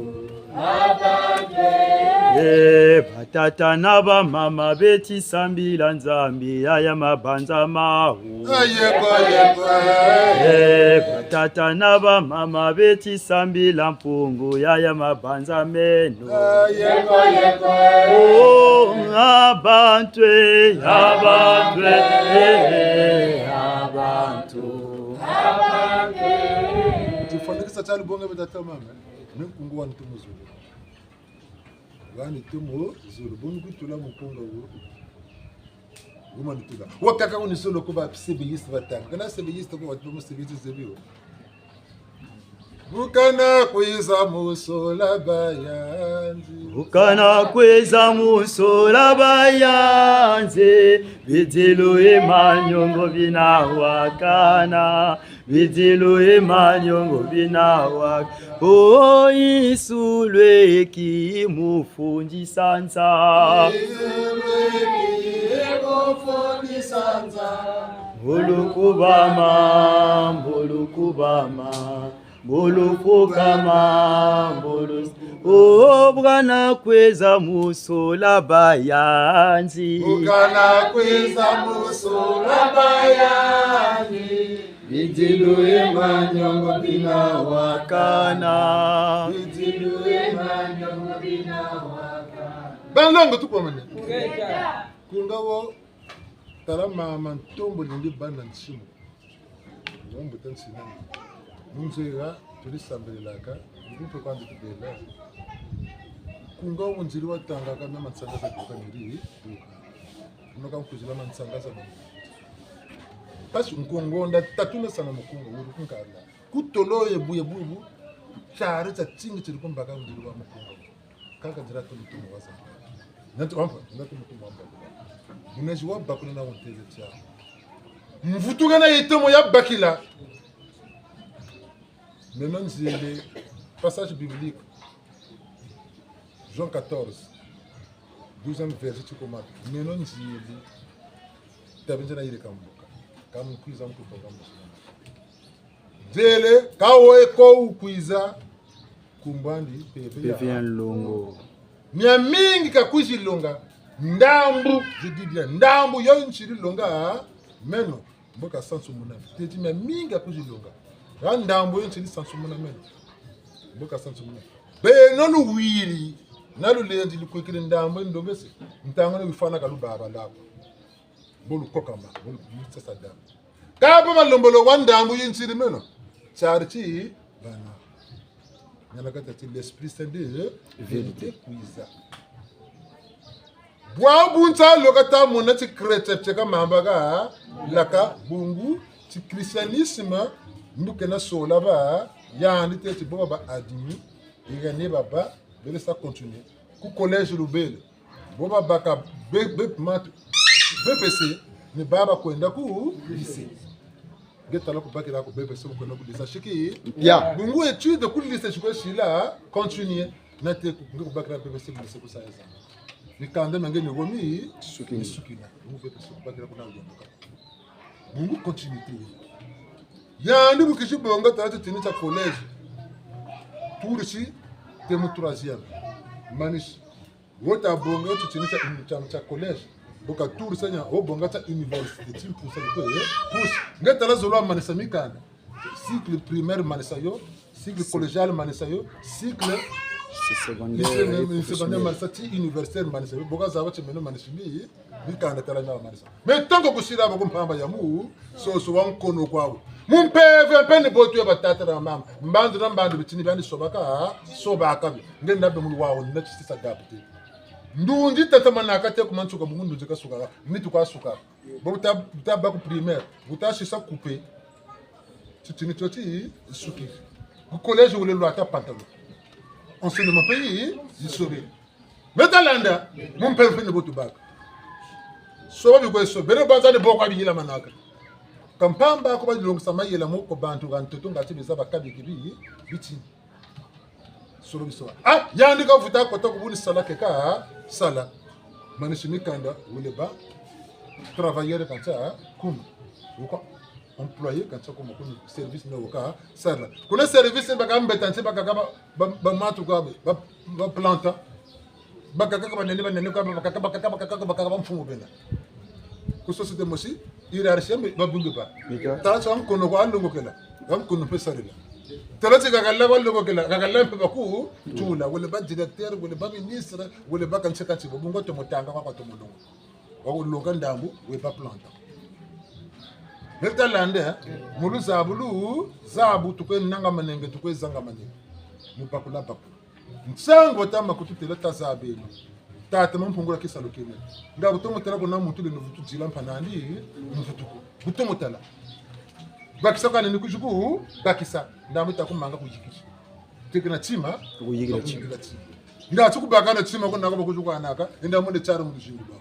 Eh, batata na bamama beti sambila Nzambi, yaya mabanza mawu. Yeko, yeko, eh. Eh, batata na bamama beti sambila Mpungu, yaya mabanza meno. Yeko, yeko, eh. Oh, a bantu, eh, a bantu, eh, a bantu. Tifwanikisa tia lubonga batata mama. Ni nkunga wa ntu mu zulu. Wani tumu zulu, buni kutula mukunga wu. Wuma nitula. Wakaka wuni solo ko ba sebeyiste batanga. Kana sebeyiste ko watu mu sebeyiste zebi wo. Bu kana kwiza mu sola bayanzi. Bu kana kwiza mu sola bayanzi. Bidilu e manyongo bina wakana. Bidilu e manyongo bina waka. O Yesu lweki mufundisa nza. Yesu lweki mufundisa nza. Mbulu kubama, mbulu kubama, mbulu fukama, mbulu. O bwana kwiza mu sola bayanzi. Bu kana kwiza mu sola bayanzi. Bidilu e manyongo bina wakana. Bidilu e manyongo bina wakana. Banlongo tukomane. Nkunga wo, tala mama ntombo lindi bana nsimu. Mumbuta nsinani. Mu nzila, tuli sambililaka, mpe kwandi tubela. Nkunga wo nziri watangaka mia mansanga za duka niri, duka. Kunoka nkuzila mansanga za mama. Pasi nkunga wo nda tatu na sana mukunga, wuri kunkanda. Kutolo ye buye bubu, tiari tia tingi tiri kumbaka nziri wa mukunga. Kaka nzila tu mutumu wa Nzambi. Nati wampa, nati mutumu wampa. Munazi wa bakula na wontele tia. Mvutu kana yitomo ya bakila. Meno nzele, passage biblique. Jean quatorze, douzième verset, ti koma. Meno nzele, tabi nzena yirika mbuka. Ka mu kwiza mu kutonga mbuka. Nzele, ka wo e ko wukwiza, nkumbu'andi mpeve ya nlongo. Miamingi kakwizi longa, ndambu, je dis bien, ndambu yo nsiri longa, meno. Mbo kasansumuna. Teti miamingi kakwizi longa. Kâ ndambu yo nsiri sansumuna meno. Mbo kasansumuna. Beno luwiri, na lulendi lukwikiri ndambu yi ndongese. Ntangu na wifwana ka lubaba lako. Mbo lukokama, mbo lu-, mbo lusasa ndambu. Kâ bo balombolo wa ndambu yi nsiri meno. Tiari ti bana. Nialakata ti l'Esprit Saint de vérité kwiza. Bwabu nsa lo kata mona ti chrétien tieka mamba ka laka bungu ti christianisme mbo kena sola ba yandi teti bo ba admis, yika ni baba, bele sa continuer. Ku collège lubele. Bo babaka be-, be-, mat-, B P C, ni baba kwenda ku lycée. Nge tala ku bakila ku B P C, kwenda ku lycée, siki. Ya. Bungu étude ku lycée, siko sila, continuer. Nate ku, nge ku bakila B P C, lycée ku sa eza. Ni kanda menge ni womi, sukina. Ni sukina. Bungu B P C ku bakila kuna yondoka. Bungu continuité. Yandi bu kizi bonga tala titini tia collège. Turisi, temu troisième. Manisi. Wo ta bonga titini tia, tia, tia collège. Bo ka turisa nia, wo bonga tia université, ti mpusa ko, eh, pusi. Nge tala zolo manisa mikanda. Cycle primaire manisa yo, cycle collégial manisa yo, cycle lycée, secondaire manisa, ti universitaire manisa yo. Bo ka zaba ti meno manisa mi, mikanda tala nia manisa. Mais tant que kusila ba ku mpamba ya mu, soso wa nkono kwawu. Mu mpeve mpe ni bo tu ya batata na mama. Mbandu na mbandu bitini biandi sobaka, sobaka bi. Nge ndabe mulu wawu, ni na ti sisa dabu te. Ndunzi tatamanaka te ku mansuka, bungu ndunzi kasukaka, nitu kwa sukaka. Bo bu ta, bu ta bâ ku primaire, bu ta sisa couper. Titini tio ti suki. Ku collège wele lwata pantalon. Enseignement pe yi, yi sauver. Me ta landa, mu mpeve ni bo tubaka. Soba bikwe soba, beno banza ni bo kwa biyilamanaka. Ka mpamba ko balongisa mayela mo ko bantu ka ntoto ngati beza bakabi kibi, biti. Solo biso. Ah, yandi ka vuta kota ku buni sala ke ka sala. Manisi mikanda, wele bâ travailleur kantia kuma. Wuka employé kantia kuma, kuna service na wuka sala. Kuna service baka mbeta nti bakaka ba, ba, ba matu kwa ba, ba planta. Bakaka banene, banene kwa bakaka, bakaka, bakaka, bakaka bamfumu bena. Ku société mosi, hiérarchie mbi, babungi bâ. Nika. Tala ti wa nkono kwa alongokela, wa nkono mpe sarila. Tala ti kakala kwa alongokela, kakala mpe baku tula, wele bâ directeur, wele bâ ministre, wele bâ kansi kansi, babungu tomo tanga kwa tomo longo. Wa kulonga ndambu, we bâ planta. Me ta landa, eh, mu luzabu lu, zabu tukwe nanga manenge, tukwe zanga manenge. Mu bakula bakula. Nsangu wa tama kututêla tazabeno. Tata Mampungu la kisalu kena. Nga kutomo tala kuna muntu leno vutu dila mpanandi, mvutuku. Kutomo tala. Bakisa kani ni kujuku, bakisa. Ndambu ta kumanga kuyikiri. Teke na tima, kuyikira tima. Kuyikira tima. Nga tukubaka na tima kuna kaba kujuku anaka, enda mwende tiari mu luzingu lwa.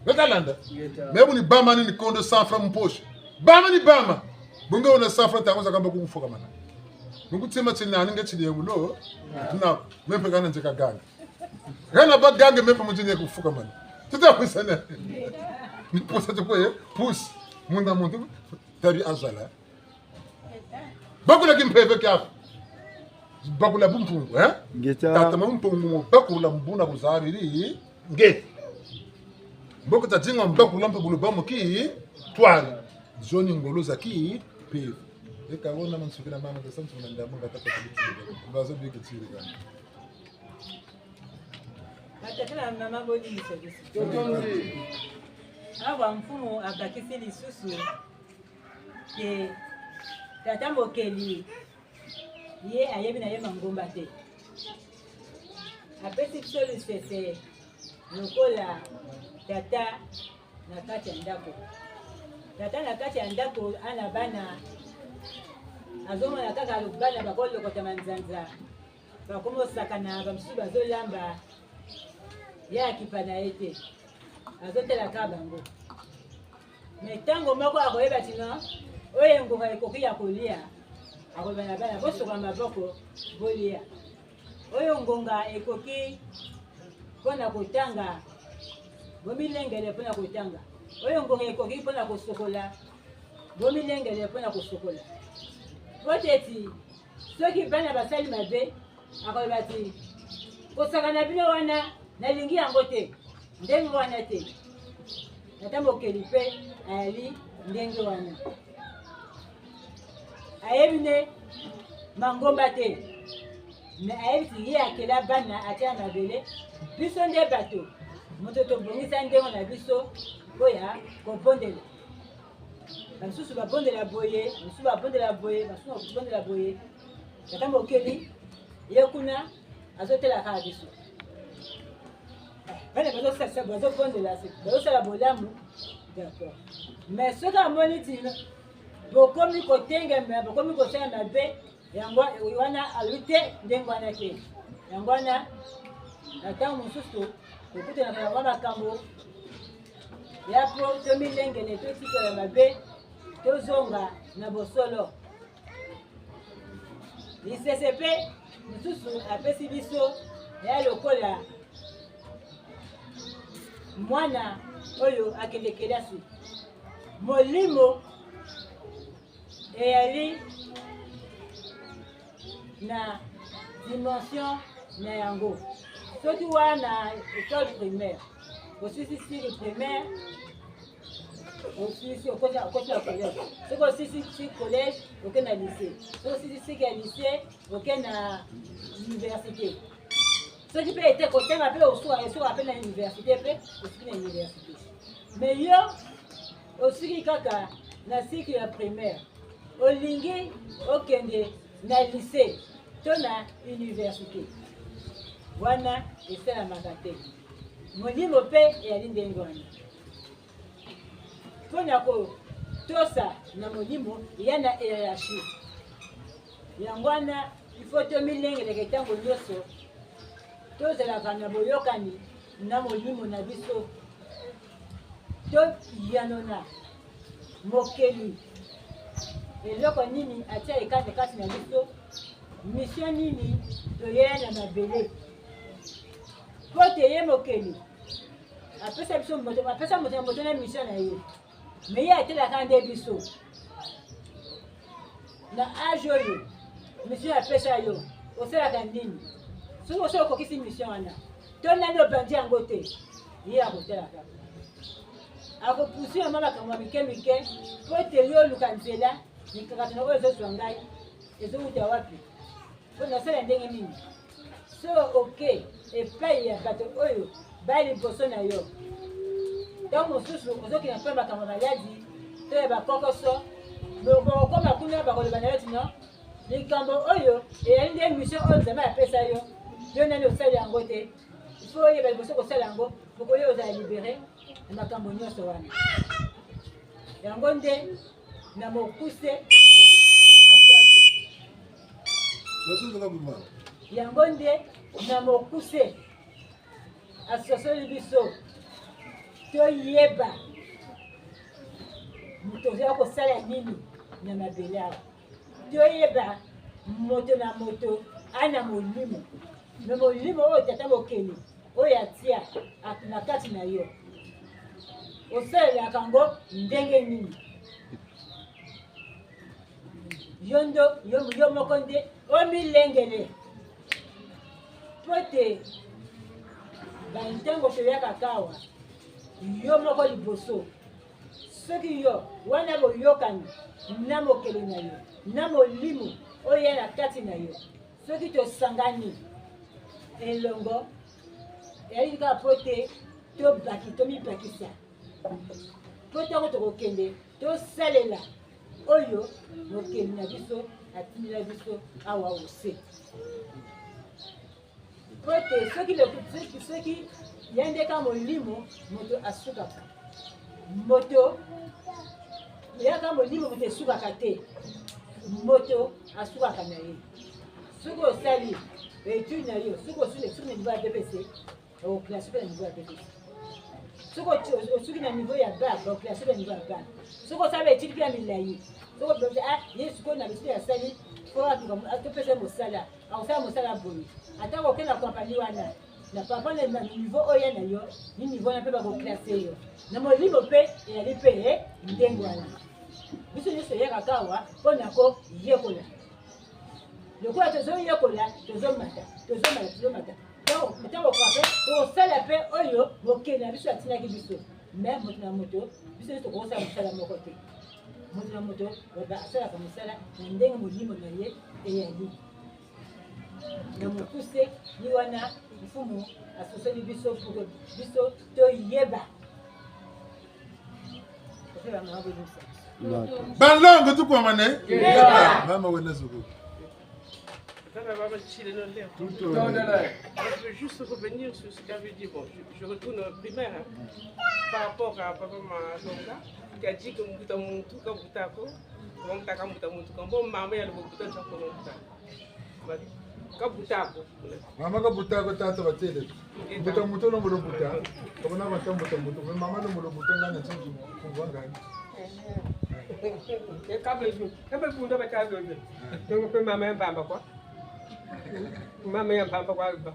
Beta landa. Yeta. Me bu ni bama ni kondo cent francs mu poche. Bama ni bama. Bu nge wena cent francs, ntangu zakaka mbo kukufukamana. Nungu tima tina ni nge tile wulo. Na, me mpe kana nzeka gange. Kana bâ gange me mpe mu tine kufukamana. Tuta kwisana. Ni posa tukwe, pusi. Munda muntu, tabi azala. Bakula kimpeve kiaku. Bakula bumpungu, eh? Ngeta. Tata Mampungu, bakula mbuna kuzabiri, nge. Mboko ta dinga bakula mpe bulu bamu ki, twari. Zoni ngolo za ki, pe. Eka wona mansukina mama, ta santu na ndambu, nga ta kata biti. Bazo biki tiri kana. Batata na mama, boni misebiso. Totondi. Awa mfumu abakisi lisusu ke tata Mokeli, ye ayebi na ye mangomba te. Apesi biso lisese lokola tata na kati ya ndako. Tata na kati ya ndako, ana bana, azomona kaka bana bakolokota manzanza. Bakomosakana, bamosusu bazolamba, ye akipa na ye te. Azotala kaka bango. Mais ntango moko akoyeba ti non, oyo ngonga ekoki ya kolia, akoloba na bana: "Bosokola maboko, bolia." Oyo ngonga ekoki mpo na kotanga, bomilengele mpo na kotanga. Oyo ngonga ekoki mpo na kosokola, bomilengele mpo na kosokola. Mpo te ti soki bana basali mabe, akoloba ti: "Kosakana bino wana, nalingi yango te, ndenge wana te." Tata Mokeli mpe ayali ndenge wana. Ayebi nde mangomba te, mais ayebi ti ye akela bana, atia na mabele. Biso nde bato, moto tobongisa ndenge na biso mpo ya kobondela. Basusu babondela boye, basusu babondela boye, basusu babondela boye. Tata Mokeli, ye kuna, azotala kaka biso. Bana bazosasa, bazobondela se, bazosala bolamu. D'accord. Mais soki amoni ti bokomi kotenga, mais bokomi kosala mabe, yango wana alobi te, ndenge wana te. Yango wana, na ntango mosusu, kokutanaka na mwa makambo ya mpo tomilengele, totikala mabe, tozonga na bosolo. Lisese mpe mosusu apesi biso ya lokola mwana oyo akende kelasi. Molimo eyali na dimension na yango. Soki wana école primaire, osilisi cycle primaire, osilisi, okoti, okoti na collège. Soki osilisi cycle collège, oke na lycée. Soki osilisi cycle ya lycée, oke na université. Soki mpe ete kotanga mpe osuka, osuka mpe na université mpe, osuki na université. Mais yo, osuki kaka na cycle ya primaire. Olingi okende na lycée to na université. Wana esalamaka te. Molimo mpe eyali ndenge wana. Mpo na kotosa na molimo, ya na hiérarchie. Yango wana, il faut tomilengeleke ntango nyonso, tozalaka na boyokani na molimo na biso. Toyanona mokeli, eloko nini atia ekate kati na biso, mission nini toyei na mabele. Mpo te ye mokeli apesa biso moto, apesa moto na moto na mission na ye. Mais ye atelaka nde biso. Na âge oyo, mission apesa yo, osalaka nini? Soki osi okokisi mission wana, to nani obandi yango te, ye akotalaka. Akopusi yo mwa makambo ya mike mike, mpo te yo oluka nzela, mikakatano oyo ezozwa ngai, ezouta wapi? Mpo nasala ndenge nini? So oke epai ya bato oyo bali liboso na yo. Ntango mosusu ozokende mpo ya makambo ya maladi to ya bakokoso, bo-, bokokoma kuna, bakoloba na yo ti non, likambo oyo eyali nde mission oyo Nzambe apesa yo, yo nani osali yango te. Il faut oyeba liboso kosala yango, mpo koyo ozala libéré na makambo nyonso wana. Yango nde na mokuse asali. Yango nde na mokuse asosoli biso toyeba moto oza kosala nini na mabele awa. Toyeba moto na moto ana molimo. Me molimo oyo tata mokeli, oyo atia na kati na yo, osalelaka yango ndenge nini? Yo ndo, yo, yo moko nde omilengele. Mpo te bantango toyaka kawa, yo moko liboso. Soki yo, wana boyokani na mokeli na yo, na molimo oyo ya na kati na yo, soki tosangani elongo, eyali kaka mpo te tobaki-, tomibakisa. Mpo ntango tokokende, tosalela oyo mokeli na biso atindela biso awa ose. Mpo te soki le-, soki, soki ya nde ka molimo, moto asukaka. Moto, ya ka molimo, moto esukaka te. Moto asukaka na ye. Soki osali étude na yo, soki osali étude na niveau ya B P C, okokila soki na niveau ya B P C. Soki o-, osuki na niveau ya bac, okokila soki na niveau ya bac. Soki osala étude mpe ya milayi, soki obi-, ah, ye sikoyo na bisika asali, faut atuka, topesa ye mosala. Akosala mosala boye. Ata oke na compagnie wana, na papa na, na niveau oyo ya na yo, ni niveau wana mpe bakoclasser yo. Na molimo mpe, eyali mpe, eh, ndenge wana. Biso nyonso toyaka awa mpo na koyekola. Lokola tozoyekola, tozomata, tozomata, tozomata. Ntango, ntango okoka mpe, tokosala mpe oyo mokeli na biso atindaki biso. Mais moto na moto, biso nyonso tokosala mosala moko te. Moto na moto, waba asalaka mosala na ndenge molimo na ye eyali. Na mokuse, ni wana Mfumu asosoli biso, mpo biso toyeba. Banlongo tukwamane. Mama wena zoko. Tata, mama, chile, non, non. Tout au long. Je veux juste revenir sur ce qu'avait dit. Bon, je, je retourne au primaire, hein. Par rapport à papa Matonga, qui a dit que mbuta muntu kabuta ko, mbuta kabuta muntu ko, bon, mama ya le mbuta nta ko mbuta. Kabuta ko. Mama kabuta ko, tata batêle. Mbuta muntu no mulo buta. Kabona bata mbuta muntu. Mama no mulo buta ngana tsingi kumvanga. E kabe ju, kabe bunda bata bebe. Donc pe mama ya mpamba kwa. Mama ya mpamba kwa ba.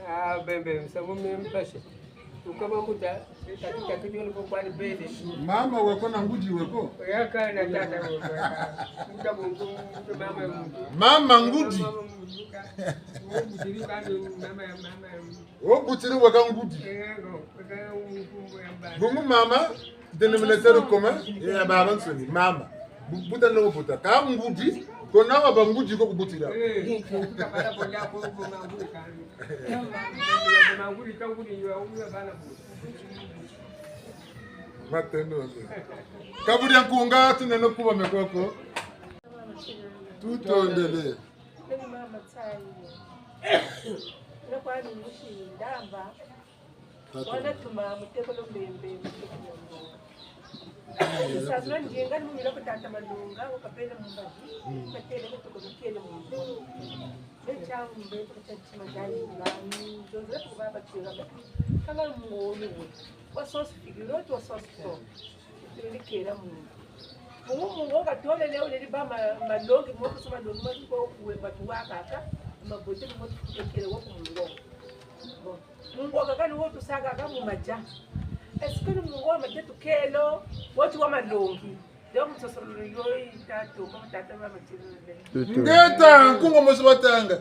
Ah, bembe, samu mi mpasi. Ukama mbuta, tatu, tatu, ndio niko kwa ni bele. Mama weko na ngudi weko? Yaka na tata weko. Mbuta muntu, mbuta mama muntu. Mama ngudi. Mama muntu. Ngudi, ngudi, mama ya, mama ya. O butiri weka ngudi. Eh, no, weka ngudi ya mba. Bungu mama, dénominateur commun, ya babansoni, mama. Bu-, buta no buta. Ka ngudi, ko na wa bangudi ko kubutira. Eh, kuta pata bonda ko, ko mangudi kani. Mangudi, ka ngudi yo, yo bana bu. Matendo. Kabudia nkunga, tunene kuba mekoko. Tutondele. Nani mama Tsayi? Na kwani musi ndamba. Wana tuma mutekolo Mbembe, mutekolo Mbembe. Sasa ndienga ni mumila ku tata Malonga, wakapele mumbazi, katele kutuko mukele muntu. Mbe changu mbe kuta tima dani, nzonzela tuku baba tira. Kanga mungoni we. Wa sosi figure, wa sosi to. Tuli kela muntu. Mungu, mungu katole leo leli ba ma-, malongi, moko so malongi, matuko kuwe matuwa kaka, mabote ni moko tukele wo ku mungu. Bon. Mungu kaka ni wo tusaka kaka mu madia. Est-ce que ni mungu wa madia tukelo, wo ti wa malongi? Donc, nsosolo yo yi tata, mama tata, mama tata. Ngeta, nkunga mosi batanga.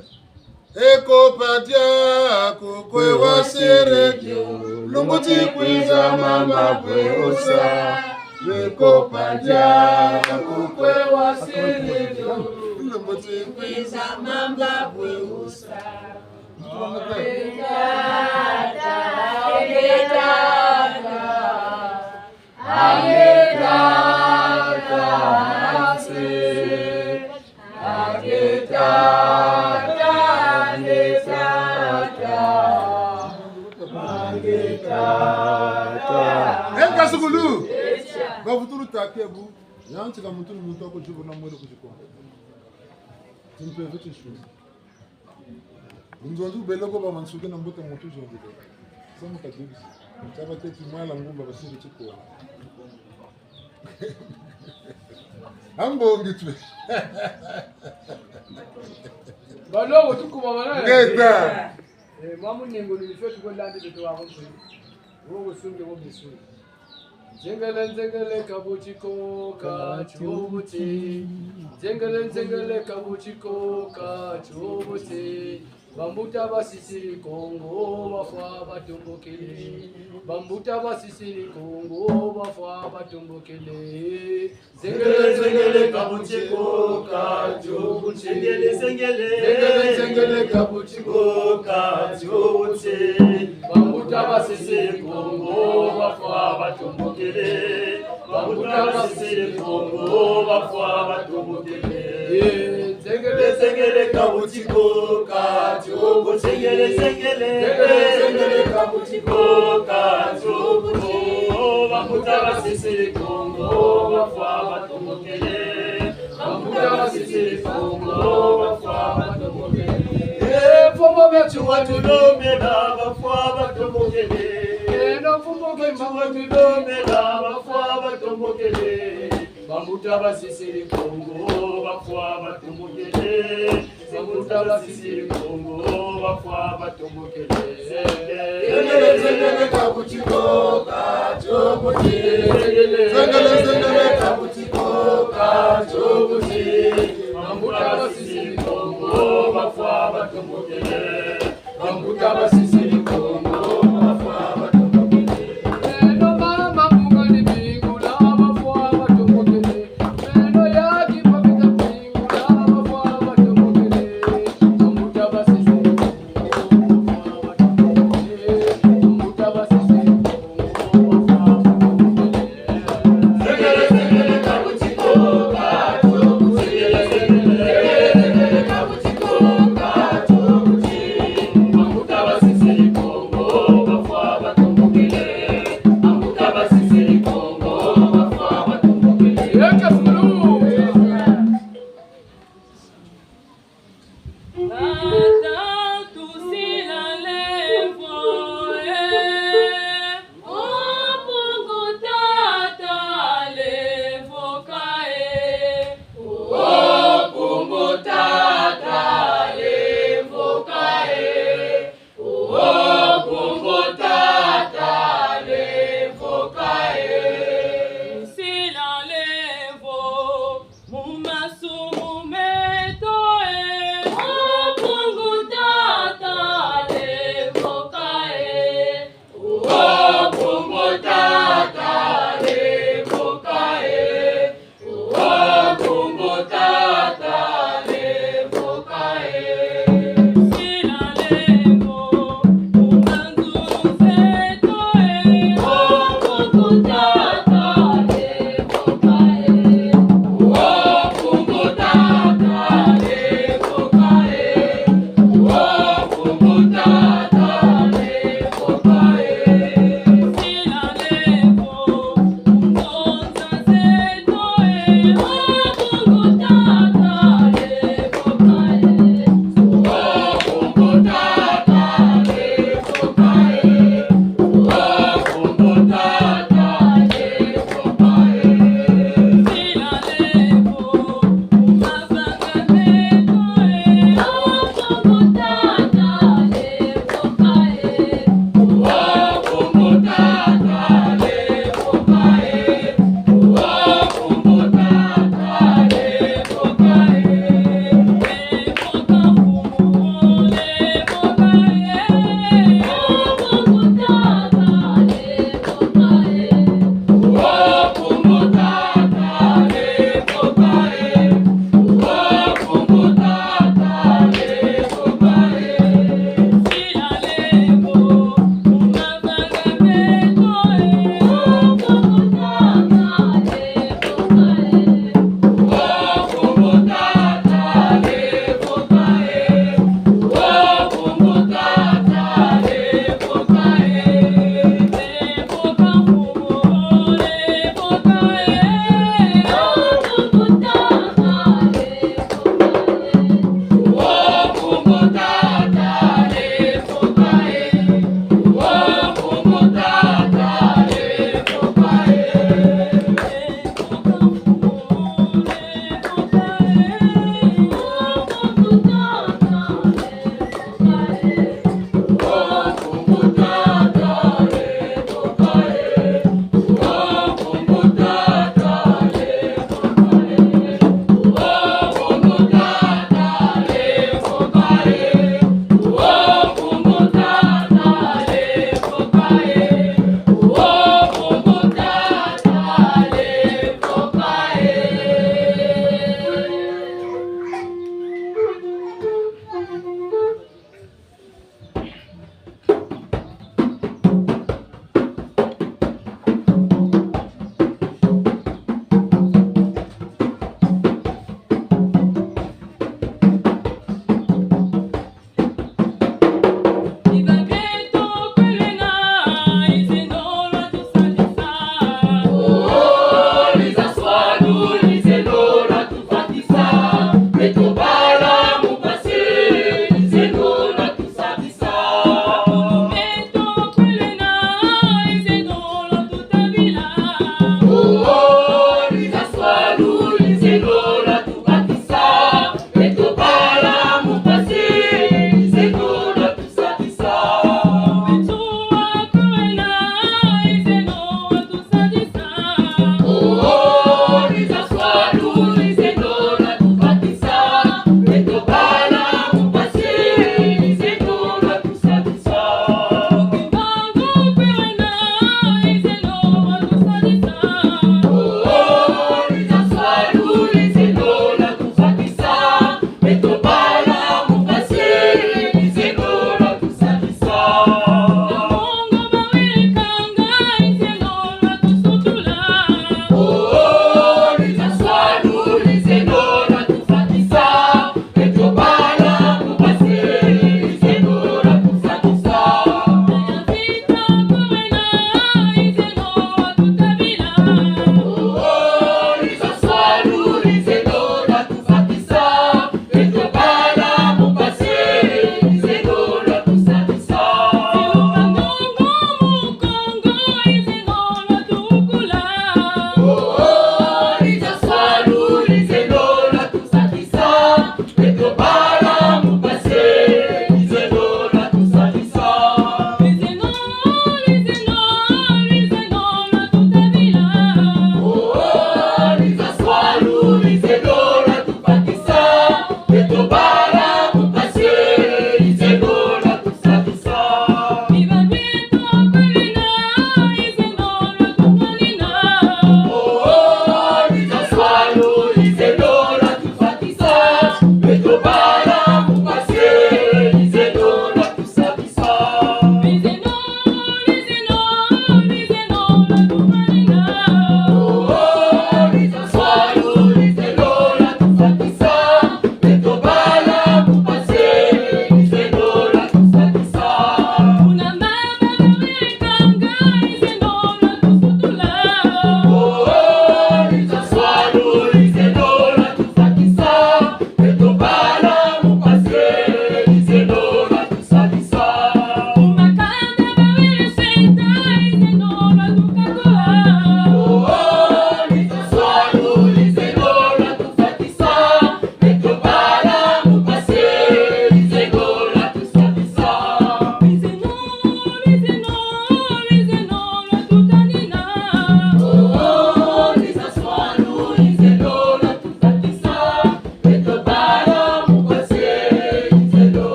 Eko padia, kukwe wa serekio, lumbu ti kwiza mamba kwe osa. Eko padia, kukwe wa serekio, lumbu ti kwiza mamba kwe osa. Tata, tata, tata. Enka sukulu. Bavutulu take bu. Yantika muntu ni muntu ako jubuna mwele ku Tikongo. Timpeve tinsuni. Nzonzi bele ko ba mansuke na mbote muntu zonzi ko. Samu kadibisi. Taba teti mwala ngumba basiri Tikongo. Ambongi twe. Balongo tukuma bana. Ngeta. Eh, mwa munengo ni feti ko landi beto wa ko mpe. Wo sunge wo bisu. Nzengele, nzengele, ka buti ko, ka tio buti. Nzengele, nzengele, ka buti ko, ka tio buti. Bambuta basisiri Kongo, bafwa batombokele. Bambuta basisiri Kongo, bafwa batombokele. Zengele, zengele, ka buti ko, ka tio buti. Zengele, zengele. Zengele, zengele, ka buti ko, ka tio buti. Bambuta basisiri Kongo, bafwa batombokele. Bambuta basisiri Kongo, bafwa batombokele. Zengele, zengele, ka buti ko, ka tio buti. Zengele, zengele. Zengele, zengele, ka buti ko, ka tio buti. Bambuta basisiri Kongo, bafwa batombokele. Bambuta basisiri Kongo, bafwa batombokele. Eh, mfumu beto watulombela, bafwa batombokele. Eh, no mfumu beto watulombela, bafwa batombokele. Bambuta basisiri Kongo, bafwa batombokele. Bambuta basisiri Kongo, bafwa batombokele. Zengele, zengele, ka buti ko, ka tio buti. Zengele, zengele, ka buti ko, ka tio buti. Bambuta basisiri Kongo, bafwa batombokele. Bambuta basisiri Kongo, bafwa batombokele. Eno mama mungani bingula, bafwa batombokele. Eno yaki papita bingula, bafwa batombokele. Bambuta basisiri Kongo, bafwa batombokele. Bambuta basisiri Kongo, bafwa batombokele. Tata, tusila lemvo, eh. O Mpungu Tata, lemvoka, eh. O Mpungu Tata, lemvoka, eh. O Mpungu Tata, lemvoka, eh. Tusila lemvo. Mu masumu meto, eh. O Mpungu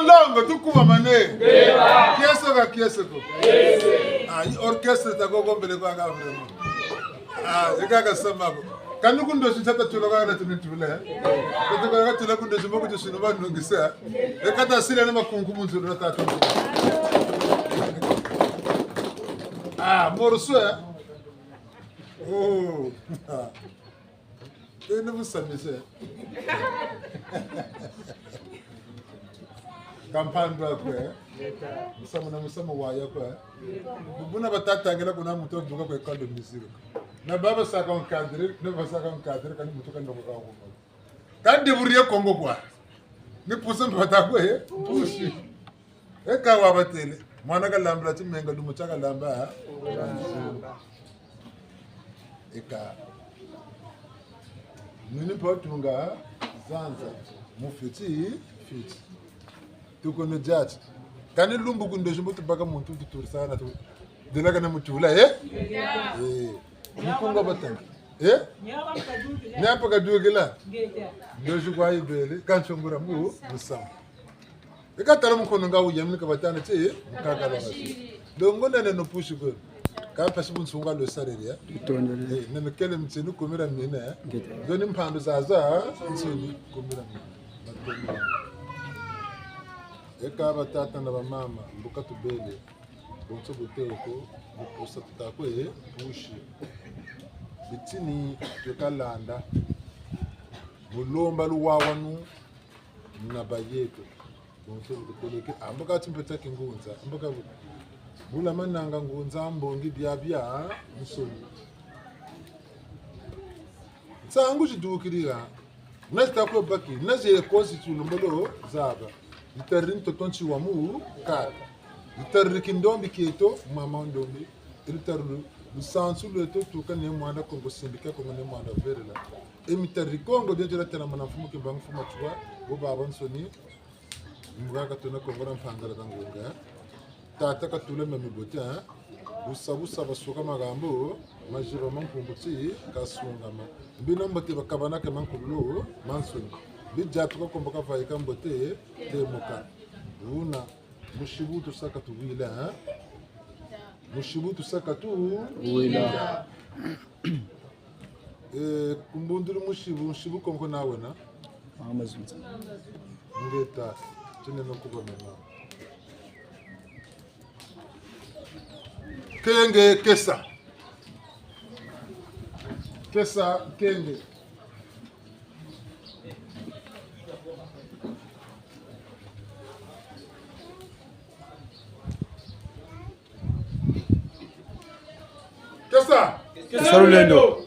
Longo, tukubamane. Kiese ka kiese ko. Ah, yi orchestre ta ko kombele kwa ka vraiment. Ah, yi ka ka sama ko. Kani ku ndosi tata tula kwa na tuni tula. Tata kwa tula ku ndosi moko tusinu ba nungisa. E kata sila na makunku mu nzulu na tata. Ah, morceau, eh? Oh. Tene musamu se. Kampani ba kwe. Musamu na musamu wa ya kwe. Buna batatangila kuna muntu waduka kwe école de musique. Na baba saka encadré, na baba saka encadré, kani muntu kani kwa kwa. Kani débrouiller Kongo kwa. Ni pusa mbata kwe, pusi. E ka wabatêle. Mwana kalambila timenga, lumu tia kalamba, ha? E ka. Nini mpe watunga zanza. Mu fioti, fioti. Tukono diati. Kani lumbu ku ndosi mbo tubaka muntu tuturisana tu. Delaka na mutula, eh? Eh. Mukunga batanga. Eh? Niampa kadukila. Ndosi kwa yibele. Kansongura mu, musamu. E ka tala mukono nga wuyamini ka batana ti, mukaka la basi. Longo nene no pusi kwe. Ka mpasi bunsunga lo sarere, eh. Tutondele. Eh, nene kele mitseni kumira mine, eh. Ngeta. Nzoni mpandu zaza, mitseni kumira mine. Matomira. E ka batata na bamama, mbuka tubele. Bonso buteko, mu pusa tuta kwe, pusi. Bitini twe kalanda. Mu lomba luwawanu, na bayeto. Bonso buteleke, ambuka timpeta kingunza, ambuka bu-, bula mananga ngunza, mbongi biabia, nsoni. Nsangu zidukirira, na zita kwe baki, na zie kosi tulumbolo zaba. Zitariri ntoto nti wa mu kaka. Zitariri kindombi kieto, mama ndombi. Zitariri lusansu lweto tuka ne mwana Kongo simbika Kongo ne mwana verela. E mitariri Kongo dio dio la tena mana mfumu Kimbangu mfumu Matsoua, bo babansoni, Mbuka katuna Kongo na mpangala ka ngunga. Tata katula mia mibote, eh? Busa busa basuka magambo, maziba ma nkumbu ti kasungama. Mbi na mbote bakabana ke mankululu, mansoni. Mbi diatuka komboka vaika mbote, temuka. Buna, musibu tusaka tuwila, eh? Musibu tusaka tuwila. Eh, ku mbundulu musibu, musibu konko na wena. Mama Zunza. Ngeta, tinene kuba mema. Kenge kesa. Kesa, kenge. Kesa. Kesa lulendo.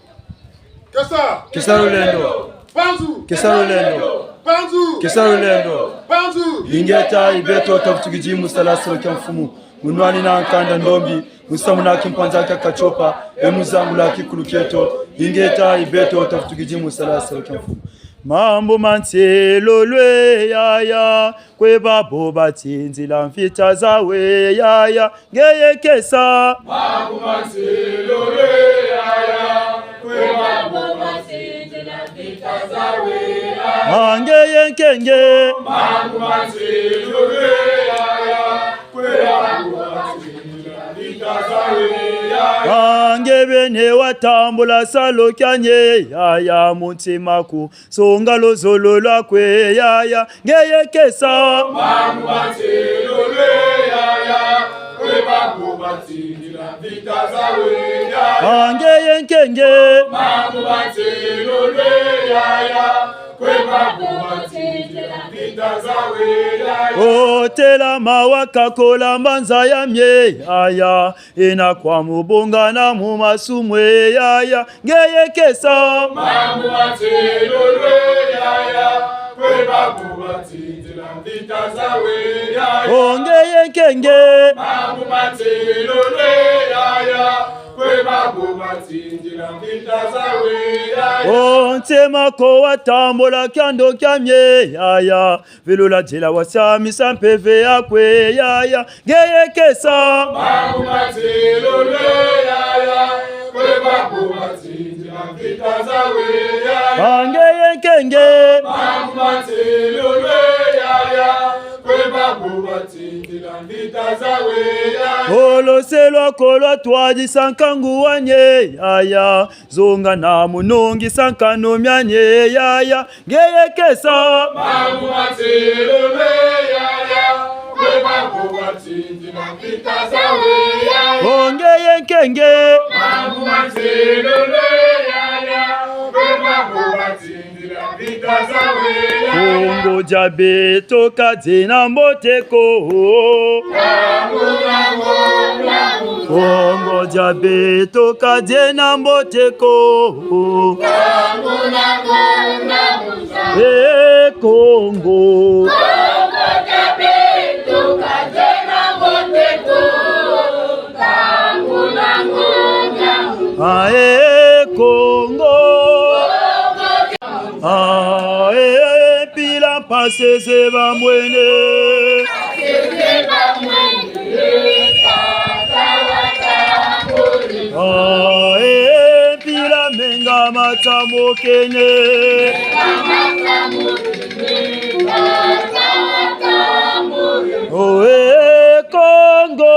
Kesa. Kesa lulendo. Panzu. Kesa lulendo. Panzu. Kesa lulendo. Panzu. Ingeta, i beto tavutukidi mu sala solo kia mfumu. Mu nwanina nkanda ndombi, mu samuna kimpanza kia katiopa, e mu zangula kikulu kieto. Ingeta, i beto tavutukidi mu sala solo kia mfumu. Mambu ma nselolo e yaya, kwe babo batindila mvita zawu e yaya, ngeye kesa. Mambu ma nselolo e yaya, kwe babo batindila mvita zawu e yaya. Ah, ngeye nkenge. Mambu ma nselolo e yaya, kwe babo batindila mvita zawu e yaya. Ah, nge bene watambula salu kiani e yaya mu ntima ku songa luzolo lwaku e yaya, ngeye kesa. Mambu ma nselolo e yaya, kwe babo batindila mvita zawu e yaya. Ah, ngeye nkenge. Mambu ma nselolo e yaya, kwe babo batindila mvita zawu e yaya. O telama wakakola mbanza ya mie yaya. Yina kwa mu bongana mu masumu e yaya, ngeye kesa. Mambu ma nselolo e yaya, kwe babo batindila mvita zawu e yaya. O ngeye nkenge. Mambu ma nselolo e yaya, kwe babo batindila mvita zawu e yaya. O ntema ko watambula kiando kia mie yaya. Vilula nzila wasamisa mpeve yaku e yaya, ngeye kesa. Mambu ma nselolo e yaya, kwe babo batindila mvita zawu e yaya. Ah, ngeye nkenge. Mambu ma nselolo e yaya, Kwe babo batindila mvita za we yaya. O lose lwako lwatwadisa nkangu wa nye yaya. Zonga na munungisa nkanu mia nye yaya. Ngeye kesa. Mambu ma nsilulu yaya. Kwe babo batindila mvita za we yaya. O ngeye nkenge. Mambu ma nsilulu yaya. Kwe babo batindila Kongo dia beto ka diena mbote ko. Kongo dia beto ka diena mbote ko. Eh, Kongo. Ah, eh, Kongo. Ah, eh, mpila mpasi ezeba mwene. Ah, eh, mpila menga matamokene. Oh, eh, Kongo.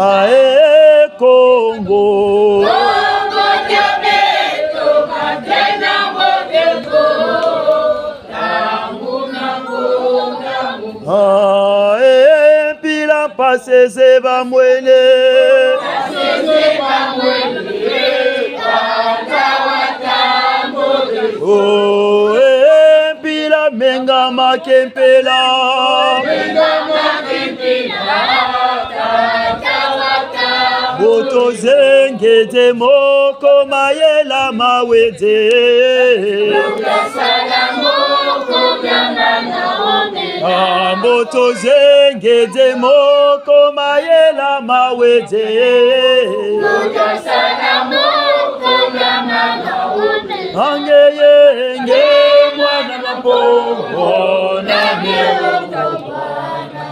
Ah, eh, Kongo. Ah, eh, mpila mpasi ezeba mwene. Oh, eh, mpila menga make mpela. Mbo tozengede moko mayela ma wede. Ah, mbo tozengede moko mayela ma wede. Ah, ngeye, nge mwana ma Mpungu, nani oko bwana.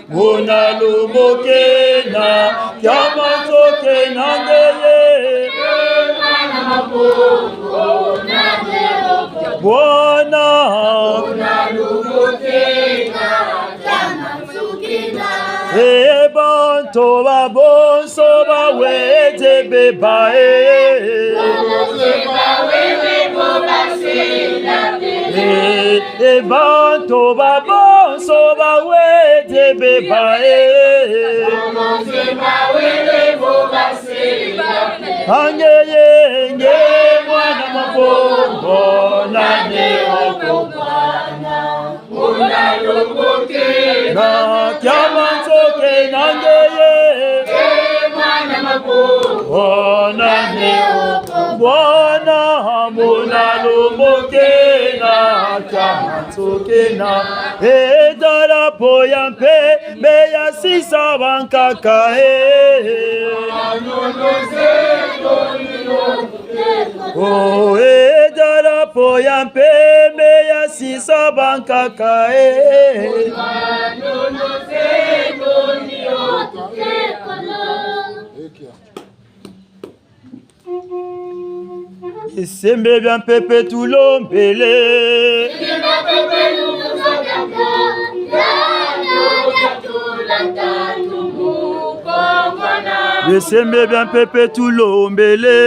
Muna lumbu kena, kia manso kena ngeye. Bwana. E bantu babonso bawete beba, e. E, e bantu babonso bawete beba, e. Angeye, nge mwana ma Mpungu, nani oko bwana. Na kia manso kena ngeye. Bwana, muna lumbu kena kia manso kena. E drapeau ya mpembe ya sisa bankaka, e. Oh, e drapeau ya mpembe ya sisa bankaka, e. Bisembe bia mpeve tulombele. Bisembe bia mpeve tulombele.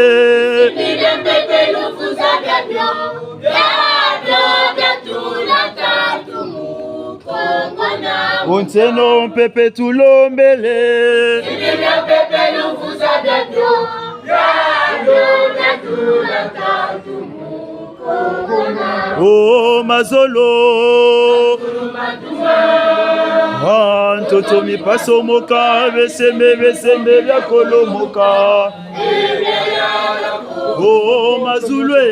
Bonso mpeve tulombele. Oh, mazolo. Ah, ntoto mipasomoka, bisembe, bisembe bia kolomoka. Oh, mazulu, eh.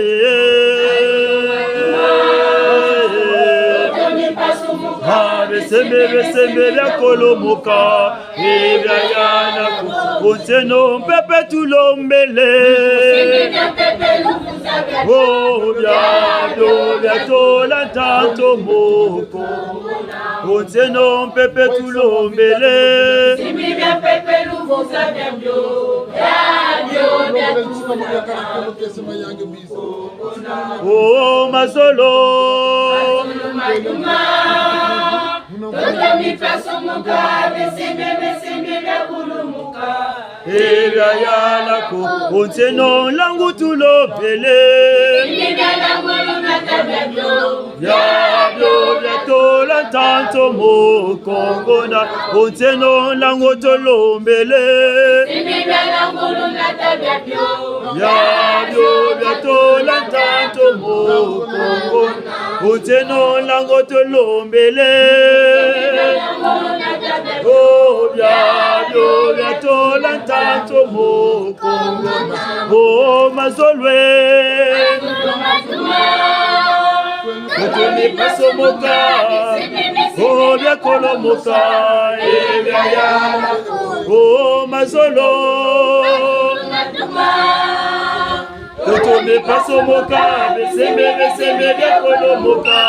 Ah, bisembe, bisembe bia kolomoka. E bia yana ku, bonso mpeve tulombele. Oh, biado, biatola ntangu. Tomoko, o nzeno mpepe tulombele. Simbi bia mpepe luvuza bia bio, bia bio bia tu. O mazolo. Mazulu matuma. Toto mipasumuka, bisimbi, bisimbi bia kulumuka. E bia yala ko, o nzeno nlangu tulombele. Bia bio bia tola ntantu mu Kongo na, o nzeno nlangu tulombele. Bia bio bia tola ntantu mu Kongo na, o nzeno nlangu tulombele. O bia bio bia tola ntantu mu Kongo na, o mazolo e. Toto mipasumuka, o bia kolomoka, e bia yala, o mazolo. Toto mipasumuka, bisimbi, bisimbi bia kolomoka.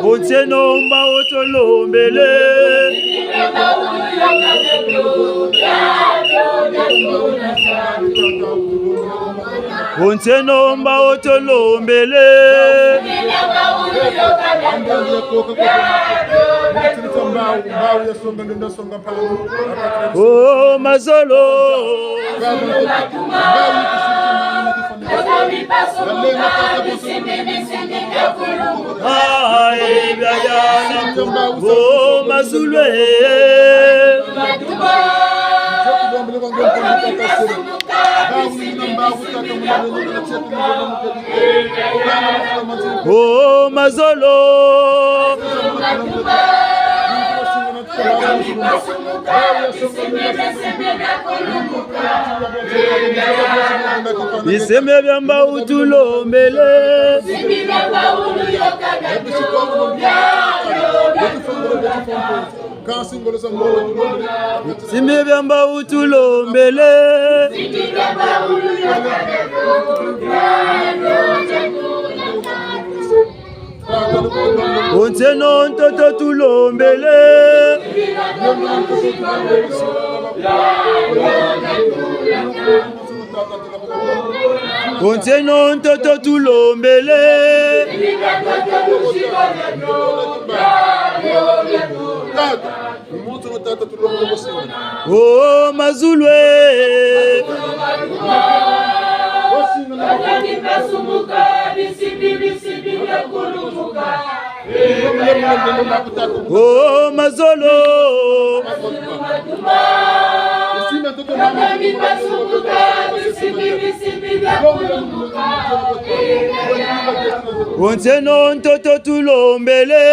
O nzeno mba o tulombele. O nzeno mba o tulombele. O mazolo. Aye, bia yala ko, o mazulu e. O mazolo. Bisimbi bia mba o tulombele. Bisimbi bia mba o tulombele. O nzeno ntoto tulombele. O nzeno ntoto tulombele. O mazulu e. O mazolo. O nzeno ntoto tulombele.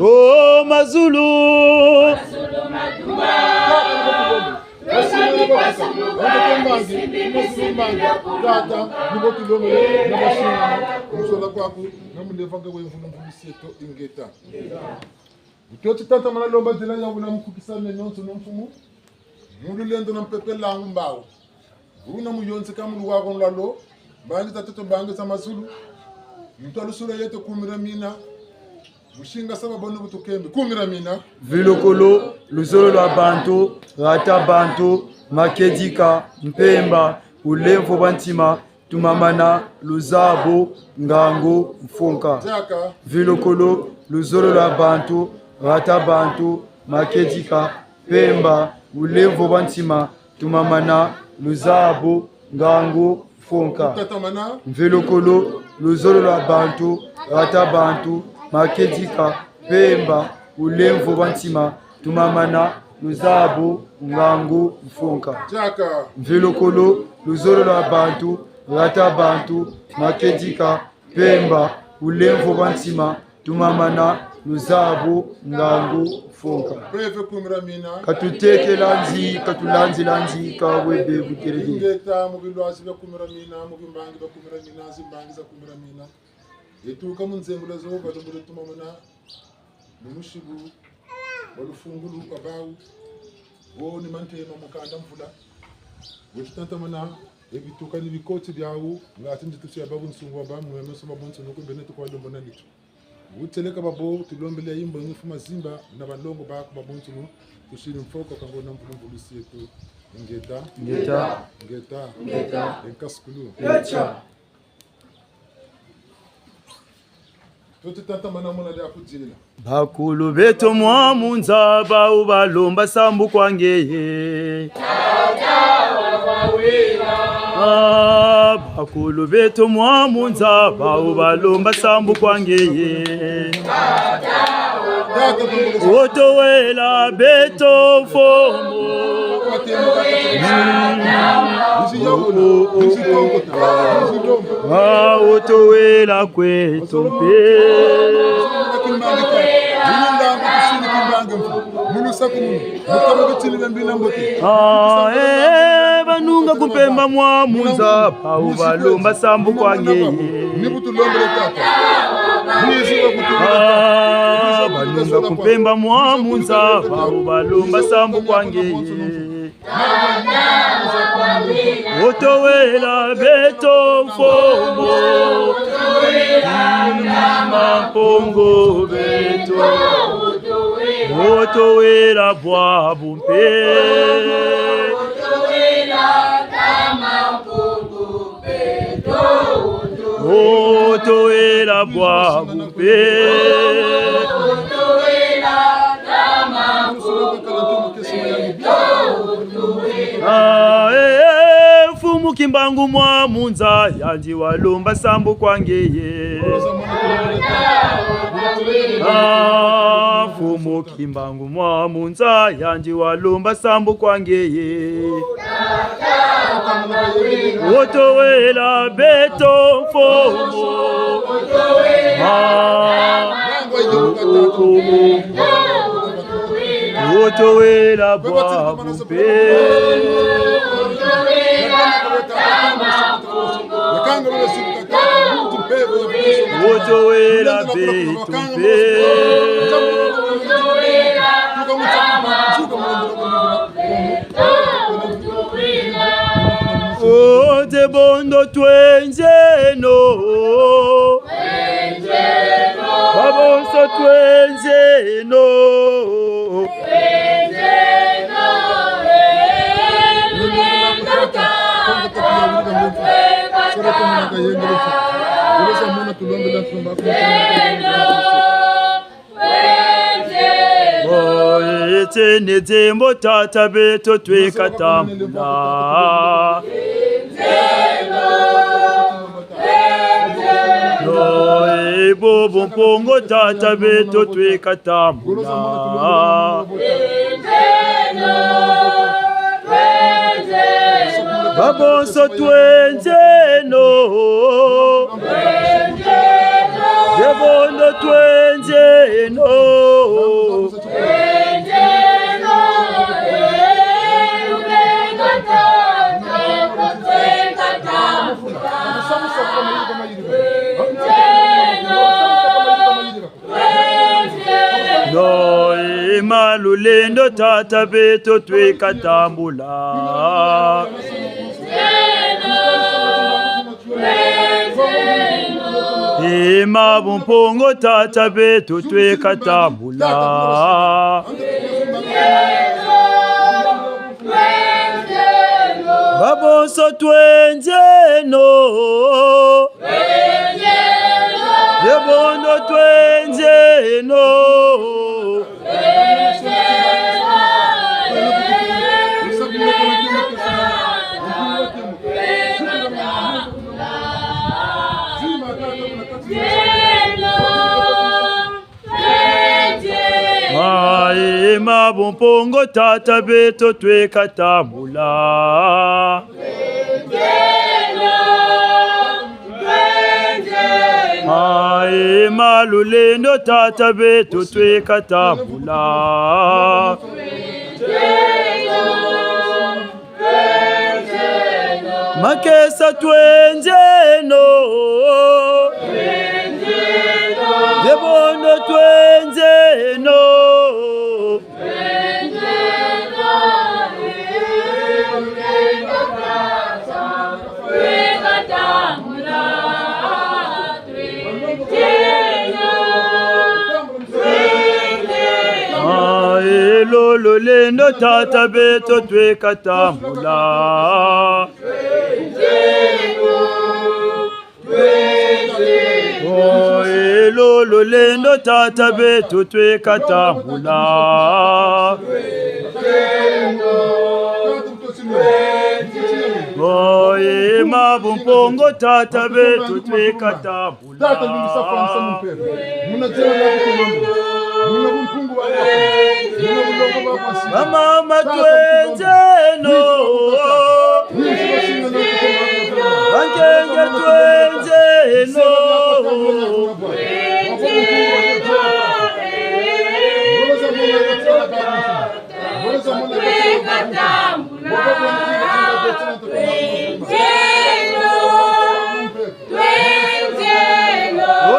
O mazulu. Tata, ni bo tulombele, na basingana, mu sola kwaku, na mu levanga we mvulu mvulu sieto ingeta. Bu tweti tatamana lomba dila ya wuna mukukisa ne nionso no mfumu, mu lulendo na mpeve langu mbawu. Wuna muyonzeka mu luwaku lwa lo, mbangi za toto, mbangi za mazulu, muntu wa lusulu yeto kumira mina, musinga saba bono bu tukembi, kumira mina. Mvilukulu, luzolo lwa bantu, hata bantu, makedika, mpemba, bulemvo bwa ntima, tumamana, luzabu, ngangu, mfunka. Diaka. Mvilukulu, luzolo lwa bantu, hata bantu, makedika, mpemba, bulemvo bwa ntima, tumamana, luzabu, ngangu, mfunka. Tatamana. Mvilukulu, luzolo lwa bantu, hata bantu, makedika, mpemba, bulemvo bwa ntima, tumamana, luzabu, ngangu, mfunka. Diaka. Mvilukulu, luzolo lwa bantu, hata bantu, makedika, mpemba, bulemvo bwa ntima, tumamana, luzabu, ngangu, mfunka. Mpeve kumira mina. Katutekela nzi, katulanzila nzi, ka bwe bê bukelele. Ingeta mu bilwazi bia kumira mina, mu bimbangi bia kumira mina, zimbangi za kumira mina. Yetuka mu nzengula zo, balumbulu tumamana, mu musibu, wa lufungulu kwa bawu. Wo ni mantema mu kanda mvula. Wo tutatamana, e bituka ni bikoti biawu, ngati nzitusi ya babu nsungu wa bamu, mwe meso babu nsungu ku bene tukwa lombo na nitu. Wutieleka babo, tulombele yimbo nyifu mazimba, na balongo baku babonsono, tusiri mfoko kango na mvulumbulusi yeto. Ingeta. Ingeta. Ingeta. Ingeta. Enkasukulu. Ingeta. Tuti tata mana mona dia kudila. Bakulu beto mwa mu nza bawu balomba sambu kwa ngeye. Ah, bakulu beto mwa mu nza bawu balomba sambu kwa ngeye. Wo towela beto mfumu. Ah, wo towela kweto mpe. Ah, eh, banunga ku mpemba mwa mu nza bawu balomba sambu kwa ngeye. Ah, banunga ku mpemba mwa mu nza bawu balomba sambu kwa ngeye. Wo towela beto mfumu, Mpungu beto. Wo towela bwabu mpe. Wo towela bwabu mpe. Ah, eh, eh, Mfumu Kimbangu mwa mu nza, yandi walomba sambu kwa ngeye. Ah, Mfumu Kimbangu mwa mu nza, yandi walomba sambu kwa ngeye. Wo towela beto mfumu. Ah, wo towela bwabu mpe. Wo towela beto mpe. O nze bondo twenzeno. Babonso twenzeno. Oh, ete ne nzembo tata beto tweka tambula. Oh, e bobo mpungu tata beto tweka tambula. Babonso twenzeno. Ye bondo twenzeno. No, e ma lulendo tata beto tweka tambula. E ma bumpungu tata beto tweka tambula. Babonso twenzeno. Ye bondo twenzeno. Aye, ma bumpungu tata beto tweka tambula. Aye, ma lulendo tata beto tweka tambula. Makesa twenzeno. Ye bondo twenzeno. Lulendo tata beto tweka tambula. Oh, eh, lo, lulendo tata beto tweka tambula. Oh, eh, ma Bumpungu tata beto tweka tambula. Tata, ndungisa fwanisa mu mpeve. Muna nzila ya kutulomba. Muna bumpungu bwa, muna bulongo bwa kwa sima. Bamama, twenzeno. Bankenge, twenzeno. Twenzeno. Twenzeno.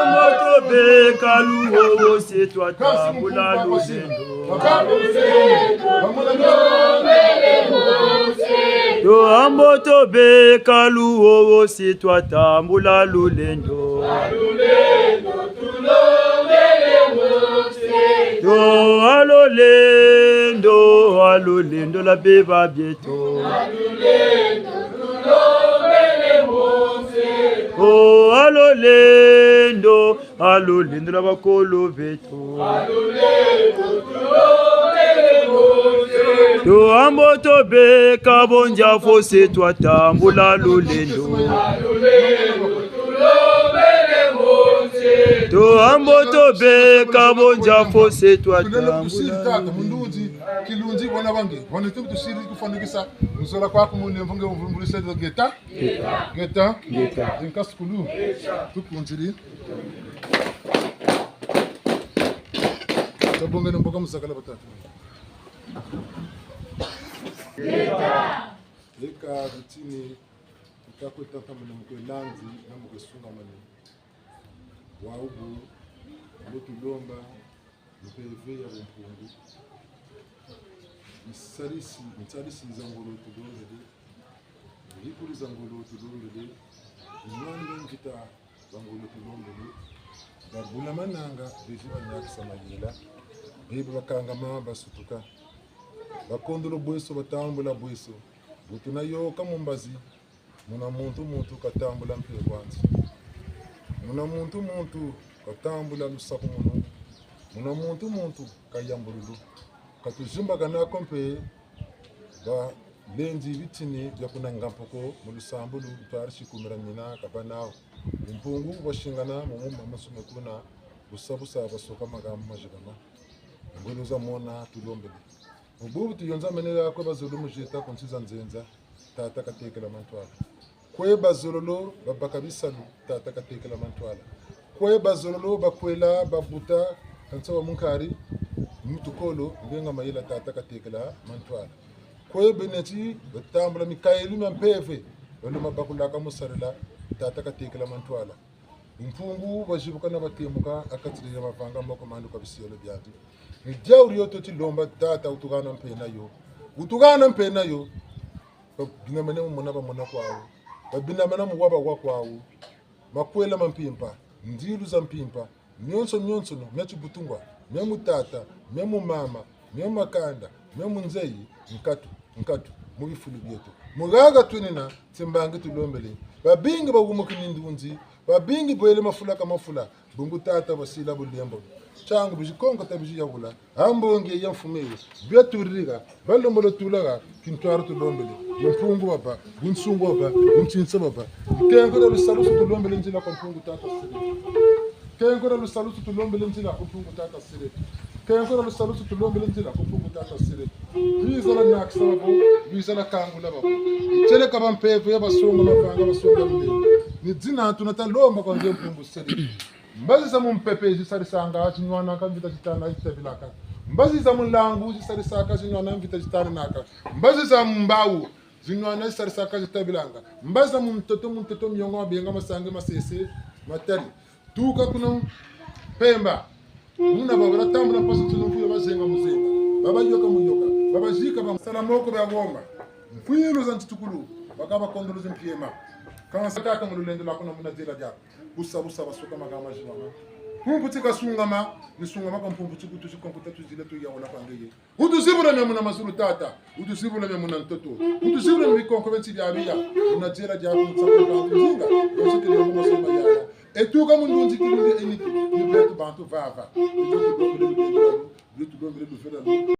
Amboto beka luwowo se twatambula lulendo. To amboto beka luwowo se twatambula lulendo. To a lulendo, a lulendo lwa beba bieto. Oh, a lulendo, a lulendo lwa bakulu beto. To amboto beka bo ndia fo se twatambula lulendo. To amboto beka bo ndia fo se twatambula. Tulendo tusiri tata, mu ndunzi, kilunzi, bona bange. Bona tu tusiri kufwanikisa, nzola kwaku mu lemvo nge umvumbulise ngeta. Ngeta. Ngeta. Ngeta. Inka sukulu. Tukunziri. Tabongele mboka muzakala batatu. Ngeta. Eka bitini, eka kwe tata muna mukwe lanzi, na mukwe sungamani. Wa ubu, mbo tulomba, mpeve ya bumpungu. Nsalisi, nsalisi za ngolo tulombele. Bikuli za ngolo tulombele. Nwanina mvita ba ngolo tulombele. Babula mananga, bezi baniakisa mayela. Bebe bakangama, basutuka. Bakondolo bweso, batambula bweso. Bu tuna yoka mu mbazi. Muna muntu muntu katambula mpe kwandi. Muna muntu muntu katambula lusakumunu. Muna muntu muntu kayambululu. Katuzimbakana ko mpe balendi bitini bia kuna ngampu ko mu lusambulu ntwari sikumira mina kabâ nawu. Bumpungu bwasingana mu muma masume kuna busa busa basoka magambu mazibama. Ngwenu za mona tulombele. Mu bubu tuyonzamene ya kwe bazololo mu zieta ku nsi za nzenza, tata katekela mantwala. Kwe bazololo babaka bisalu, tata katekela mantwala. Kwe bazololo bakwela babuta, kansa wa munkari, mutukolo, ngenga mayela tata katekela mantwala. Kwe beneti batambula mikayulu mia mpeve, baluma bakulaka mu sarila, tata katekela mantwala. Bumpungu bwazibuka na batemuka, a kati dia mavanga moko mandi kwa bisielo biandi. Ni diawu dio tuti lomba tata utuhana mpe nayo. Utuhana mpe nayo. Babinamene mu mona bamona kwawu. Babinamene mu wa bawa kwawu. Makwela ma mpimpa, ndilu za mpimpa, mionso mionsono, mia tibutungwa, mia mu tata, mia mu mama, mia mu makanda, mia mu nzeyi, nkatu, nkatu, mu bifulu bieto. Mu haha twinina, timbangi tulombele. Babingi bahumukini ndunzi, babingi bwele mafula ka mafula, bungu tata basila bulembo. Tiangu bizi konko ta bizi yahula, a mbongi ya mfumu eyo, bia tuririha, balembolo tulaha, kintwari tulombele, bumpungu baba, bunsungu baba, buntinsa baba. Nkenko dia lusalusu tulombele nzila kwa Mpungu Tata Sele. Nkenko dia lusalusu tulombele nzila kwa Mpungu Tata Sele. Nkenko dia lusalusu tulombele nzila kwa Mpungu Tata Sele. Bizala nakisa babo, bizala kangula babo. Tieleka bampeve ya basonga mavanga basonga lulendo. Ni dina tuna talomba kwa nge Mpungu Sele. Mbazi za mu mpepe zisalisanga, zinwanaka mvita zitana zitabilaka. Mbazi za mu nlangu zisalisaka, zinwana mvita zitaninaka. Mbazi za mu mbawu, zinwana zisalisaka zitabilanga. Mbazi za mu ntoto, mu ntoto miongo, mabenga, masangi, masese, matari. Tuka kuna Pemba. Muna baba batambula mpasi ntinu mfuyo bazenga muzenga. Baba yoka mu yoka. Baba zika ba sala moko bia gomba. Mfwilu za ntitukulu. Baka bakondolo zi mpiema. Kansa kaka mu lulendo lwa kuna muna nzila diaku. Busa busa basuka magambo ma zimama. Mpumpu ti kasungama, ni sungama kwa mpumpu ti kutu ti konkuta tuzila tuyawula kwa ngeye. Wutuzibula mia muna mazulu, Tata. Wutuzibula mia muna ntoto. Wutuzibula mia bikonko bia nsi biabia. Muna nzila dia kunsa kwa bantu nzinga. Yosi kele mu masoma yaya. Etuka mu ndunzi kilunde eniki. Ni beto bantu vava. Ni beto bantu vava. Ni beto bantu vava.